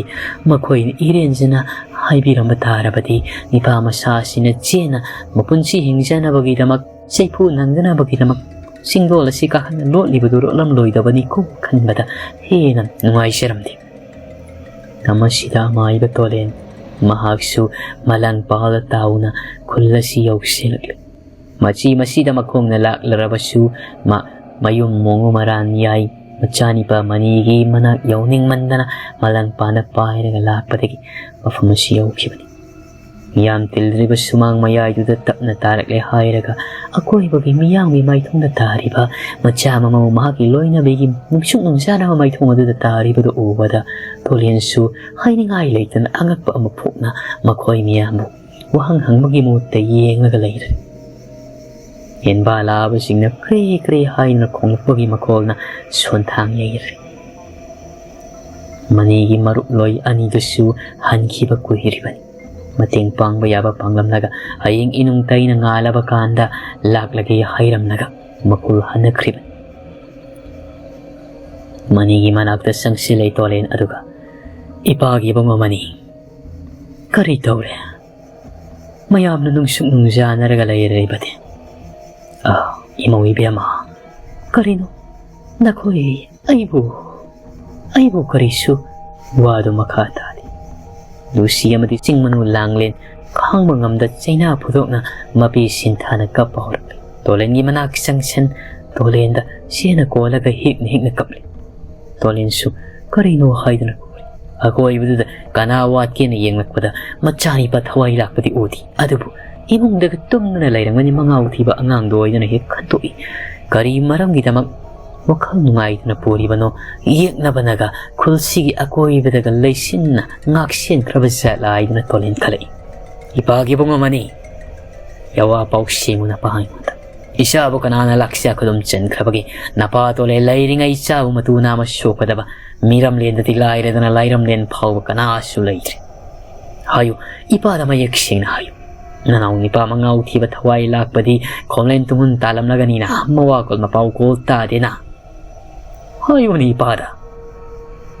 ꯃꯈꯣꯏꯅ ꯏꯔꯦꯟꯖꯅ ꯍꯥꯏꯕꯤꯔꯝꯕ ꯇꯥꯔꯕꯗꯤ ꯅꯤꯄꯥ ꯃꯆꯥꯁꯤꯅ ꯆꯦꯟꯅ ꯃꯄꯨꯟꯁꯤ ꯍꯤꯡꯖꯅꯕꯒꯤꯗꯃꯛ, ꯆꯩꯐꯨ ꯅꯪꯗꯅꯕꯒꯤꯗꯃꯛ ꯆꯤꯡꯗꯣꯜ ꯑꯁꯤ ꯀꯥꯈꯠꯅ ꯂꯣꯠꯂꯤꯕꯗꯨ ꯂꯣꯠꯂꯝꯂꯣꯏꯗꯕꯅꯤꯀꯣ ꯈꯟꯕꯗ ꯍꯦꯟꯅ ꯅꯨꯡꯉꯥꯏꯖꯔꯝꯗꯦ꯫ ꯃꯁꯤꯗ ꯑꯃꯥꯏꯕ ꯇꯣꯂꯦꯟ ꯃꯍꯥꯛꯁꯨ ꯃꯂꯥꯡ ꯄꯥꯜꯗ ꯇꯥꯎꯅ ꯈꯨꯜ ꯑꯁꯤ ꯌꯧꯁꯤꯜꯂꯛꯂꯦ꯫ ꯃꯆꯤ ꯃꯁꯤꯗ ꯃꯈꯣꯡꯅ ꯂꯥꯛꯂꯔꯕꯁꯨ ꯃ-, ꯃꯌꯨꯝ ꯃꯣꯡꯉꯨ ꯃꯔꯥꯟ ꯌꯥꯏ ꯃꯆꯥꯅꯤꯄꯥ ꯃꯅꯤꯒꯤ ꯃꯅꯥꯛ ꯌꯧꯅꯤꯡꯃꯟꯗꯅ ꯃꯂꯥꯡ ꯄꯥꯟꯗ ꯄꯥꯏꯔꯒ ꯂꯥꯛꯄꯗꯒꯤ ꯃꯐꯝ ꯑꯁꯤ ꯌꯧꯈꯤꯕꯅꯤ꯫ ꯃꯤꯌꯥꯝ ꯇꯤꯜꯂꯤꯕ ꯁꯨꯃꯥꯡ ꯃꯌꯥꯏꯗꯨꯗ ꯇꯞꯅ ꯇꯥꯔꯛꯂꯦ ꯍꯥꯏꯔꯒ ꯑꯀꯣꯏꯕꯒꯤ ꯃꯤꯌꯥꯝꯒꯤ ꯃꯥꯏꯊꯣꯡꯗ ꯇꯥꯔꯤꯕ ꯃꯆꯥ ꯃꯃꯧ ꯃꯍꯥꯛꯀꯤ ꯂꯣꯏꯅꯕꯤꯒꯤ ꯅꯨꯡꯁꯨꯛ ꯅꯨꯡꯖꯥꯅꯕ ꯃꯥꯏꯊꯣꯡ ꯑꯗꯨꯗ ꯇꯥꯔꯤꯕꯗꯨ ꯎꯕꯗ ꯇꯣꯂꯦꯟꯁꯨ ꯍꯥꯏꯅꯤꯡꯉꯥꯏ ꯂꯩꯇꯅ ꯑꯉꯛꯄ ꯑꯃ ꯄꯣꯛꯅ ꯃꯈꯣꯏ ꯃꯤꯌꯥꯝꯕꯨ ꯋꯥꯍꯪ ꯍꯪꯕꯒꯤ ꯃꯍꯨꯠꯇ ꯌꯦꯡꯂꯒ ꯂꯩꯔꯦ꯫ ꯌꯦꯟꯕꯥ ꯂꯥꯛꯑꯕꯁꯤꯡꯅ ꯀ꯭ꯔꯤ ꯀ꯭ꯔꯤ ꯍꯥꯏꯅ ꯈꯣꯡꯂꯛꯄꯒꯤ ꯃꯈꯣꯜꯅ ꯁꯣꯟꯊꯥꯡ ꯌꯩꯔꯦ꯫ ꯃꯅꯤꯒꯤ ꯃꯔꯨꯞꯂꯣꯏ ꯑꯅꯤꯗꯨꯁꯨ ꯍꯟꯈꯤꯕ ꯀꯨꯏꯔꯤꯕꯅꯤ꯫ ꯃꯇꯦꯡ ꯄꯥꯡꯕ ꯌꯥꯕ ꯄꯥꯡꯂꯝꯂꯒ ꯍꯌꯦꯡ ꯏꯅꯨꯡ ꯇꯩꯅ ꯉꯥꯜꯂꯕ ꯀꯥꯟꯗ ꯂꯥꯛꯂꯒꯦ ꯍꯥꯏꯔꯝꯂꯒ ꯃꯈꯨꯜ ꯍꯟꯅꯈ꯭ꯔꯤꯕꯅꯤ꯫ ꯃꯅꯤꯒꯤ ꯃꯅꯥꯛꯇ ꯆꯪꯁꯤꯜꯂꯦ ꯇꯣꯂꯦꯟ ꯑꯗꯨꯒ, "ꯏꯄꯥꯒꯤ ꯏꯕꯨꯡꯉꯣ ꯃꯅꯤ, ꯀꯔꯤ ꯇꯧꯔꯦ? ꯃꯌꯥꯝꯅ ꯅꯨꯡꯁꯨꯛ ꯅꯨꯡꯖꯥꯅꯔꯒ ꯂꯩꯔꯤꯕꯗꯤ?" "ꯑ, ꯏꯃꯧ ꯏꯕꯦꯝꯃ, ꯀꯔꯤꯅꯣ? ꯅꯈꯣꯏ ꯑꯩꯕꯨ, ꯑꯩꯕꯨ ꯀꯔꯤꯁꯨ?" ꯋꯥꯗꯨ ꯃꯈꯥ ꯇꯥꯗꯦ꯫ ꯂꯨꯁꯤ ꯑꯃꯗꯤ ꯆꯤꯡ ꯃꯅꯨ ꯂꯥꯡꯂꯦꯟ ꯈꯥꯡꯕ ꯉꯝꯗ ꯆꯩꯅꯥ ꯐꯨꯗꯣꯛꯅ ꯃꯄꯤ ꯁꯤꯟꯊꯥꯅ ꯀꯞꯄ ꯍꯧꯔꯛꯂꯦ꯫ ꯇꯣꯂꯦꯟꯒꯤ ꯃꯅꯥꯛ ꯆꯪꯁꯤꯟ ꯇꯣꯂꯦꯟꯗ ꯆꯦꯅ ꯀꯣꯜꯂꯒ ꯍꯤꯛꯅ ꯍꯤꯛꯅ ꯀꯞꯂꯦ꯫ ꯇꯣꯂꯦꯟꯁꯨ ꯀꯔꯤꯅꯣ ꯍꯥꯏꯗꯨꯅ ꯀꯣꯜꯂꯤ꯫ ꯑꯀꯣꯏꯕꯗꯨꯗ ꯀꯅꯥ ꯋꯥꯠꯀꯦꯅ ꯌꯦꯡꯂꯛꯄꯗ ꯃꯆꯥꯅꯤꯄꯥ ꯊꯋꯥꯏ ꯂꯥꯛꯄꯗꯤ ꯎꯗꯦ꯫ ꯑꯗꯨꯕꯨ ꯏꯃꯨꯡꯗꯒ ꯇꯨꯝꯗꯨꯅ ꯂꯩꯔꯝꯒꯅꯤ ꯃꯉꯥꯎ ꯊꯤꯕ ꯑꯉꯥꯡꯗꯣ ꯑꯣꯏꯗꯨꯅ ꯍꯦꯛ ꯈꯟꯗꯣꯛꯏ꯫ ꯀꯔꯤ ꯃꯔꯝꯒꯤꯗꯃꯛ ꯋꯥꯈꯜ ꯅꯨꯡꯉꯥꯏꯗꯅ ꯄꯨꯔꯤꯕꯅꯣ? ꯌꯦꯛꯅꯕꯅꯒ ꯈꯨꯜꯁꯤꯒꯤ ꯑꯀꯣꯏꯕꯗꯒ ꯂꯩꯁꯤꯟꯅ ꯉꯥꯛꯁꯦꯟꯈ꯭ꯔꯕ ꯖꯥꯠꯂꯥ ꯍꯥꯏꯗꯨꯅ ꯇꯣꯂꯦꯟ ꯈꯜꯂꯛꯏ꯫ "ꯏꯄꯥꯒꯤ ꯏꯕꯨꯡꯉꯣ ꯃꯅꯤ, ꯌꯥꯋꯥ ꯄꯥꯎ ꯁꯦꯡꯉꯨ ꯅꯄꯥ ꯑꯩꯉꯣꯟꯗ꯫ ꯏꯆꯥꯕꯨ ꯀꯅꯥꯅ ꯂꯥꯛꯆ ꯈꯨꯗꯨꯝ ꯆꯟꯈ꯭ꯔꯕꯒꯦ? ꯅꯄꯥ ꯇꯣꯂꯦꯟ ꯂꯩꯔꯤꯉꯩ ꯏꯆꯥꯕꯨ ꯃꯇꯨ ꯅꯥꯝꯃ ꯁꯣꯛꯀꯗꯕ ꯃꯤꯔꯝꯂꯦꯟꯗꯗꯤ ꯂꯥꯏꯔꯗꯅ ꯂꯥꯏꯔꯝꯂꯦꯟ ꯐꯥꯎꯕ ꯀꯅꯥꯁꯨ ꯂꯩꯇ꯭ꯔꯦ꯫ ꯍꯥꯏꯌꯨ, ꯏꯄꯥꯗ ꯃꯌꯦꯛ ꯁꯦꯡꯅ ꯍꯥꯏꯌꯨ꯫ ꯅꯅꯥꯎ ꯅꯤꯄꯥ ꯃꯉꯥꯎ ꯊꯤꯕ ꯊꯋꯥꯏ ꯂꯥꯛꯄꯗꯤ ꯈꯣꯝꯂꯦꯟ ꯇꯨꯡꯍꯨꯟ ꯇꯥꯜꯂꯝꯂꯒꯅꯤꯅ ꯃꯋꯥ ꯀꯣꯜ ꯃꯄꯥꯎ ꯀꯣꯜ ꯇꯥꯗꯦꯅ꯫ ꯍꯥꯏꯌꯨꯅꯦ ꯏꯄꯥꯗ꯫"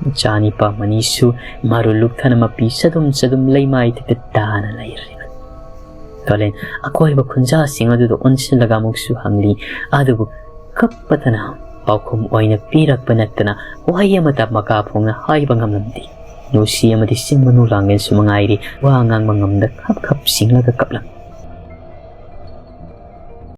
ꯃꯆꯥꯅꯤꯄꯥ ꯃꯅꯤꯁꯨ ꯃꯔꯨ ꯂꯨꯛꯊꯅ ꯃꯄꯤ ꯆꯗꯨꯝ ꯆꯗꯨꯝ ꯂꯩꯃꯥꯏꯗ ꯇꯥꯅ ꯂꯩꯔꯤꯕꯅꯤ꯫ ꯇꯣꯂꯦꯟ ꯑꯀꯣꯏꯕ ꯈꯨꯟꯖꯥꯁꯤꯡ ꯑꯗꯨꯗ ꯑꯣꯟꯁꯤꯜꯂꯒ ꯑꯃꯨꯛꯁꯨ ꯍꯪꯂꯤ꯫ ꯑꯗꯨꯕꯨ ꯀꯞꯄꯇꯅ ꯄꯥꯎꯈꯨꯝ ꯑꯣꯏꯅ ꯄꯤꯔꯛꯄ ꯅꯠꯇꯅ ꯋꯥꯍꯩ ꯑꯃꯇ ꯃꯀꯥ ꯐꯣꯡꯅ ꯍꯥꯏꯕ ꯉꯝꯂꯝꯗꯦ꯫ ꯂꯨꯁꯤ ꯑꯃꯗꯤ ꯆꯤꯡ ꯃꯅꯨ ꯂꯥꯡꯂꯦꯟꯁꯨ ꯃꯉꯥꯏꯔꯦ, ꯋꯥ ꯉꯥꯡꯕ ꯉꯝꯗ ꯈꯞ ꯈꯞ ꯆꯤꯡꯂꯒ ꯀꯞꯂꯝꯃꯤ꯫